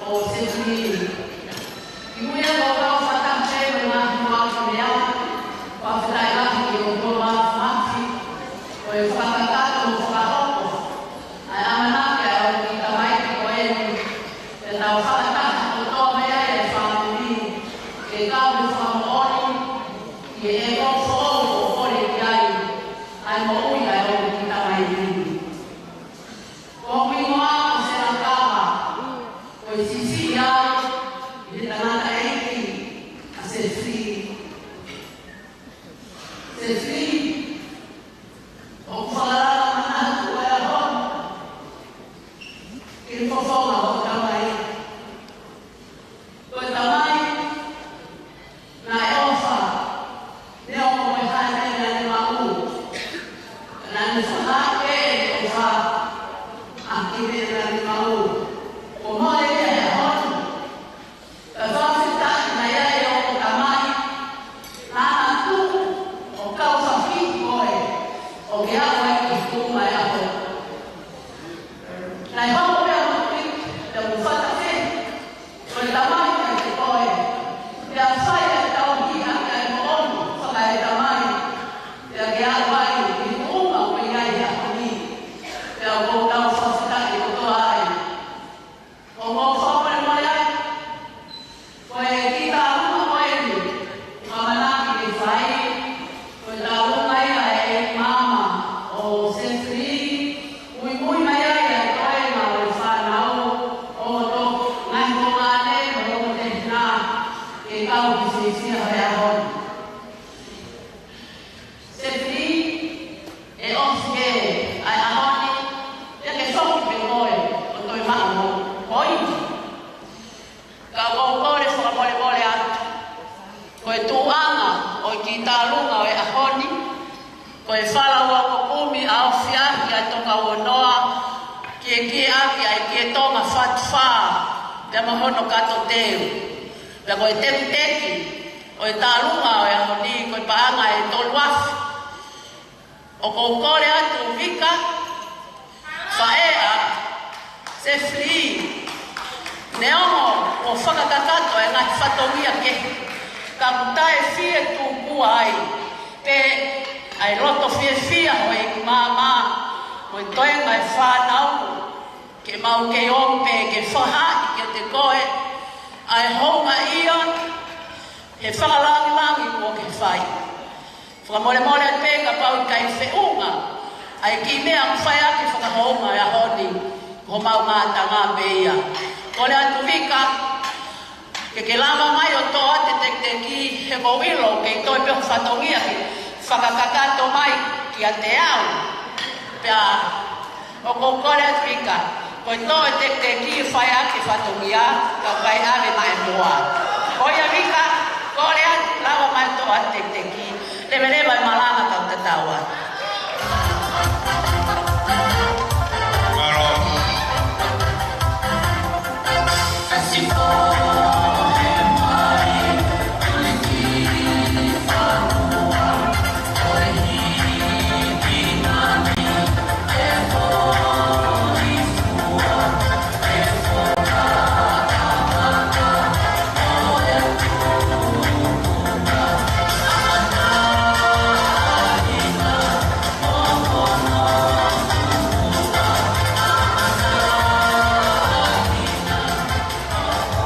ʻo Sefili. ʻI muʻa ʻoku ou kau fakataha pē mo e ngaahi huakimeʻa, fakafetaʻi lahi ki he ʻOtua Māfimafi, ko e fakakakato mo fakahoko ʻa e ʻamanaki ʻa e ʻū kiʻi tamaiki ko eni, ke tau fakataha kotoa mai ai e fāmili, ke kau he fakamoʻoni ki he ʻEiki foʻou ʻoku kole ki ai ʻa e moʻui ʻa e ʻū kiʻi tamaiki. Ko hoku hingoa ko Sela Kava, ko e siʻisiʻi au ʻi he tangataʻeiki ʻa Sefili. Sefili, ʻoku fakalala manatu ʻa e ʻaho ni ki he fofonga ʻo e tamai. Ko e tamai naʻe ʻofa, neongo ko e hā e meʻa naʻa ne maʻu. Ka naʻa ne fakahā pē ʻene ʻofa ʻaki e meʻa naʻa ne maʻu. Kuo mole ia he ʻaho ni. Ka fakafetaʻi naʻe ʻi ai hoku tamai, naʻa na tuʻu ʻo kau fafiki koe, ʻo ke aʻu ai ki he tuʻunga ʻo e ʻaho. Naʻe hoko pē ʻa Matuiki, pea mo Fatafehi, ko e tamai kiate koe. Pea fai ʻa e tauhi ʻaki ʻa e moʻoni fakaetamai, pea ke aʻu ai ki he tuʻunga ʻoku ke ʻi ai he ʻaho ni. Pea ʻoku ou kau fakafetaʻi kotoa ai. ʻOku ou fakamolemole ai, ko e kiʻi tālunga ko eni, ʻoku ou ʻamanaki ke fai, ko e tālunga ia ʻa e ʻeiki maama ʻo Sefili, muimui mai ai ʻa e toenga ʻo e fānau, ʻo toki ngaahi tuongaʻane, mo e ongo tehina, ke kau ki he fiefia he ʻaho ni. Sefili, ʻe ʻosi ē ʻa e ʻaho ni, pea ke foki pē koe ʻo toe maʻu hoʻo poini. Ka ʻoku ou kole fakamolemole atu, ko e tuʻunga ʻo e kiʻi tālunga ʻo e ʻaho ni, ko e fala ua ua kumi ʻa e ofi ʻaki ʻa e tokauonoa, kiekie ʻaki ʻa e kiʻi Tonga Fatu Fā, pea mo hono kato teu. Pea ko e tekiteki ʻo e tālunga ʻo e ʻaho ni, ko e paʻanga ʻe tolu afe. ʻOku ou kole atu Vika, Faʻē ʻa Sefili, neongo ʻoku fakakakato e ngaahi fatongia kehe, ka ʻoku taʻe fie tūkua ai pē ʻa e loto fiefia ʻo e ʻeiki māmā mo e toenga e fānau, ke mau kei ʻomi pē ke fakahā kiate koe ʻa e houngaʻia he fakalāngilangi kuo ke fai. Fakamolemole pē kapau ʻe ʻikai feʻunga ʻa e kiʻi meʻa ʻoku fai ʻaki e fakahounga he ʻaho ni, ko homau ngataʻanga pē ia. Kole atu Vika, ke ke lava mai ʻo toʻo atu e tekiteki, he ʻoku ou ʻilo ʻoku kei toe pē hoʻo fatongia ke fakakakato mai kiate au. Pea ʻoku ou kole atu Vika, ko e toʻo e tekiteki ʻe fai ʻaki e fatongia, ka ʻoku ʻikai ʻave mai moa. Ko ia Vika, kole atu, lava mai ʻo toʻo atu e tekiteki. Leveleva e malanga kau tatau atu. Mālō.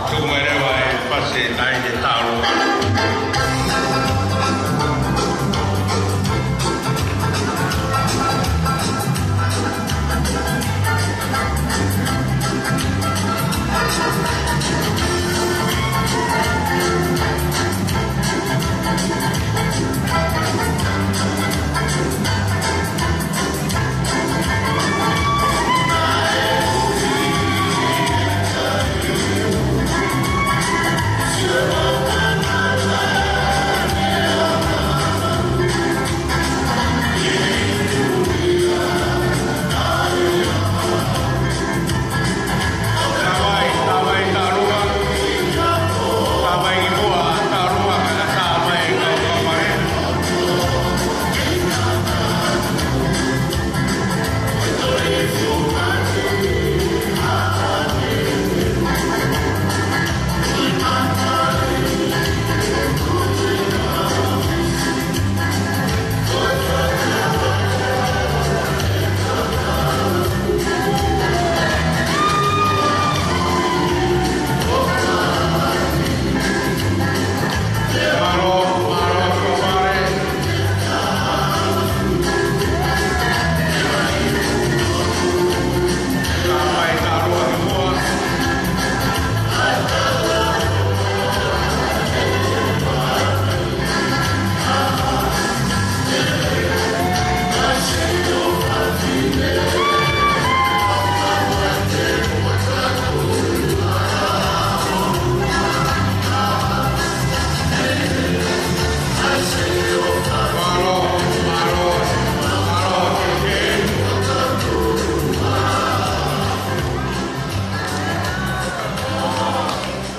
Tuku mai leva e fasi ʻa e taʻalo.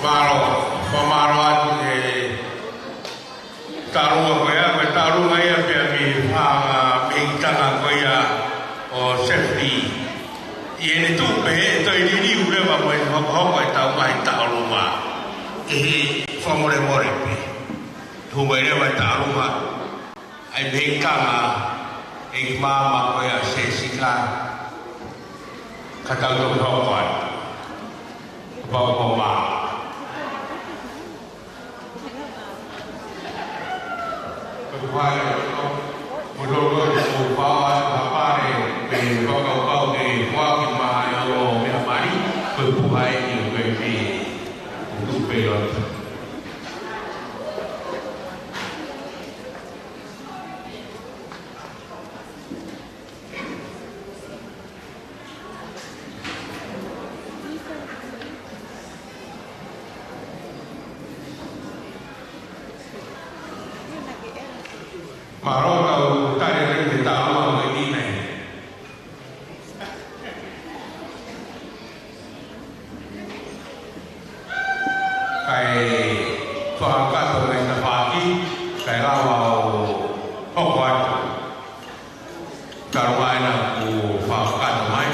Mālō, fakamālō atu ki he taʻalo ko ia, ko e taʻalo ia pea mei he fanga mehikitanga ko ia ʻo Sefili. ʻI heʻene tuʻu pehē ʻe toe liliu leva mo e hokohoko e tau mai taʻalo. ʻI he fakamolemole pē. Tuku mai leva e taʻalo ʻa e mehikitanga ʻeiki māmā ko ia ʻa Sesika. Ka tau toki hoko atu. Pau ko mā. Ka kuhai, mo lolo ko pau atu ha pare, pe fakapau ke kuaki mai o mea mali, ko e puhai ni o ke ke, kutu pe o. Mālō kau tale ʻi he taʻalo ko eni. Kae fakakakato mai tafaʻaki, kae lava ʻo hoko atu. Talu mai naʻa ku fakakakato mai.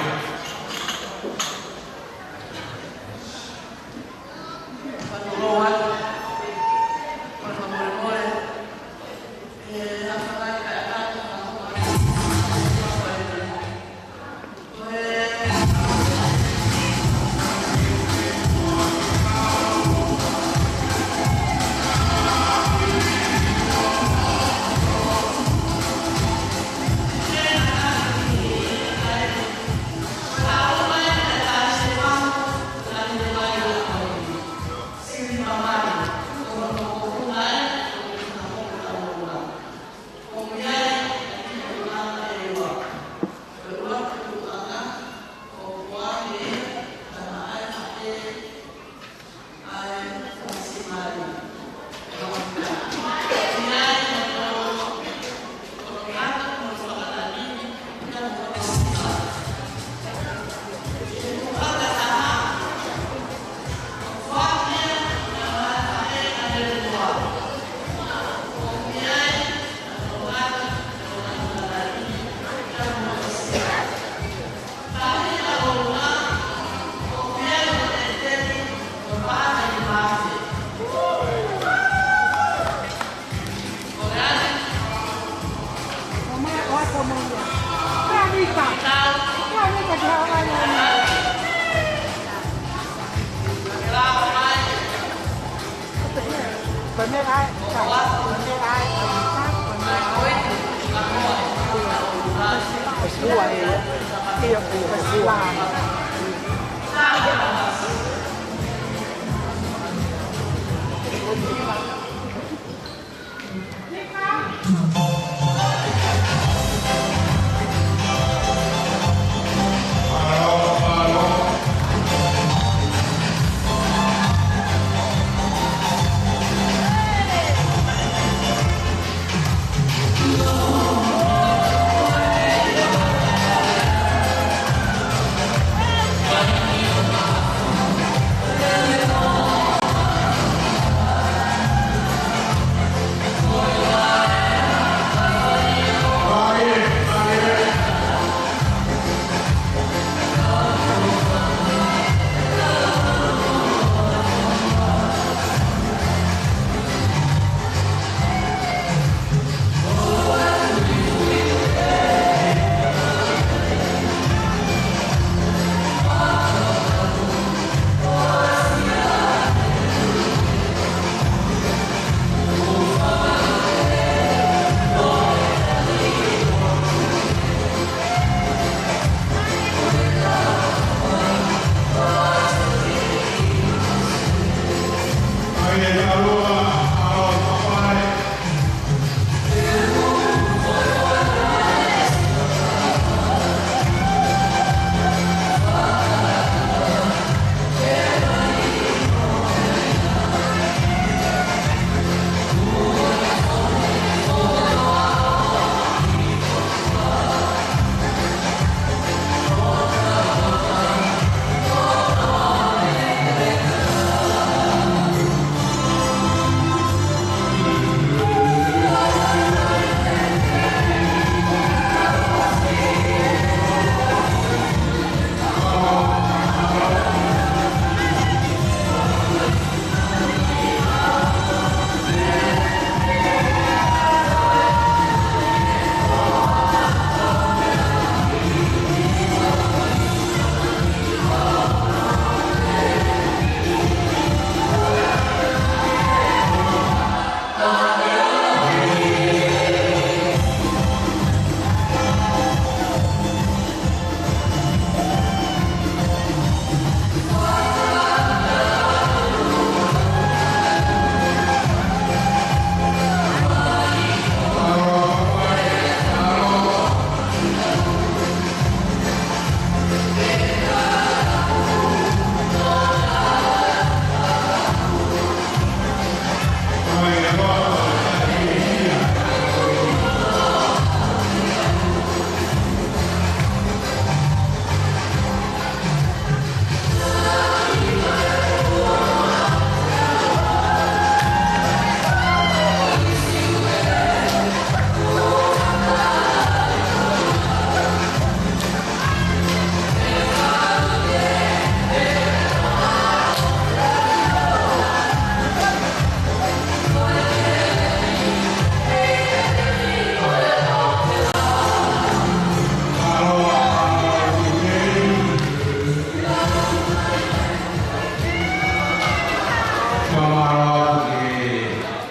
Fakamālō ki he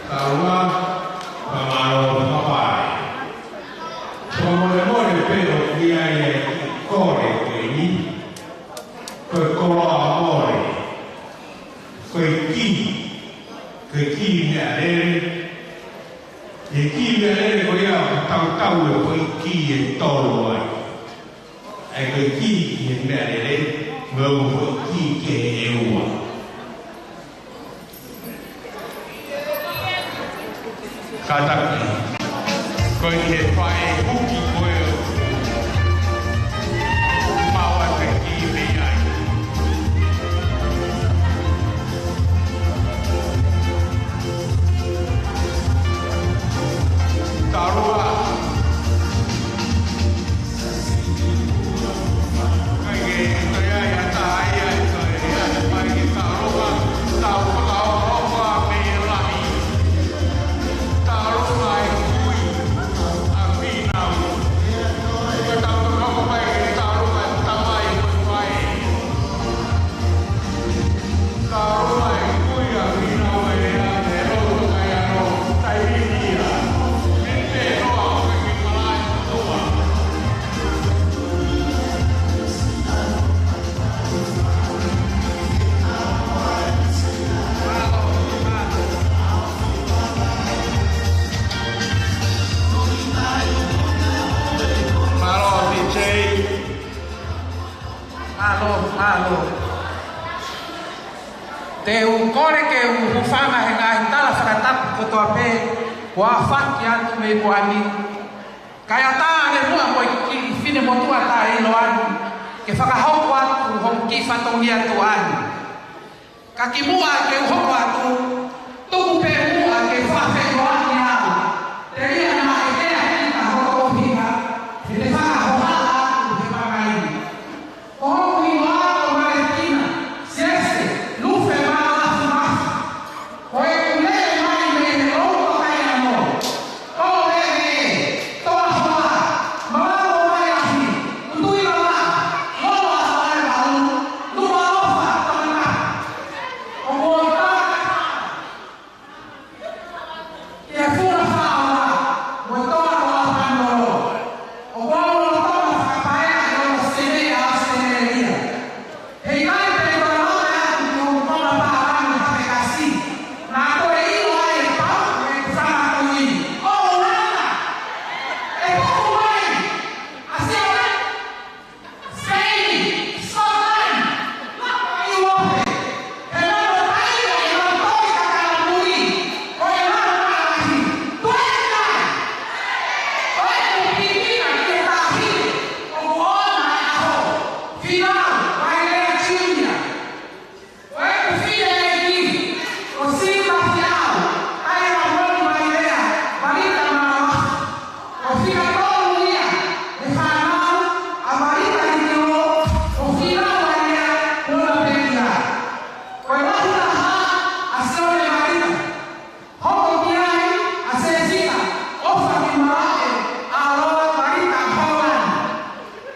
taua, fakamālō ki he papai. Fakamolemole pē ʻoku ʻi ai e kiʻi kole ko eni, ko e koloa mole, ko e kiʻi, ko e kiʻi meʻalele, e kiʻi meʻalele ko ia ʻoku tautau e foʻi kiʻi ʻe tolu ai. ʻA ia ko e kiʻi ki he meʻalele, mo e foʻi kiʻi ki he ʻeua. Kātaki. Ko e ke fai huki ko e maua te ki mei ai. Tarua. Kole ke u hūfanga he ngaahi tala fakatapu kotoa pē kuo aofaki atu mei muʻa ni. Kae ʻatā ʻa e muʻa mo e kiʻi finemotuʻa taʻeʻiloa ni, ke fakahoko atu hoku kiʻi fatongia tuʻa ni. Ka kimuʻa ke u hoko atu, tuku pē muʻa ke fakafeʻiloaki au. Telia naʻe ʻikai ke ʻi ai ha hoko ʻuhinga, he te fakahohaʻa atu he pangai ni. Ko hoku hingoa ko Malekina Siese Lufe Maʻalafumafi. Ko ʻeku lele mai mei he Loto Kaiano. Ko e lele, toa hoa, malalo mai ahi, tutui lava, lolo a Hawaii Valu, Nukuʻalofa, Tonga. ʻOku ou tala ki he funga faoa, mo e toa ko Apanolo. ʻOku ou lolotonga fakapaea ʻi loto sene ʻa ʻAositelēlia. He ʻikai te u lava atu ki hoku konga pālangi ha fekasi. Naʻa toe ʻilo ai e pau ʻeku fanga kui. ʻOua! ʻE tuku mai! ʻAsi ʻa Sipeini, Sikotilani, Lapa ʻIulope, he lalo taila ʻi he lalo toki kakala muli, ko e lalo maʻalahi, tuʻe kai. Ko e kūpikina ki he taʻahine, ʻoku ʻoʻona e ʻaho, Finau Vailea Junior. Ko ʻeku fine ʻeiki, ko Sila Fiau, ʻa ia ʻa Moni Vailea, Malita Maʻalafu. Ko e fika tolu ia, he fānau, ʻa Malita Likilo, ko Finau Vailea, Mona Pelia. Ko e lahi taha, ʻa Sione Malita. Hoko ki ai ʻa Sesita ʻOfakimalaʻe ʻAloa Malita Holani.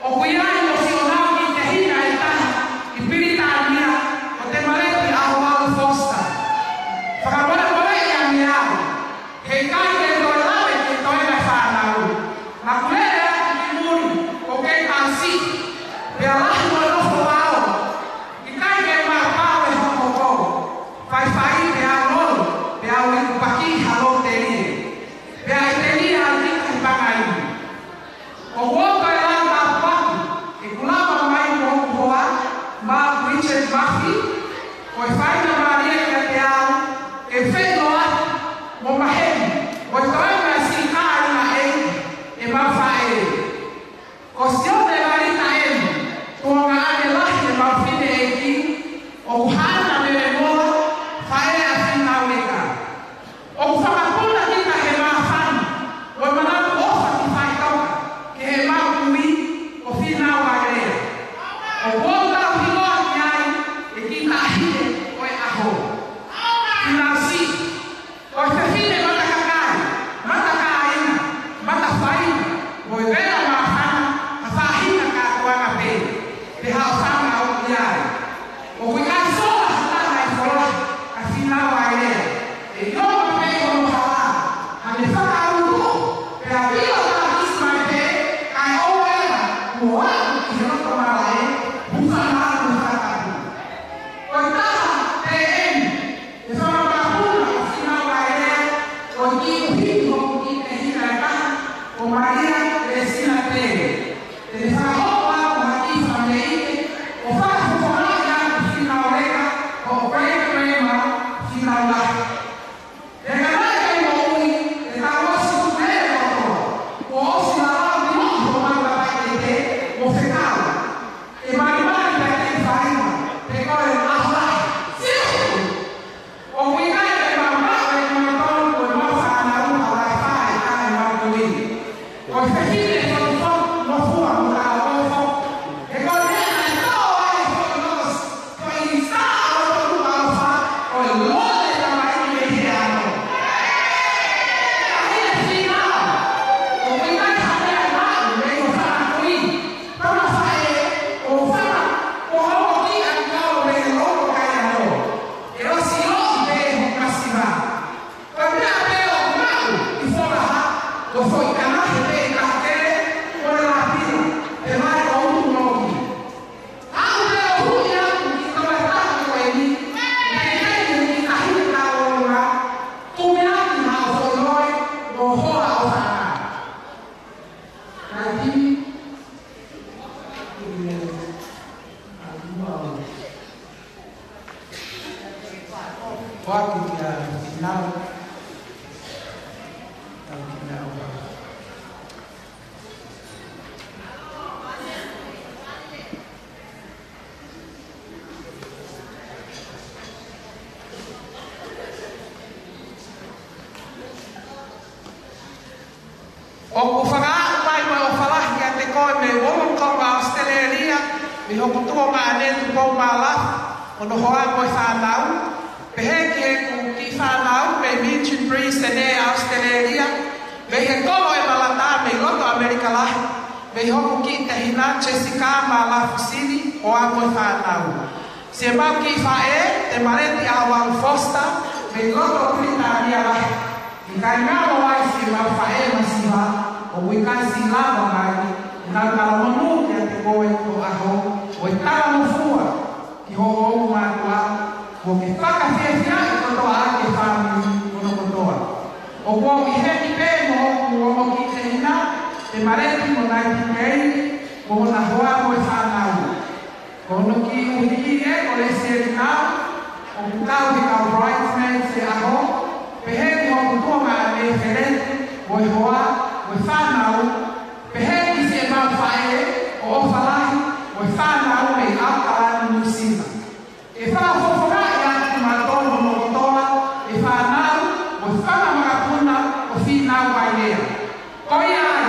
ʻOku ʻi ai mo siʻonau kiʻi tehina ʻe taha ʻi Pilitānia, ko Temaleti ʻAhoau Foster. Fakamolemoleʻi ange au, he ʻikai ke toe lave ki he toenga e fānau. Naʻá ku lele atu ki muli, ʻoku kei tausi, pea lahi mo e nofo vao. ʻIkai ke maʻu pau e hokohoko. Faifai pea u lolo, pea u iku paki ha lōtelie. Pea ʻi telia ʻa e lika he pangai ni. ʻOku ou toe lau tāpuaki, ʻeku lava mai mo hoku hoa, Mark Richard Murphy, ko e faingamālie kiate au, ke feʻiloaki mo maheni, mo e toenga e siʻi kāinga ʻeiki, ʻemau faʻē. Ko Sione Malita M, tuongaʻane lahi ʻemau fine ʻeiki, ʻoku Hana Mele Moa, faʻē ʻa Finau Leka. ʻOku fakapuna kita he māfana, mo e manatu ʻofa ki faʻitoka, ki heʻemau kui, ko Finau Vailea. ʻOku ou tauhi loa ki ai, e kiʻi taʻahine ʻo e ʻaho. Finau siʻi, ko e fefine matakakai, matakāina, matafaina, mo e vela māfana, ha faʻahinga kātoanga pē, pe ha ʻofaʻanga ʻoku ʻi ai. ʻOku ʻikai sola ha taha ʻi Foloa, ka Finau Vailea. ʻE ʻiloa pē hono hala, ha meʻa fakaʻutu, pea ʻilo takisi mai pē, kae ʻoua ʻe ʻalu, mo aʻu ki he loto malaʻe, hūfanga atu he fakatapu. Ko e taha pē eni, ʻe fakamakapuna ʻo Finau Vailea, ko e kiʻi ʻuhinga hoku kiʻi tehina ʻe taha, ko Malia Telesina Tele. Te ne fakahoko atu ha kiʻi fakameʻite, ʻo fakafofongaʻi atu Finau Leka, ko e great grandma Finau Leka. ʻOku fakaaʻu mai mo e ʻofa lahi kiate koe mei Wollongong, ʻAositelēlia, mei hoku tuongaʻane Tupou Maalafu, hono hoa mo e fānau, pehē ki heʻeku kiʻi fānau mei Mission Bay, Senē, ʻAositelēlia, mei he kolo ʻe Malata mei loto ʻAmelika Lahi, mei hoku kiʻi tehina Jessica Maalafu Sivi, hoa mo e fānau. Siʻemau kiʻi faʻē, Temaleti ʻAoau Foster, mei loto Pilitānia Lahi. ʻIkai ngalo ai siʻemau faʻē masiva, ʻoku ʻikai siʻi lava mai ʻenau talamonū kiate koe ʻi ho ʻaho, ʻo e talangofua ki hoʻo ʻofa mātuʻa, kuo ke fakafiefiaʻi kotoa ʻaki e fāmili hono kotoa. ʻOku ou ʻi heni pē mo hoku ongo kiʻi tehina, Temaleti mo Naiti Kei, mo hona hoa mo e fānau. Ko hono kiʻi uhikiʻi ē ko Lesieli Nau, ʻoku kau he kau bridesmaids he ʻaho, pehē ki hoku tuongaʻane Feleti, mo e hoa, mo e fānau, pehē ki siʻemau faʻē, ko ʻOfa Lahi, mo e fānau mei ʻAokalani, Nuʻusila. ʻE fakafofongaʻi atu kimautolu hono kotoa ʻe he fānau mo e fanga makapuna ʻo Fīnau Vailea. Ko ia ai,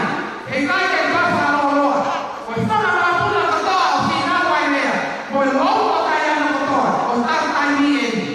ʻe ʻikai ke u fakalōloa, ko e fanga makapuna kotoa ʻo Fīnau Vailea, mo e lou ʻo Taiana kotoa, ʻo tau taimi eni.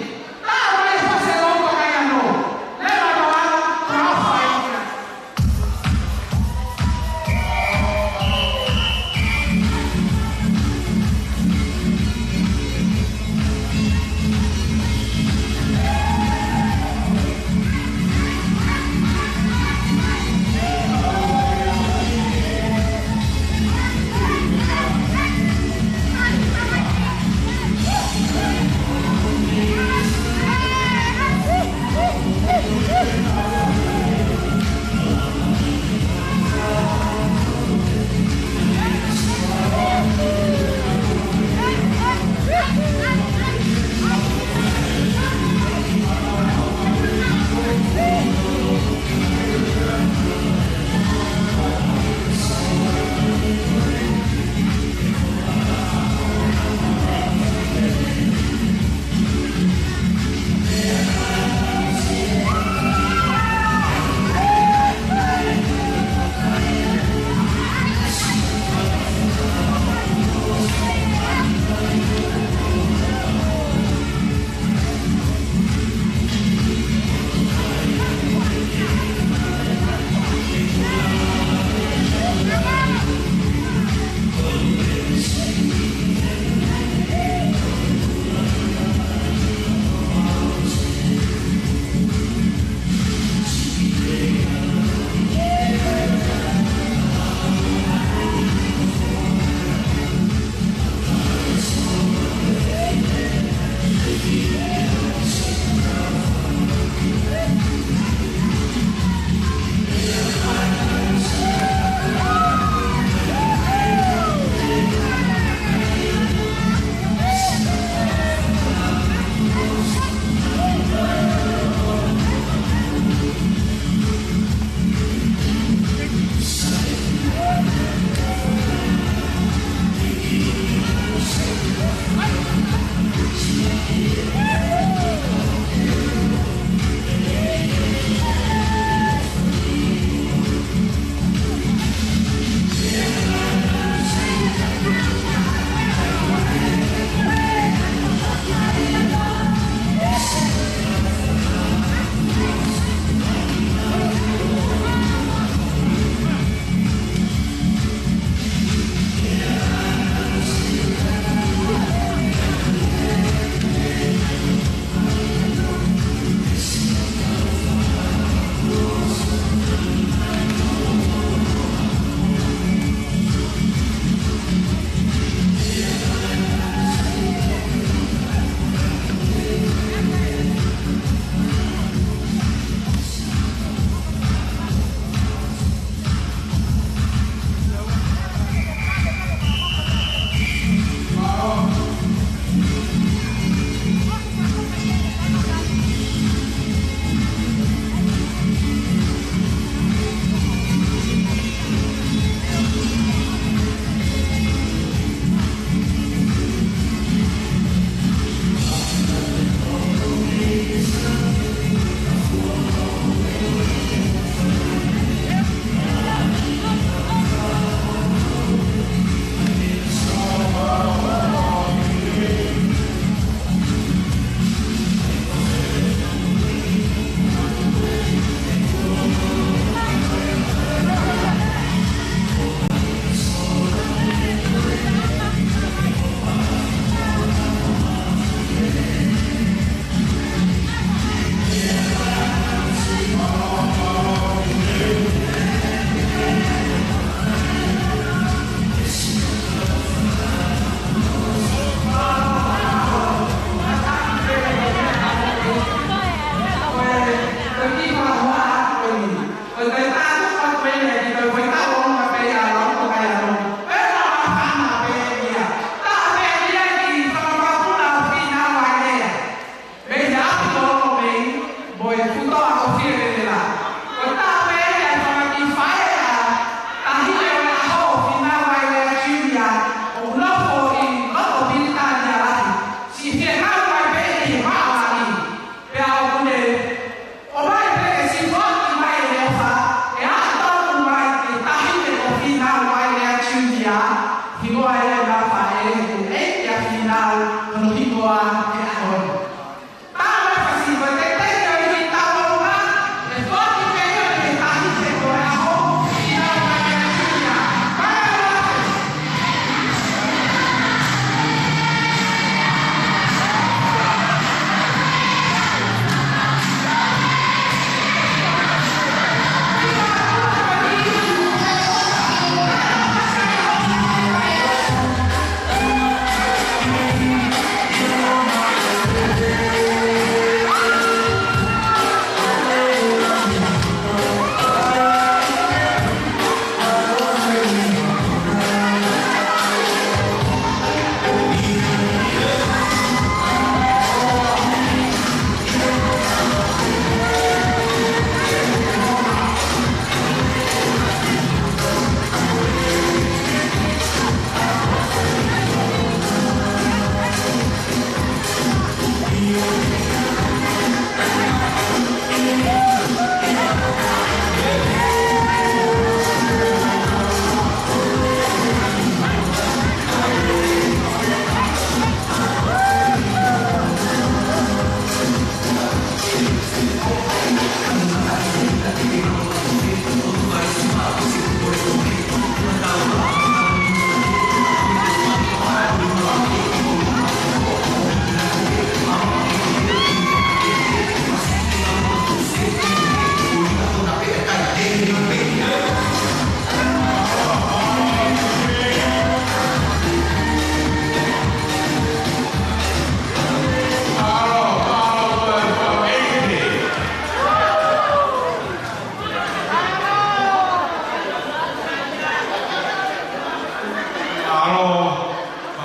Mālō,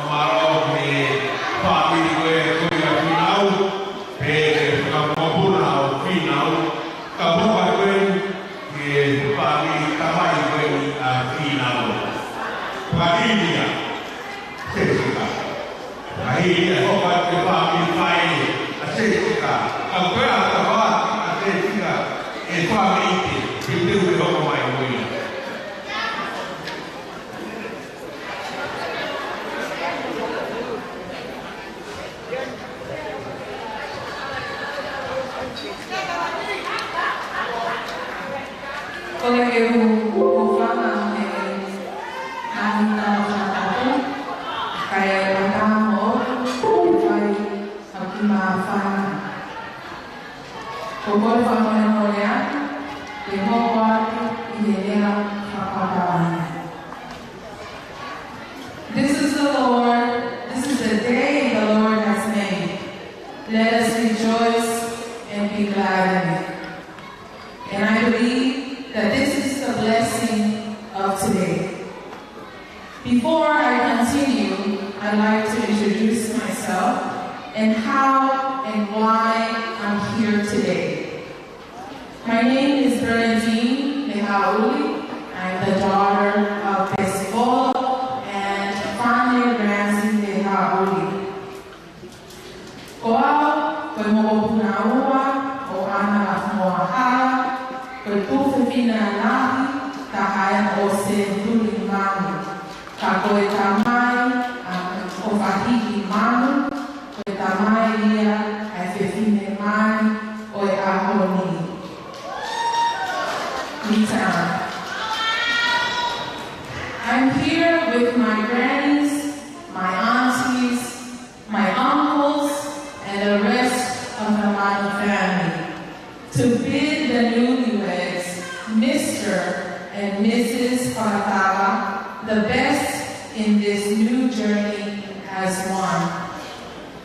mālō ki he fāmili ko ē ko ia Fīnau, pea ki he fanga mokopuna ʻo Fīnau, kae ʻumaʻā ko ē ki he fāmili tamai ko ē ʻa Fīnau. Palinia, Sesika. Kae ʻumaʻā ko e fāmili faʻē ʻa Sesika. Ka ko e ʻata ʻa Sesika, ʻe fāmili te, te te ue hoko mai mo ia. Ko e hūfanga ʻo e ngaahi tala fakatapu, kae ʻatā moʻoku ke fai ha kiʻi māfana. Ko e kole fakamolemole atu ke hoko atu ʻi he lea fakapapālangi. This is the Lord, this is the day the Lord has made. Let us rejoice and be glad in it. And I believe that this is the blessing of today. Before I continue, I'd like to introduce myself and how and why I'm here today. My name is Bernadine Lehauli. I'm the daughter of Besivola and Fane Ramsey Lehauli. Ko au, ko e mokopuna ua ʻo ʻAna Lafungoa Hala, ko e tuofefine lahi taha ena ʻo Senituli Manu. Ka ko e tamai ʻa Kofahiki Manu, ko e tamai ia ʻa e fefine mali ʻo e ʻaho ni. Mita. I'm here with my grannies, my aunties, my uncles, and the rest of the Manu family to bid the newlyweds, Mister and Missus Fakatava, the best in this new journey as one.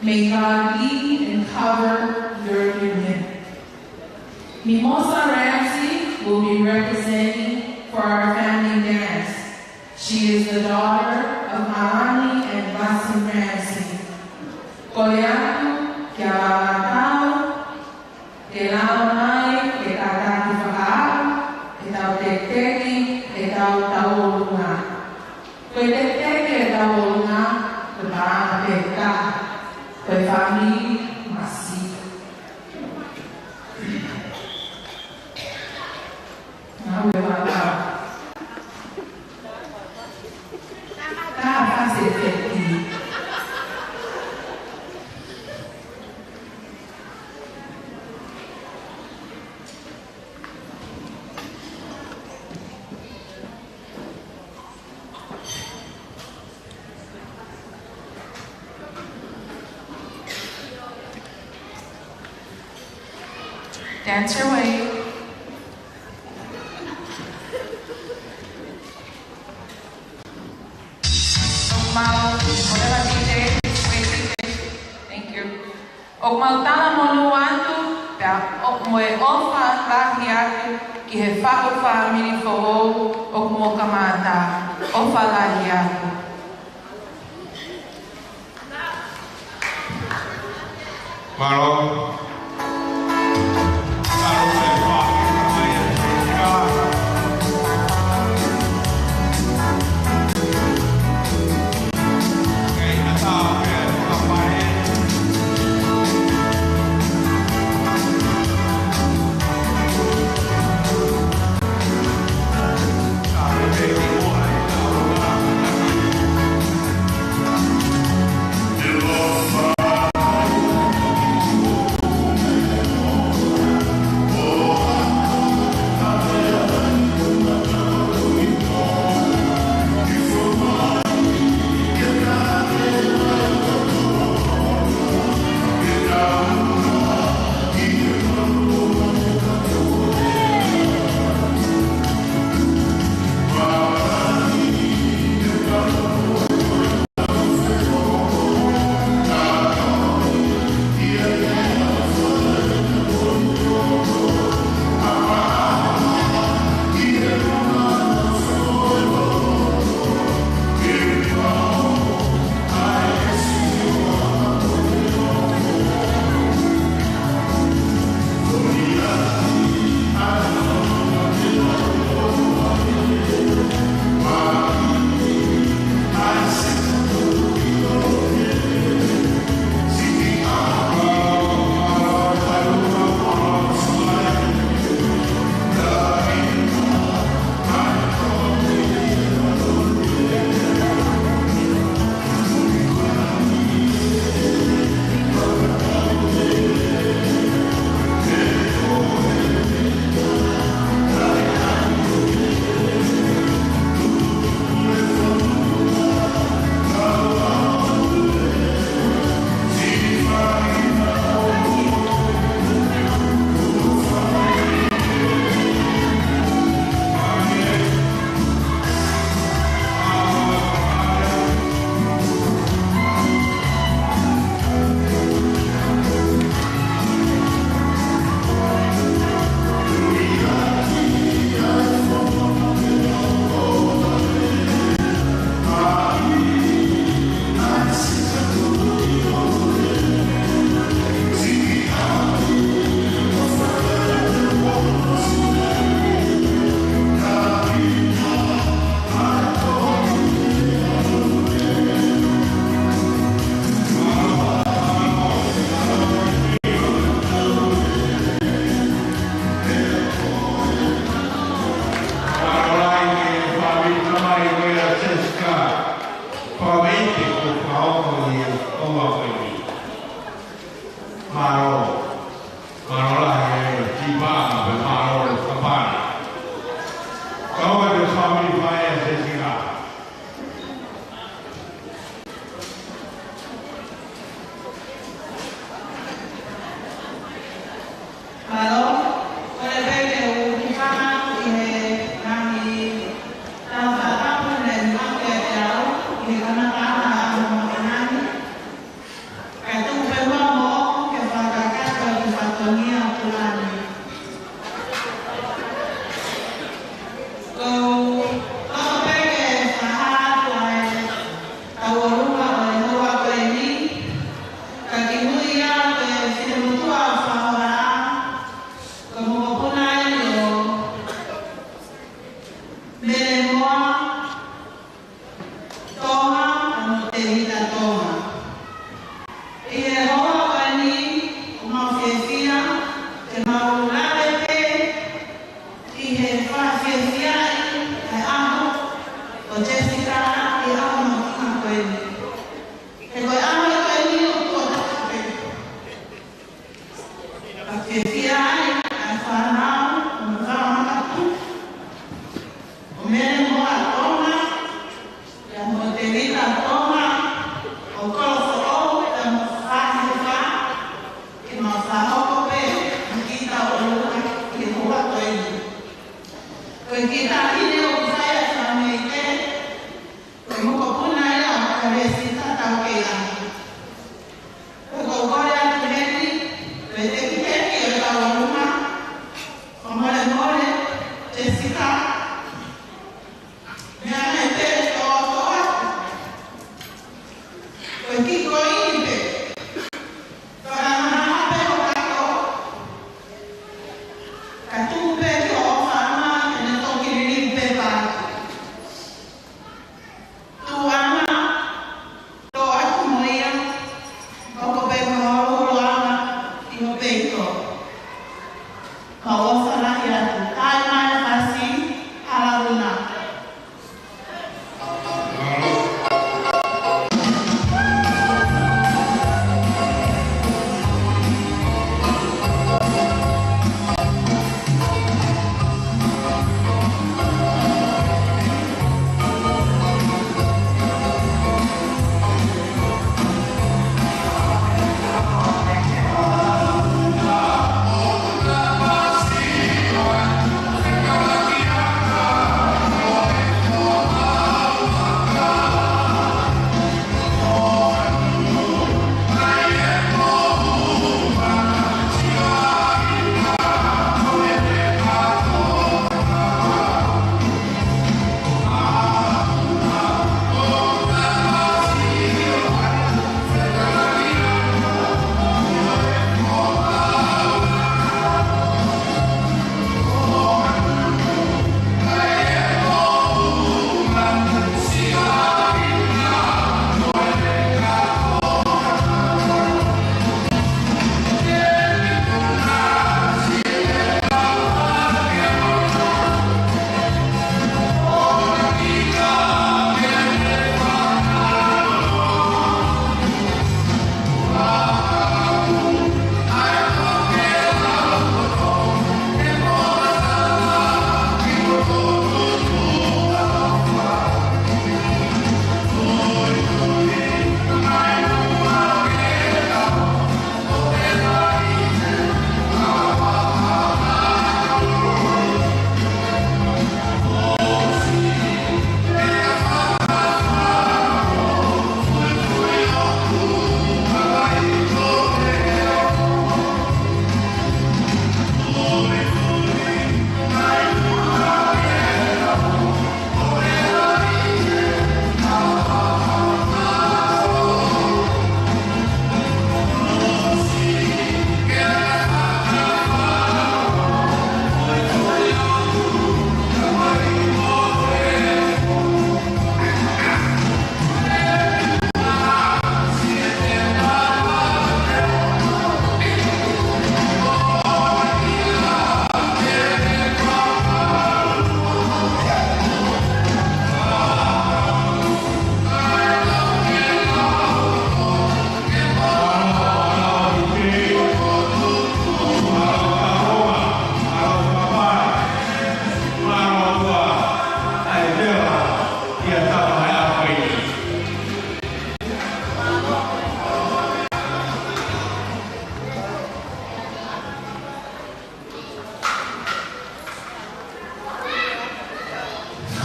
May God lead and cover your union. Mimosa Ramsey will be representing for our family dance. She is the daughter of Alani and Basi Ramsey. Kole atu kia Valatau ke lava mai ke kātaki fakaʻau ʻetau teketeke, ʻetau tauʻolunga. Ko e teketeke ʻetau tauʻolunga, ko e palana pē ʻe taha, ko e fāmili Masi. Ngāue mākau. Ka fase feti. Dance your way. Mau, whatever D J, wait, D J. Thank you. ʻOku mau talamonū atu, pea ʻoku mo e ʻofa lahi atu ki he faʻu fāmili foʻou ʻoku mo kamata. ʻOfa lahi atu. Mālō. Pea mālō e fakapale. Kau ai pē fāmili faʻē ʻa Sesika. Mālō, kole pē ke u kiʻi fakaʻamu ʻi he ngaahi tau fakatapu ne maʻu kiate au ʻi he kamataʻanga ʻo e ʻaho ni. Kae tuku pē muʻa moʻoku ke fakakakato e kiʻi fatongia ʻo e puleʻanga ni. Ko u loto pē ke fakahā atu ʻa e tauʻolunga ʻo e houa ko eni, ka kimuʻa ia ko e finemotuʻa ʻo Fakahola, ko e mokopuna ʻeni ʻo Mele Moa Tonga mo Tēvita Tonga. ʻI he houa ko eni, ʻoku mau fiefia ke mau lave pē ʻi he fakafiefiaʻi ʻa e ʻaho ʻo Jessica ʻi he ʻaho mahuʻinga ko eni. He ko e ʻaho ko eni ʻoku tuʻo taha pē. Ka fiefia ai ʻa e fānau ʻo Mele Moa Tonga, pea mo Tēvita Tonga, ʻo kolofoʻou pea mo fakaʻehiʻehi, ke mau fakahoko pē ʻa e kiʻi tauʻolunga ʻi he houa ko eni. Ko e kiʻi taʻahine ʻoku fai ʻa e fāmili, ko e mokopuna ia ʻo Kalisita Taukeila. Ko e kole atu heni, ko e tekiteki ʻo e tauʻolunga, fakamolemole, Jessica, meʻa mai pē ki hoʻo ʻofa. Ko e kiʻi koini pē. Fakahā pē hoʻo kato. Ka tuku pē ki hoʻo ʻofa ʻana, ke ne toki liliu pē pā. Tuʻu ʻana, tō atu mo ia, hoko pē ko e holoholoʻanga ʻi ho peito. Ka ʻofa lahi atu. Tae mai fasi, hala una.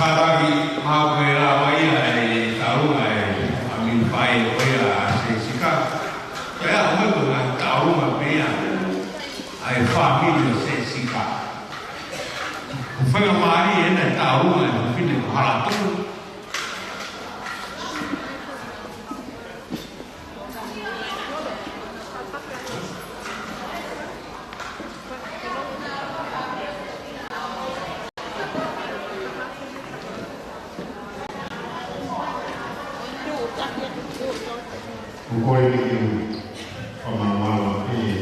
Kātaki, mahalo ko e lava ia e taunga e ʻa e mini fai ko ia ʻa Sesika. Ko e ʻuhinga ko e ngaahi taunga pē ia ʻa e fāmili ʻo Sesika. Ko e faingamālie ʻena e taunga e fefine ko Halatuʻu. Ko koe ni ke u fakamālō atu e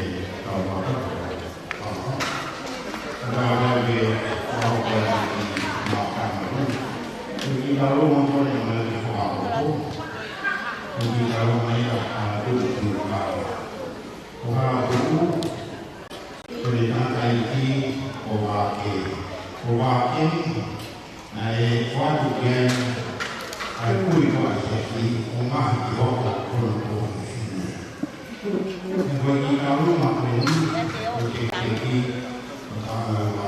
kau maka. Ka ʻoku ou ʻoatu ʻa e fakamālō atu ki he mākana. Ko e kiʻi tau mo kole mai ki he fakaʻofoʻofa. Ko e kiʻi tau mai ʻa Halatuʻu ki he mākana. Ko Halatuʻu, ko ʻene tangataʻeiki ko Vake. Ko Vake, naʻe ʻoatu ki ai ʻa e kui ko ʻAisake ʻo ngaohi ki hono ʻofefine. Ko e kiʻi tau mo kole mai, ko e tangataʻeiki ko Tamaua.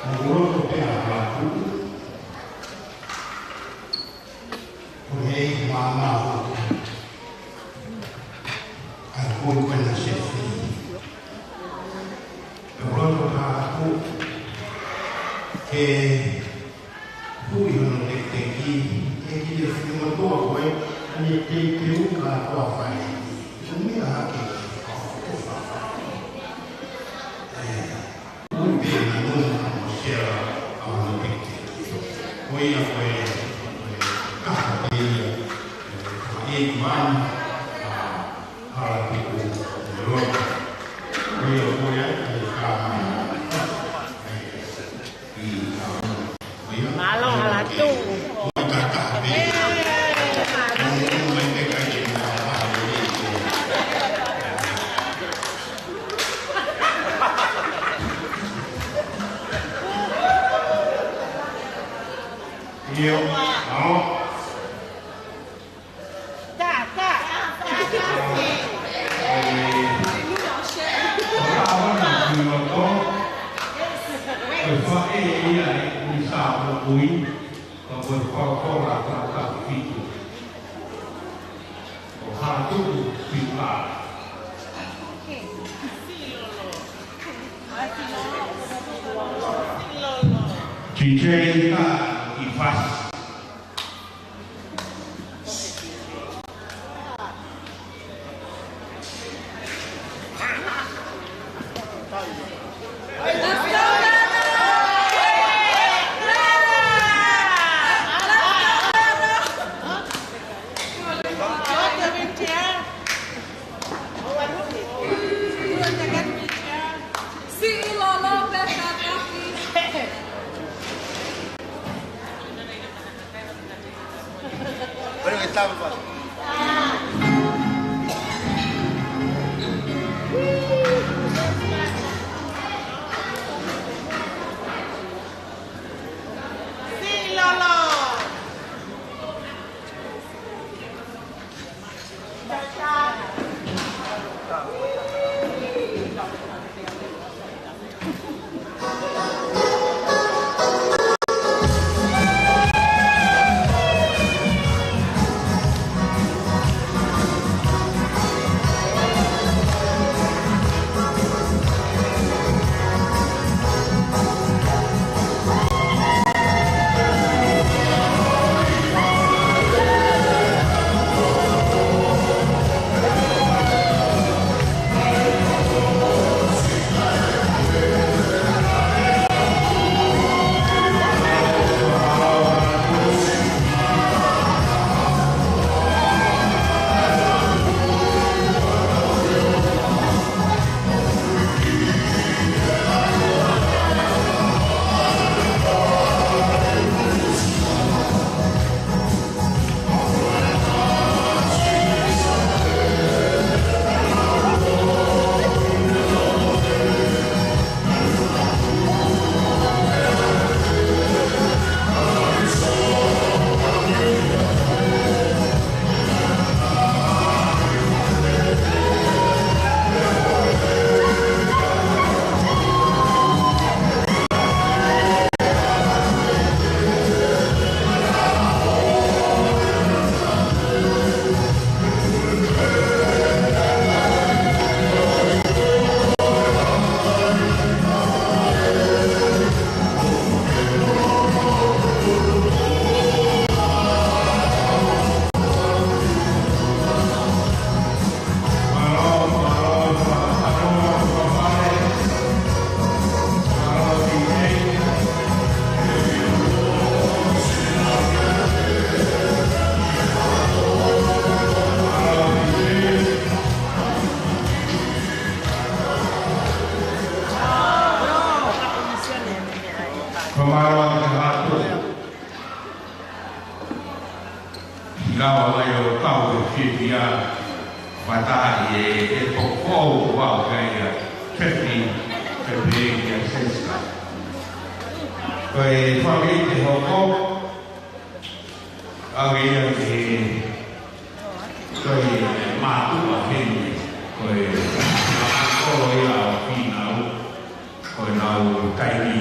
Naʻe loto pē ʻa Halatuʻu, ko e hei māmā ʻa e kui ko ena Sesika. Naʻe loto ʻa Halatuʻu ke hui hono tangataʻeiki, ʻe kile fili motuʻa ko ē, ʻa ʻene teuteu kātoa fai. Ko e meʻa hake. Ē, ui pē na nuna mo Sela ʻa hono tangataʻeiki. Ko ia ko e, ko e kaha pē ia, ē, ko e ʻi manu, ʻa, Halatuʻu, ʻe loto. Ko ia ko ia, ʻe kama. Mālō Halatuʻu. ʻIo, mālō. Tā, tā. Ko e faʻē ia ʻa e ʻUnisa Moʻui, ka ko e folofola ʻa e Tohi Tapu fitu. Ko Halatuʻu Siʻulalo. T J ka ki fasi. Bueno, que estamos. Mālō ʻaupito. Ki lava mai ʻo kau he fiefia, fakataha ʻi he, he pō foʻou ʻoku ʻi ai ʻa Kathy, Kathy ʻia Sesika. Ko e fāmili te hoko, ʻa ia ke toe mātuʻa heni, ko e ʻakapulu ia ʻo Fīnau, ko ʻenau taimi.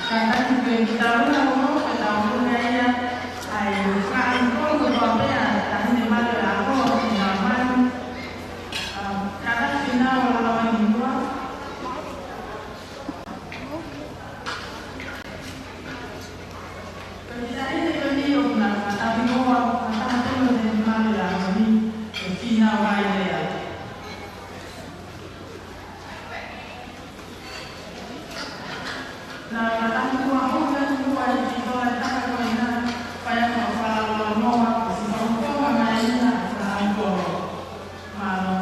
Kātaki pē ke tau ʻalu ʻo ke tau hū ia, ʻa e ʻakapulu ko Pea, taʻahine mātuʻa ʻo Fīnau mai. ʻA, kātaki Fīnau ʻo lava ni mua. Mālō.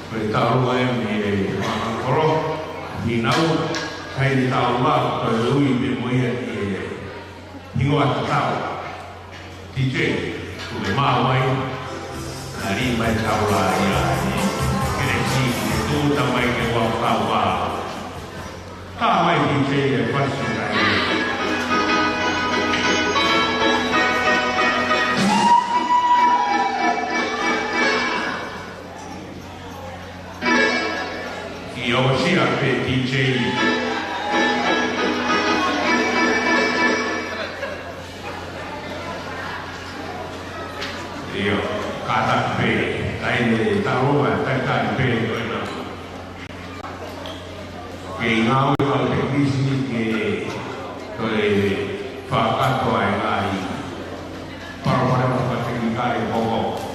Ko e taulua eni ʻa e ʻakapulu, Fīnau, kae taulua, ko e ui pē mo ia ki he hingoa tatau. DJ, kuo mau mai, nali mai taula ia, ke ne si, ke tuta mai ke ua taula. Ka mai ki te e fasi kai. ʻIo, sia pē DJ. ʻIo, kātaki pē, kae taulua, kātaki pē, ko ena. Ke ngāue fakateknisi ke toe fakakātoa e ngaahi palopalema fakateknikale ʻoku hoko.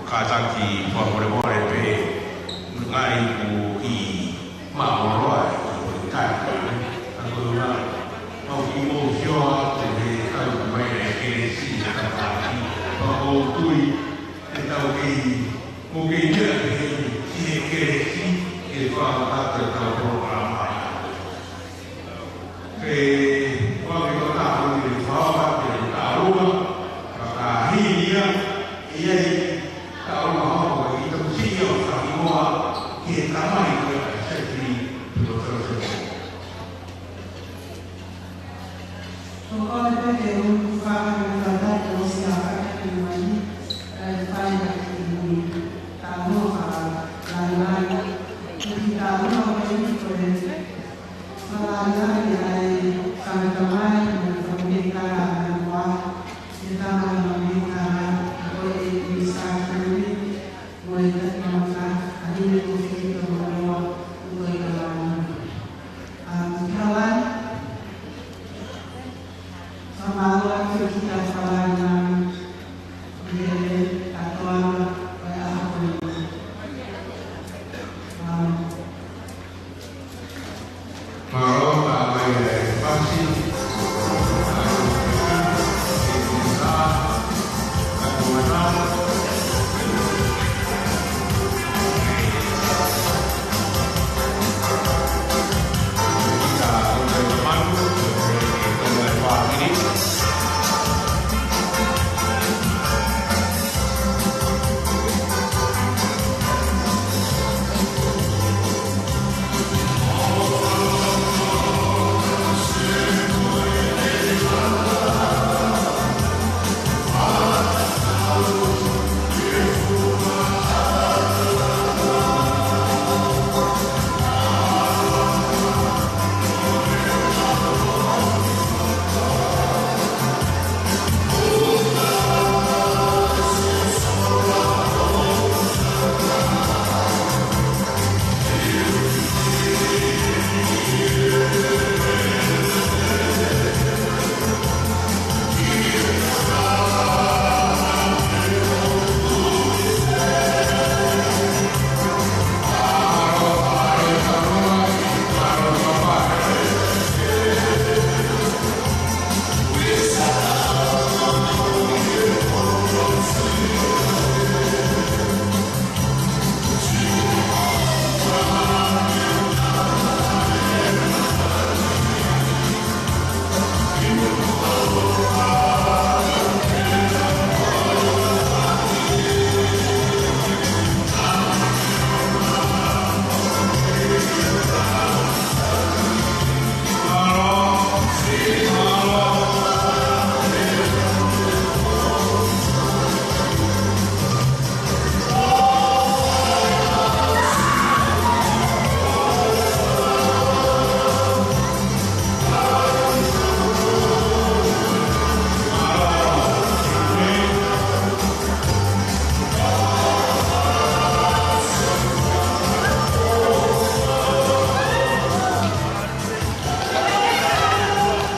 Kātaki fakamolemole pē, ngali ʻoku mālōlō ʻi he taki. Ka ko e ʻuhinga, ʻoku ou kiʻi mou sio atu he tau mai e kelesi ʻa e Tamai. Pea ʻoku ou tui, ʻe tau kei, ʻoku kei meʻa pē he, ʻi he kelesi, ke fakataha e tau polokalama. Ke fakaʻotua atu e fakaʻotua ke tāua, fakahīhia, ʻi ai tāua hoko ʻi taku siʻi ʻo fakaʻimoa ki he tamai ko e ʻa Sefili Tuʻa Fellowship. Tokoni pē ke u fakahā e fakataha ʻo e siʻi ʻa e fakahā mai, kae fai ʻaki e tāua fakalailai. Ko e tāua ko eni ko e fakalailai ʻa e fakatamai mo e fakamoʻui ʻa e moa, ʻe tama mo e tama, ko e ʻi Sākini, mo e tama maka, ʻa ʻIne ko Filipa mo Noa, ko e kalani. ʻA, kalani, fakamālō atu ki he kalani, ʻi he kātoanga, ʻo e ʻaho ko eni. Mālō. Mālō, tā mai e pasi.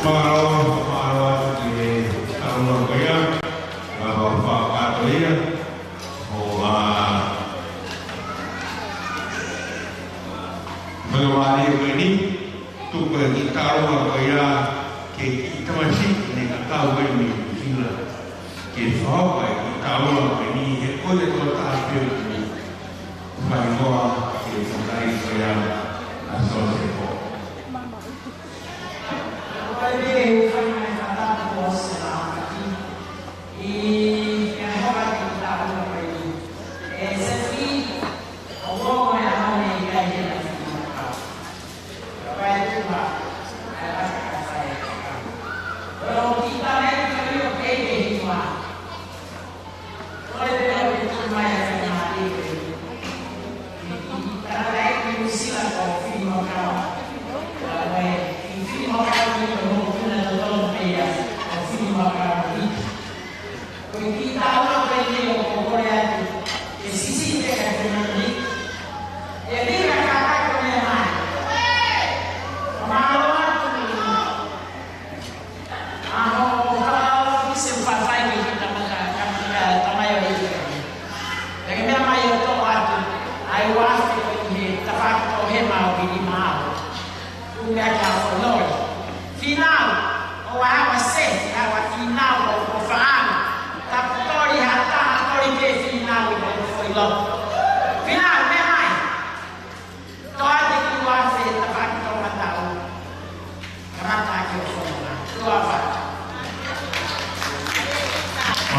Mālō, mālō ki he tāua ko ia, mālō fakakātoa ia, ʻo, ʻa, mālō mālie ko eni, tuku e kiʻi tāua ko ia, ki he kiʻi tamasiʻi ne kakau eni ki Sila. Ke fai e kiʻi tāua ko eni, he ko e tokotaha pē ʻoku fai noa, ke fai ko ia, ʻa Sosefo.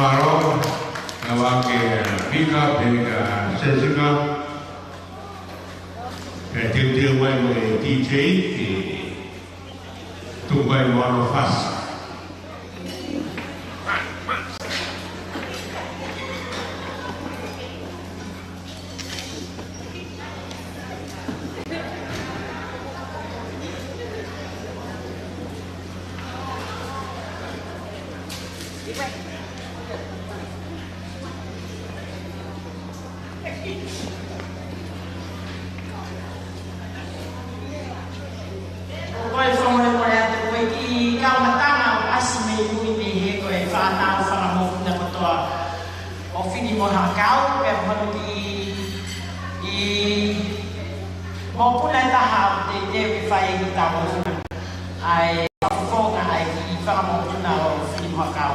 Mālō, ka vake Pika, Pika Sesika, pea teuteu mai mo e D J, ke tuku mai mo hono fasi. Ko e fakamolemole atu ko e kiʻi kau matanga ʻoku ʻasi mei mui mei he ko e fānau fanga mokopuna kotoa ʻo Fili mo Hakau, pea mo hono kiʻi, kiʻi mokopuna ʻe taha ʻoku teuteu ke fai e kiʻi taumuʻa. ʻA e fakafofonga ʻa e kiʻi fanga mokopuna ʻo Fili mo Hakau.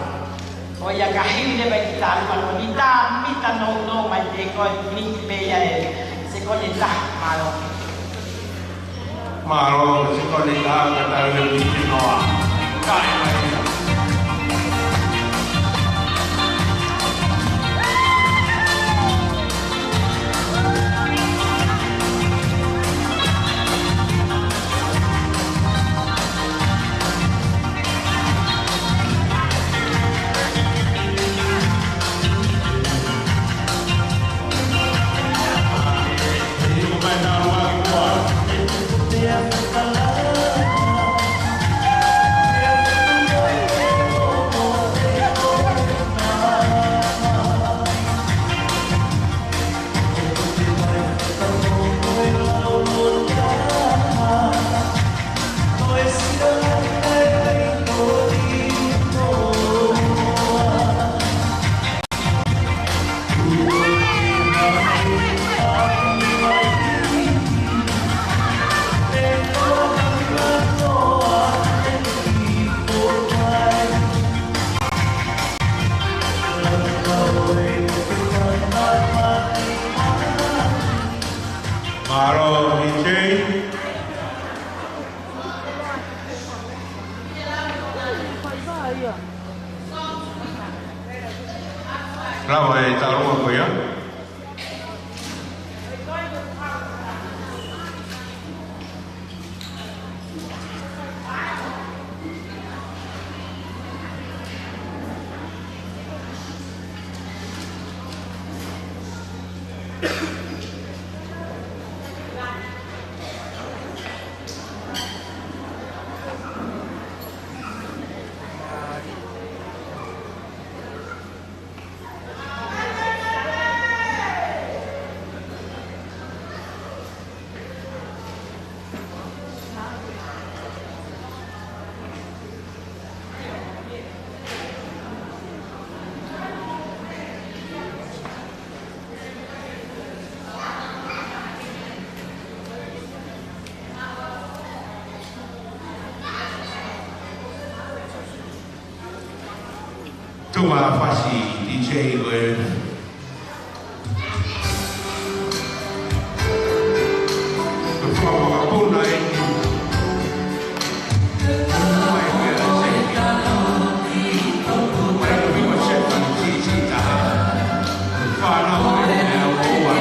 ʻO ia ka hili leva e kiʻi taumuʻa ko eni, tā mita nounou mai pē ko e miniti pē ia ʻe sekoni ʻe taha. Mālō. Mālō, sekoni ʻe taha ka tau ʻi he miniti noa. Kai mai ia. Mālō, D J. Lava e taumuʻa ko ia. Tuku ā fasi D J ko e. Ko e fakamakapuna eni. Mai ke a se. Mai ke a se. Fānau ē, ʻoua.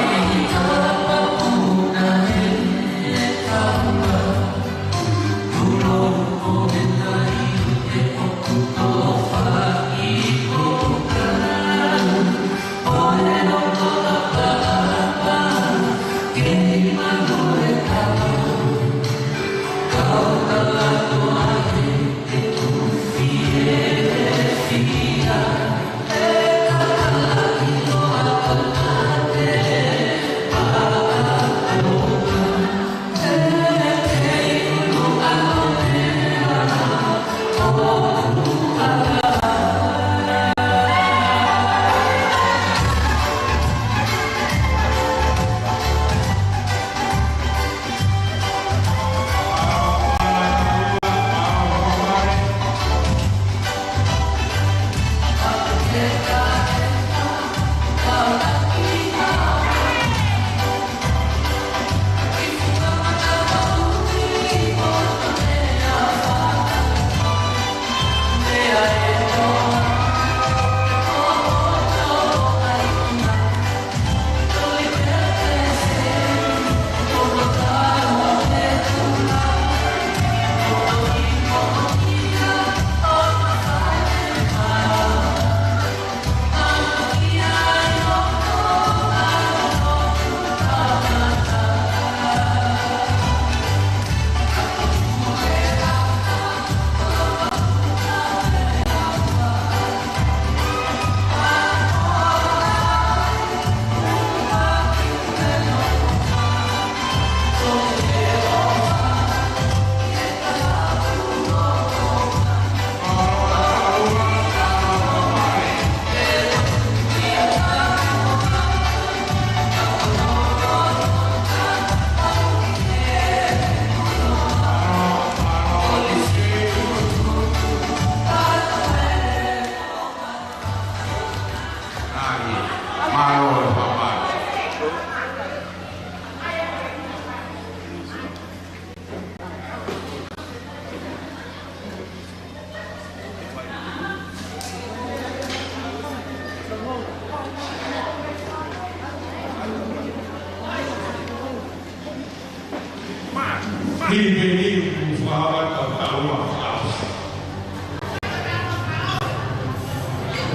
Peni, peni, ʻoku fakaava ka taua.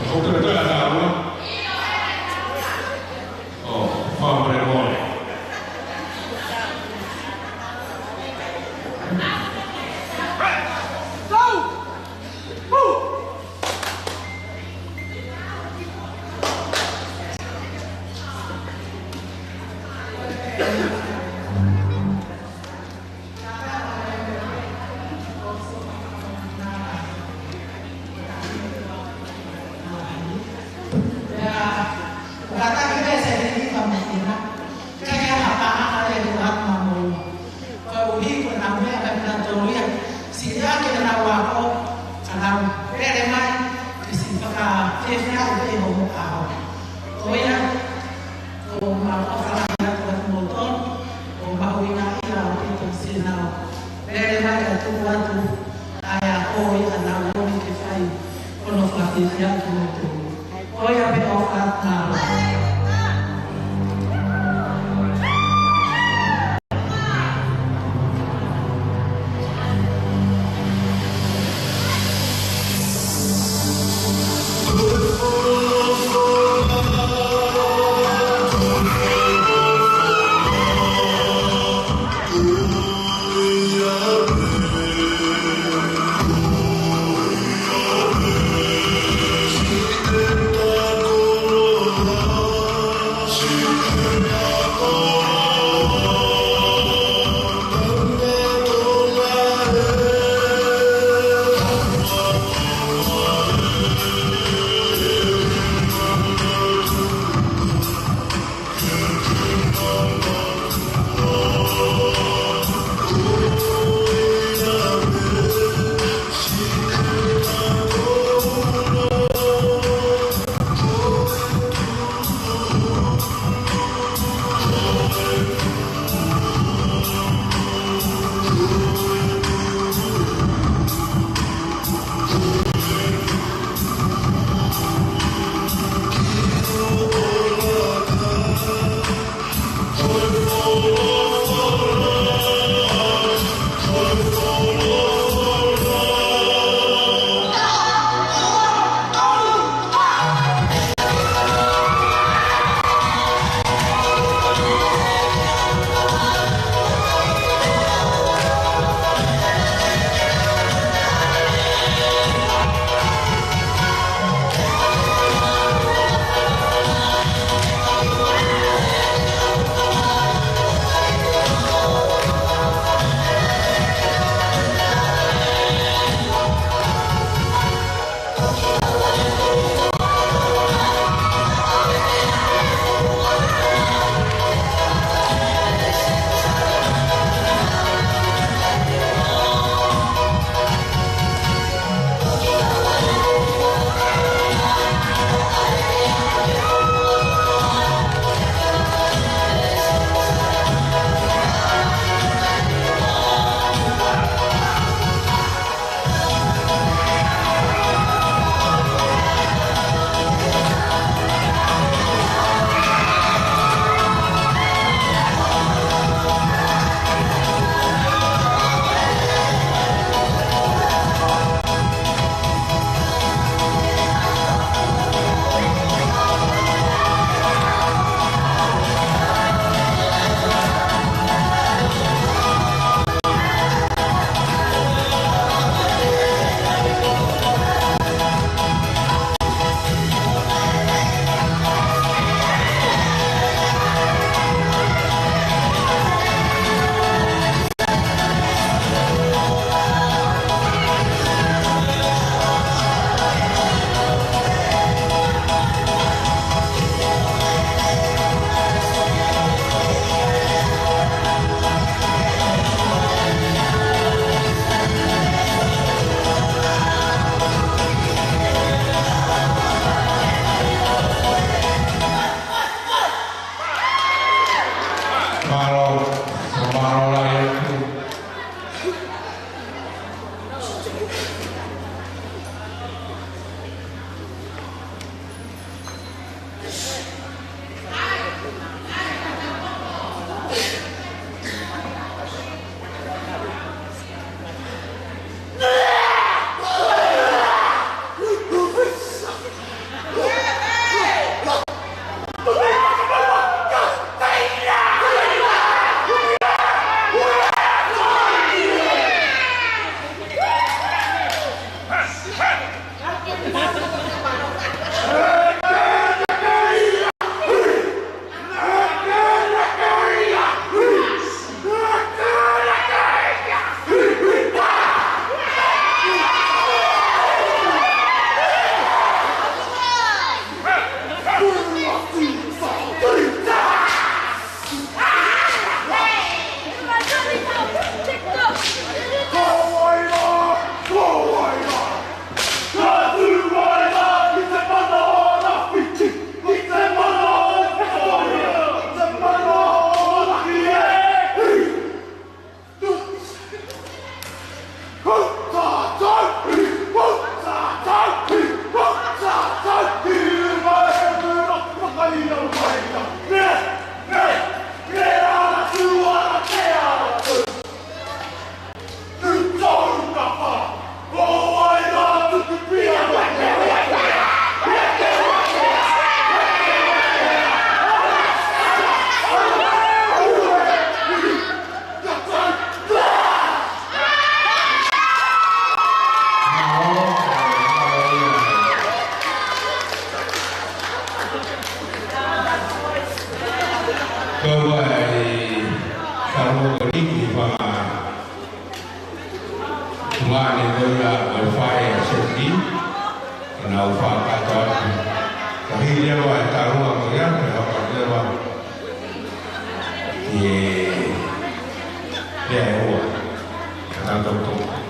ʻOku tau taua. ʻO, fakamolemole. Koeʻuhi ko ʻenau meʻa ka kinautolu ia, siʻi ake ʻenau ako, ka nau lele mai, ke siʻi fakafeʻao pē hoʻomou ʻaho. Ko ia, ʻoku mau fakalahi atu kiate kimoutolu, ʻoku mahuʻinga ʻaupito siʻenau lele mai ʻo tuku atu ʻa e ako ʻi heʻenau lomi ke fai, ko hono fakafeʻao kimoutolu. Ko ia pē ʻofa atu. Mālō, mālō lahi atu. Ane ko ia ko e fai a seti, ka nau fakakātoa atu. Ka hili leva e taua ko ia, ke hapa leva ki he lea ʻe ua. Ka tau toko.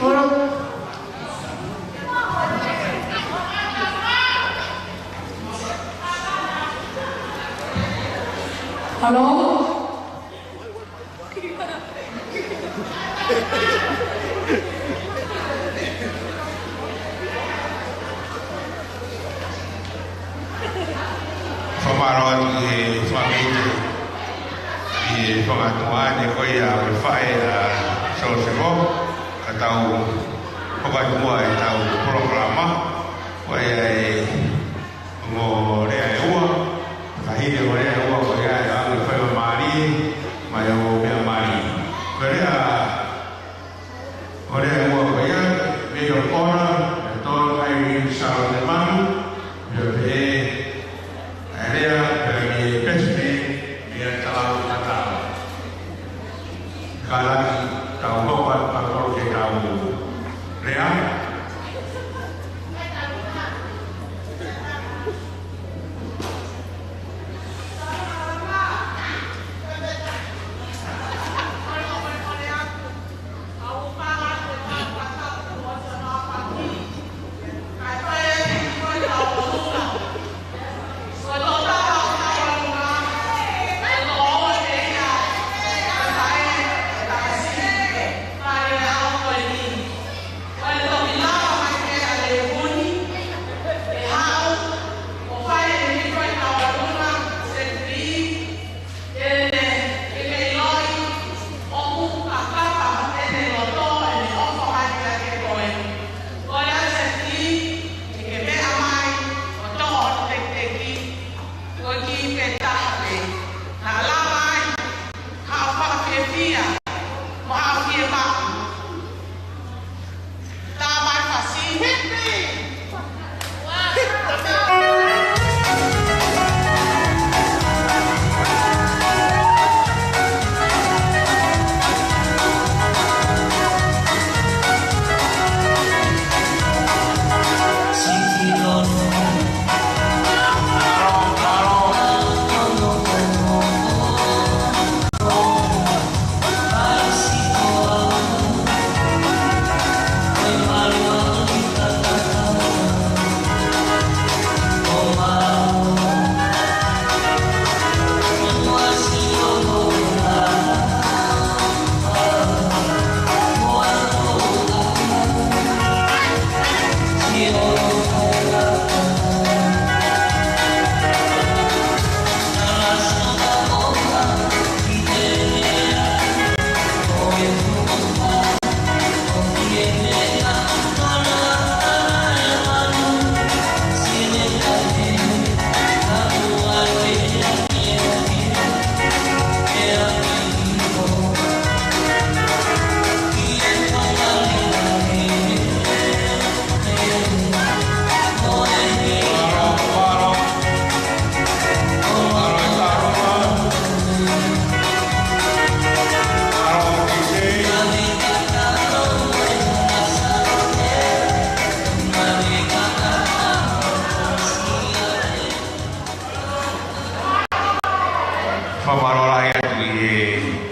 Halo? Fakamālō atu ki he fāmili, ki he fanga tuʻa ni ko ia ʻo e faʻē ʻa Sosefo, ka tau hoko atu ʻetau polokalama, ko ia e ongo lea ʻe ua, ka hili e ongo lea ʻe ua, ko ia ʻe ʻalu ʻo fai mālie, mai ʻo meʻa mālie. Ko e lea, ongo lea ʻe ua ko ia, Maid of Honor, ʻe Tolu Irene Charlotte Manu, pea pehē, ʻa e lea, pea mei he Best Man, meia Talau Tatau. Kātaki, tau hoko atu pea kole ke tau lea. Fakamālō lahi atu ki he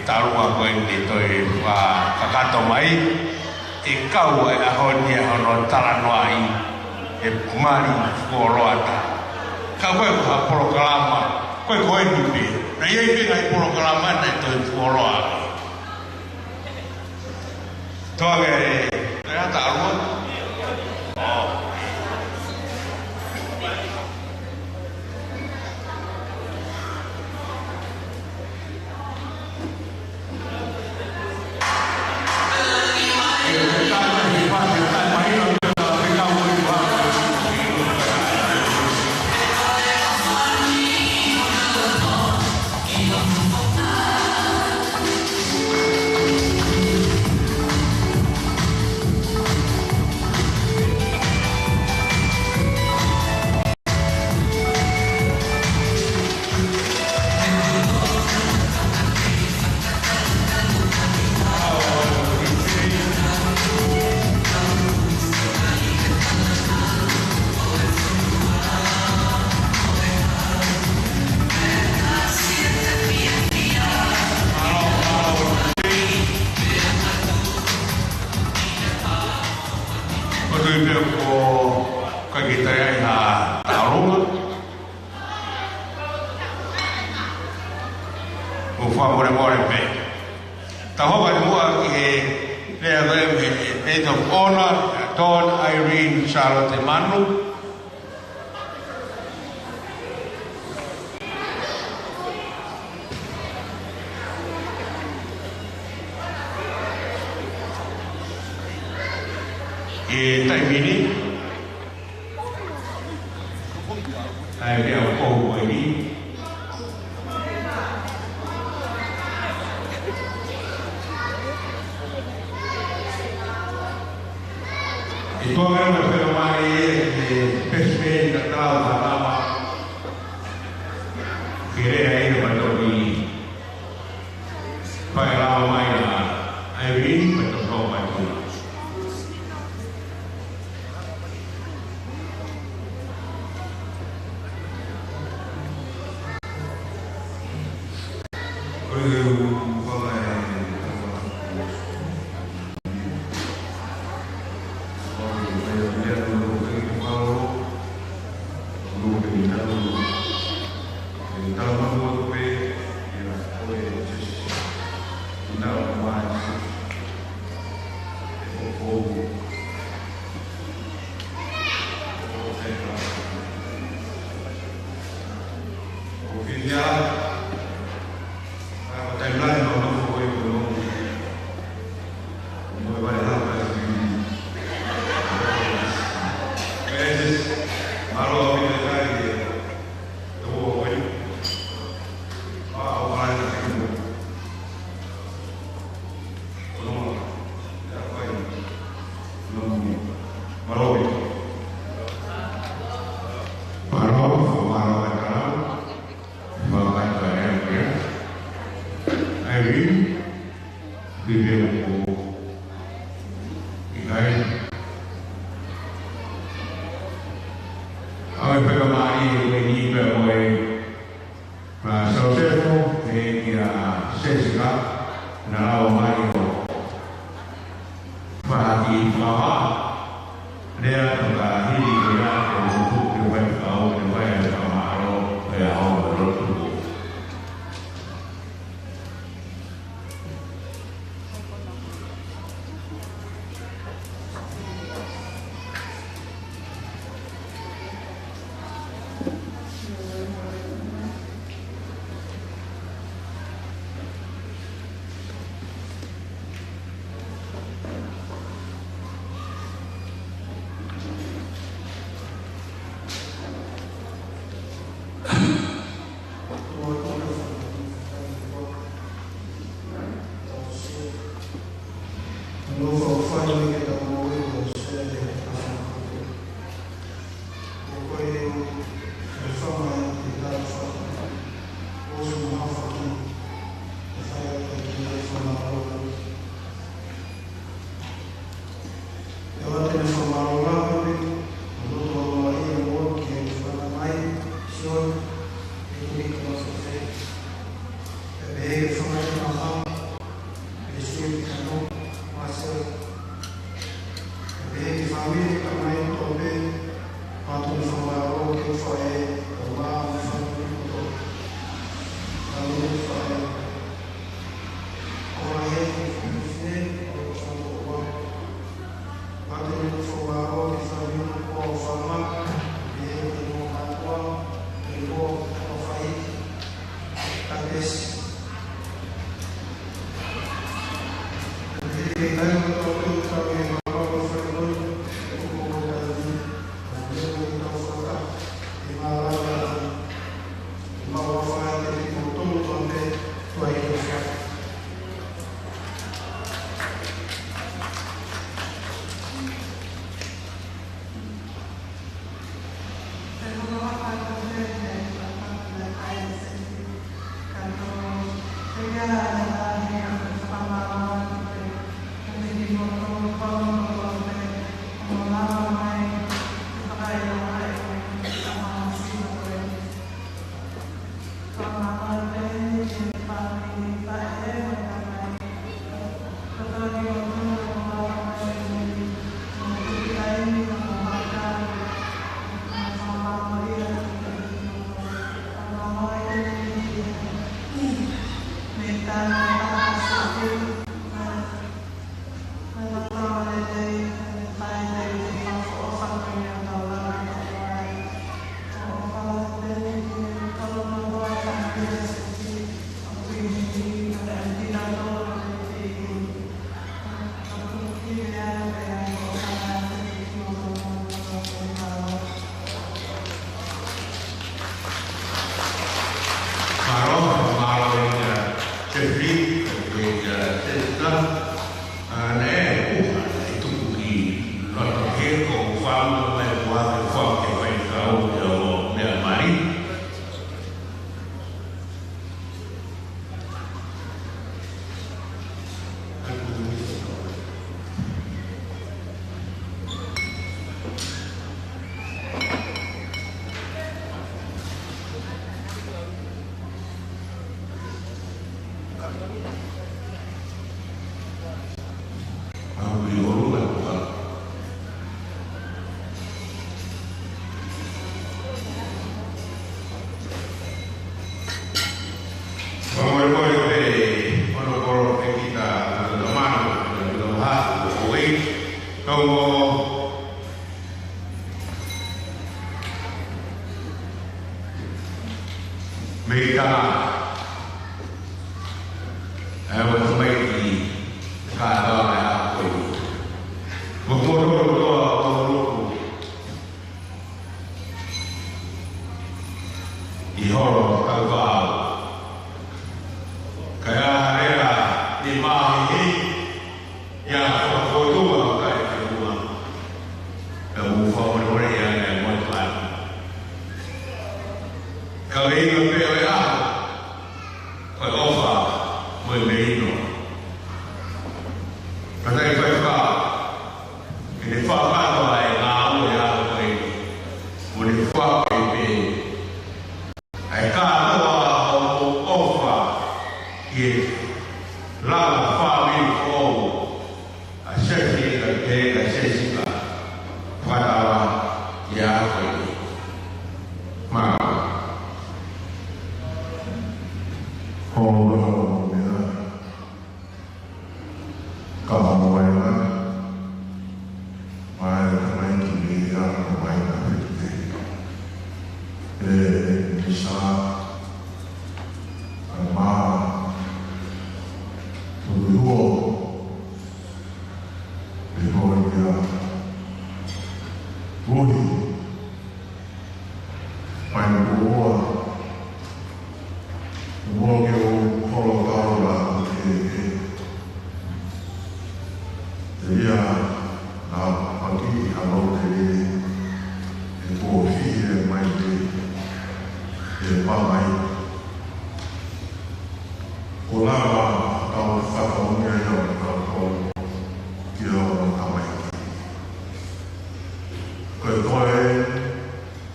taʻu ko eni ke toe fakakakato mai. ʻE kau e ʻaho ni ʻa hono talanoaʻi ʻe Mali Fuoloa Taha. Ka ko e ko ha polokalama, ko e ko eni pē. Naʻe ʻi ai pē ngaahi polokalama naʻe toe fuoloa. Toa ke, ke ata alua. Oh. Tui pē ʻoku ʻikai ke toe ʻi ai ha taʻolunga. ʻOku fakamolemole pē. Tau hoko atu muʻa ki he lea ko ē mei he Maid of Honor, Dawn Irene Charlotte Manu. ʻI he taimi ni, ʻa e meʻa ʻoku ou ʻi ai ni. ʻE tuʻu mai ʻo fai mai e pesipeni ka tau ka tama. Ke lea ʻi he matoki. Fai lava mai ʻa Irene, pea tau toka mai puna. Ko e u fala e Irene, ʻi he pea ko ʻikai. ʻA e pea mai ʻi he ni pea ko e Pea Sosefo, ʻe kia Sesika, naʻa nau ō mai ʻo fai ha kiʻi fakahā. Lea atu ka hili ko ia, ʻo hū ke fai fakahā, ke fai e fakamālō, ʻe ʻaho ʻo lotu. ʻE ʻoatu ʻene fakamālō lahi pē, ʻo loto ʻo ʻai ʻa e moʻoni ki he fanga mai, Sione, ʻe Kunika Masafe. ʻE pehē ki he fanga mai, ʻe Sione Kano, Marcel. ʻE pehē ki he fāmili, ka mai kotoa pē, ʻoatu ʻene fakamālō ki he faʻē, ʻo mā, mo e fāmili kotoa. Fāmili faʻē. Kau mo mei tana e o mai ki ka tau e a koi. Mo koro loa o loku i holo kau vau. Ka ia hea i mahi ia fakafotua ka e fenua. Ka mou fakamolemole ia e motu ai. Ka vei ka pea o ia ko e ʻofa mo e meino. Ka tai fai ka ke ne fakato ai ngā ue a ko e mo ne fakato i pe. Ai kātoa o mo ʻofa ki he langa fāmili ʻo a sefi ka ke ka sesi ka fakatala ia ko e. Mā. Holo mea. Ka mo mai na. Mai na mai ki ni a ko mai na fiti. E ni sa. Ka mā. Tui huo. E hoi ia. Uhi. Mai na kuoa. Mo ke o holo tau la ke ke. Te ia na paki i halo te le e ko fie mai te e pa mai. Ko lava tau fakaunga ia o tau tau ki o tamai. Ko e koe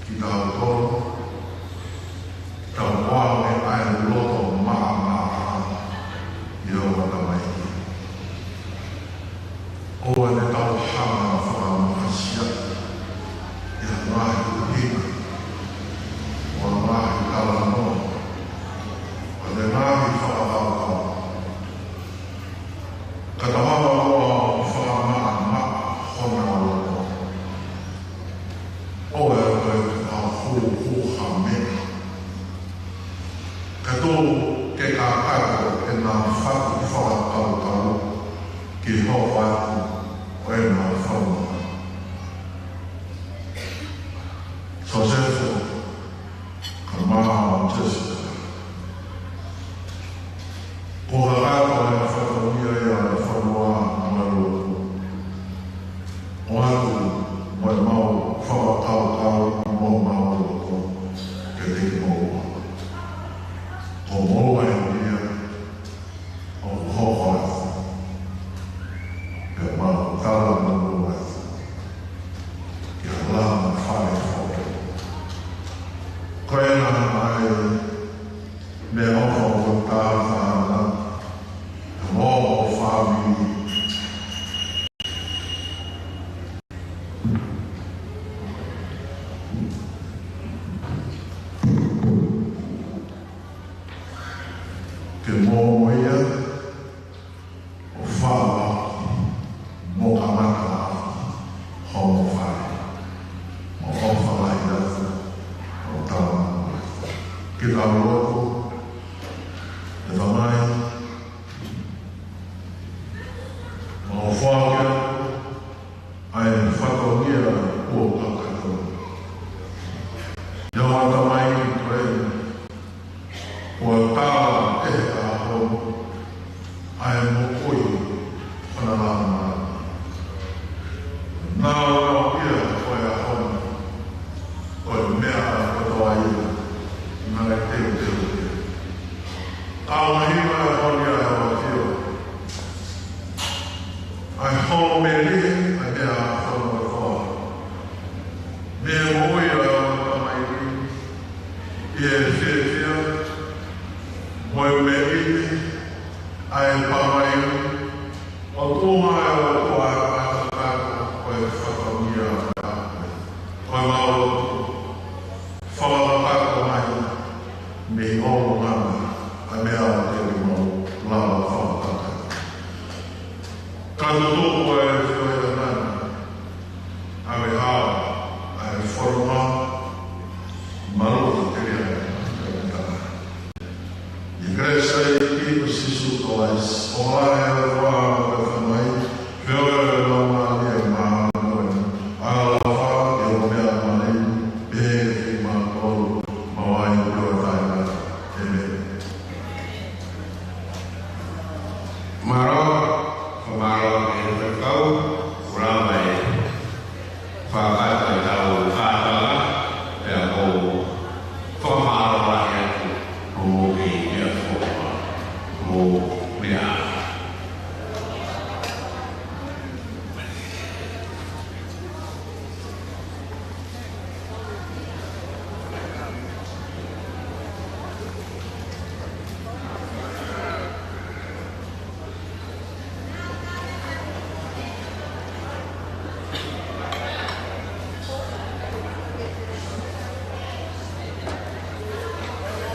ki tau tau, tau koa me ai loto maha maha i o tamai. ʻO ʻene tau hanga fakamakasia, ʻi ha ngaahi ʻuhinga, ʻo ha ngaahi talanoa, ʻo ʻene ngaahi fakakaukau. Ka tau hanga ʻo fakamaʻamaʻa hona loto. ʻO e koe ka hū hū ha meʻa. Ka tō ke kākāto ʻena faku fakakaukau ki hoko atu ʻo ʻena faunga. Sosefo, ka mā Jessica. Ko ha kākā ʻena fatongia ia e fanua mo e lotu. ʻO atu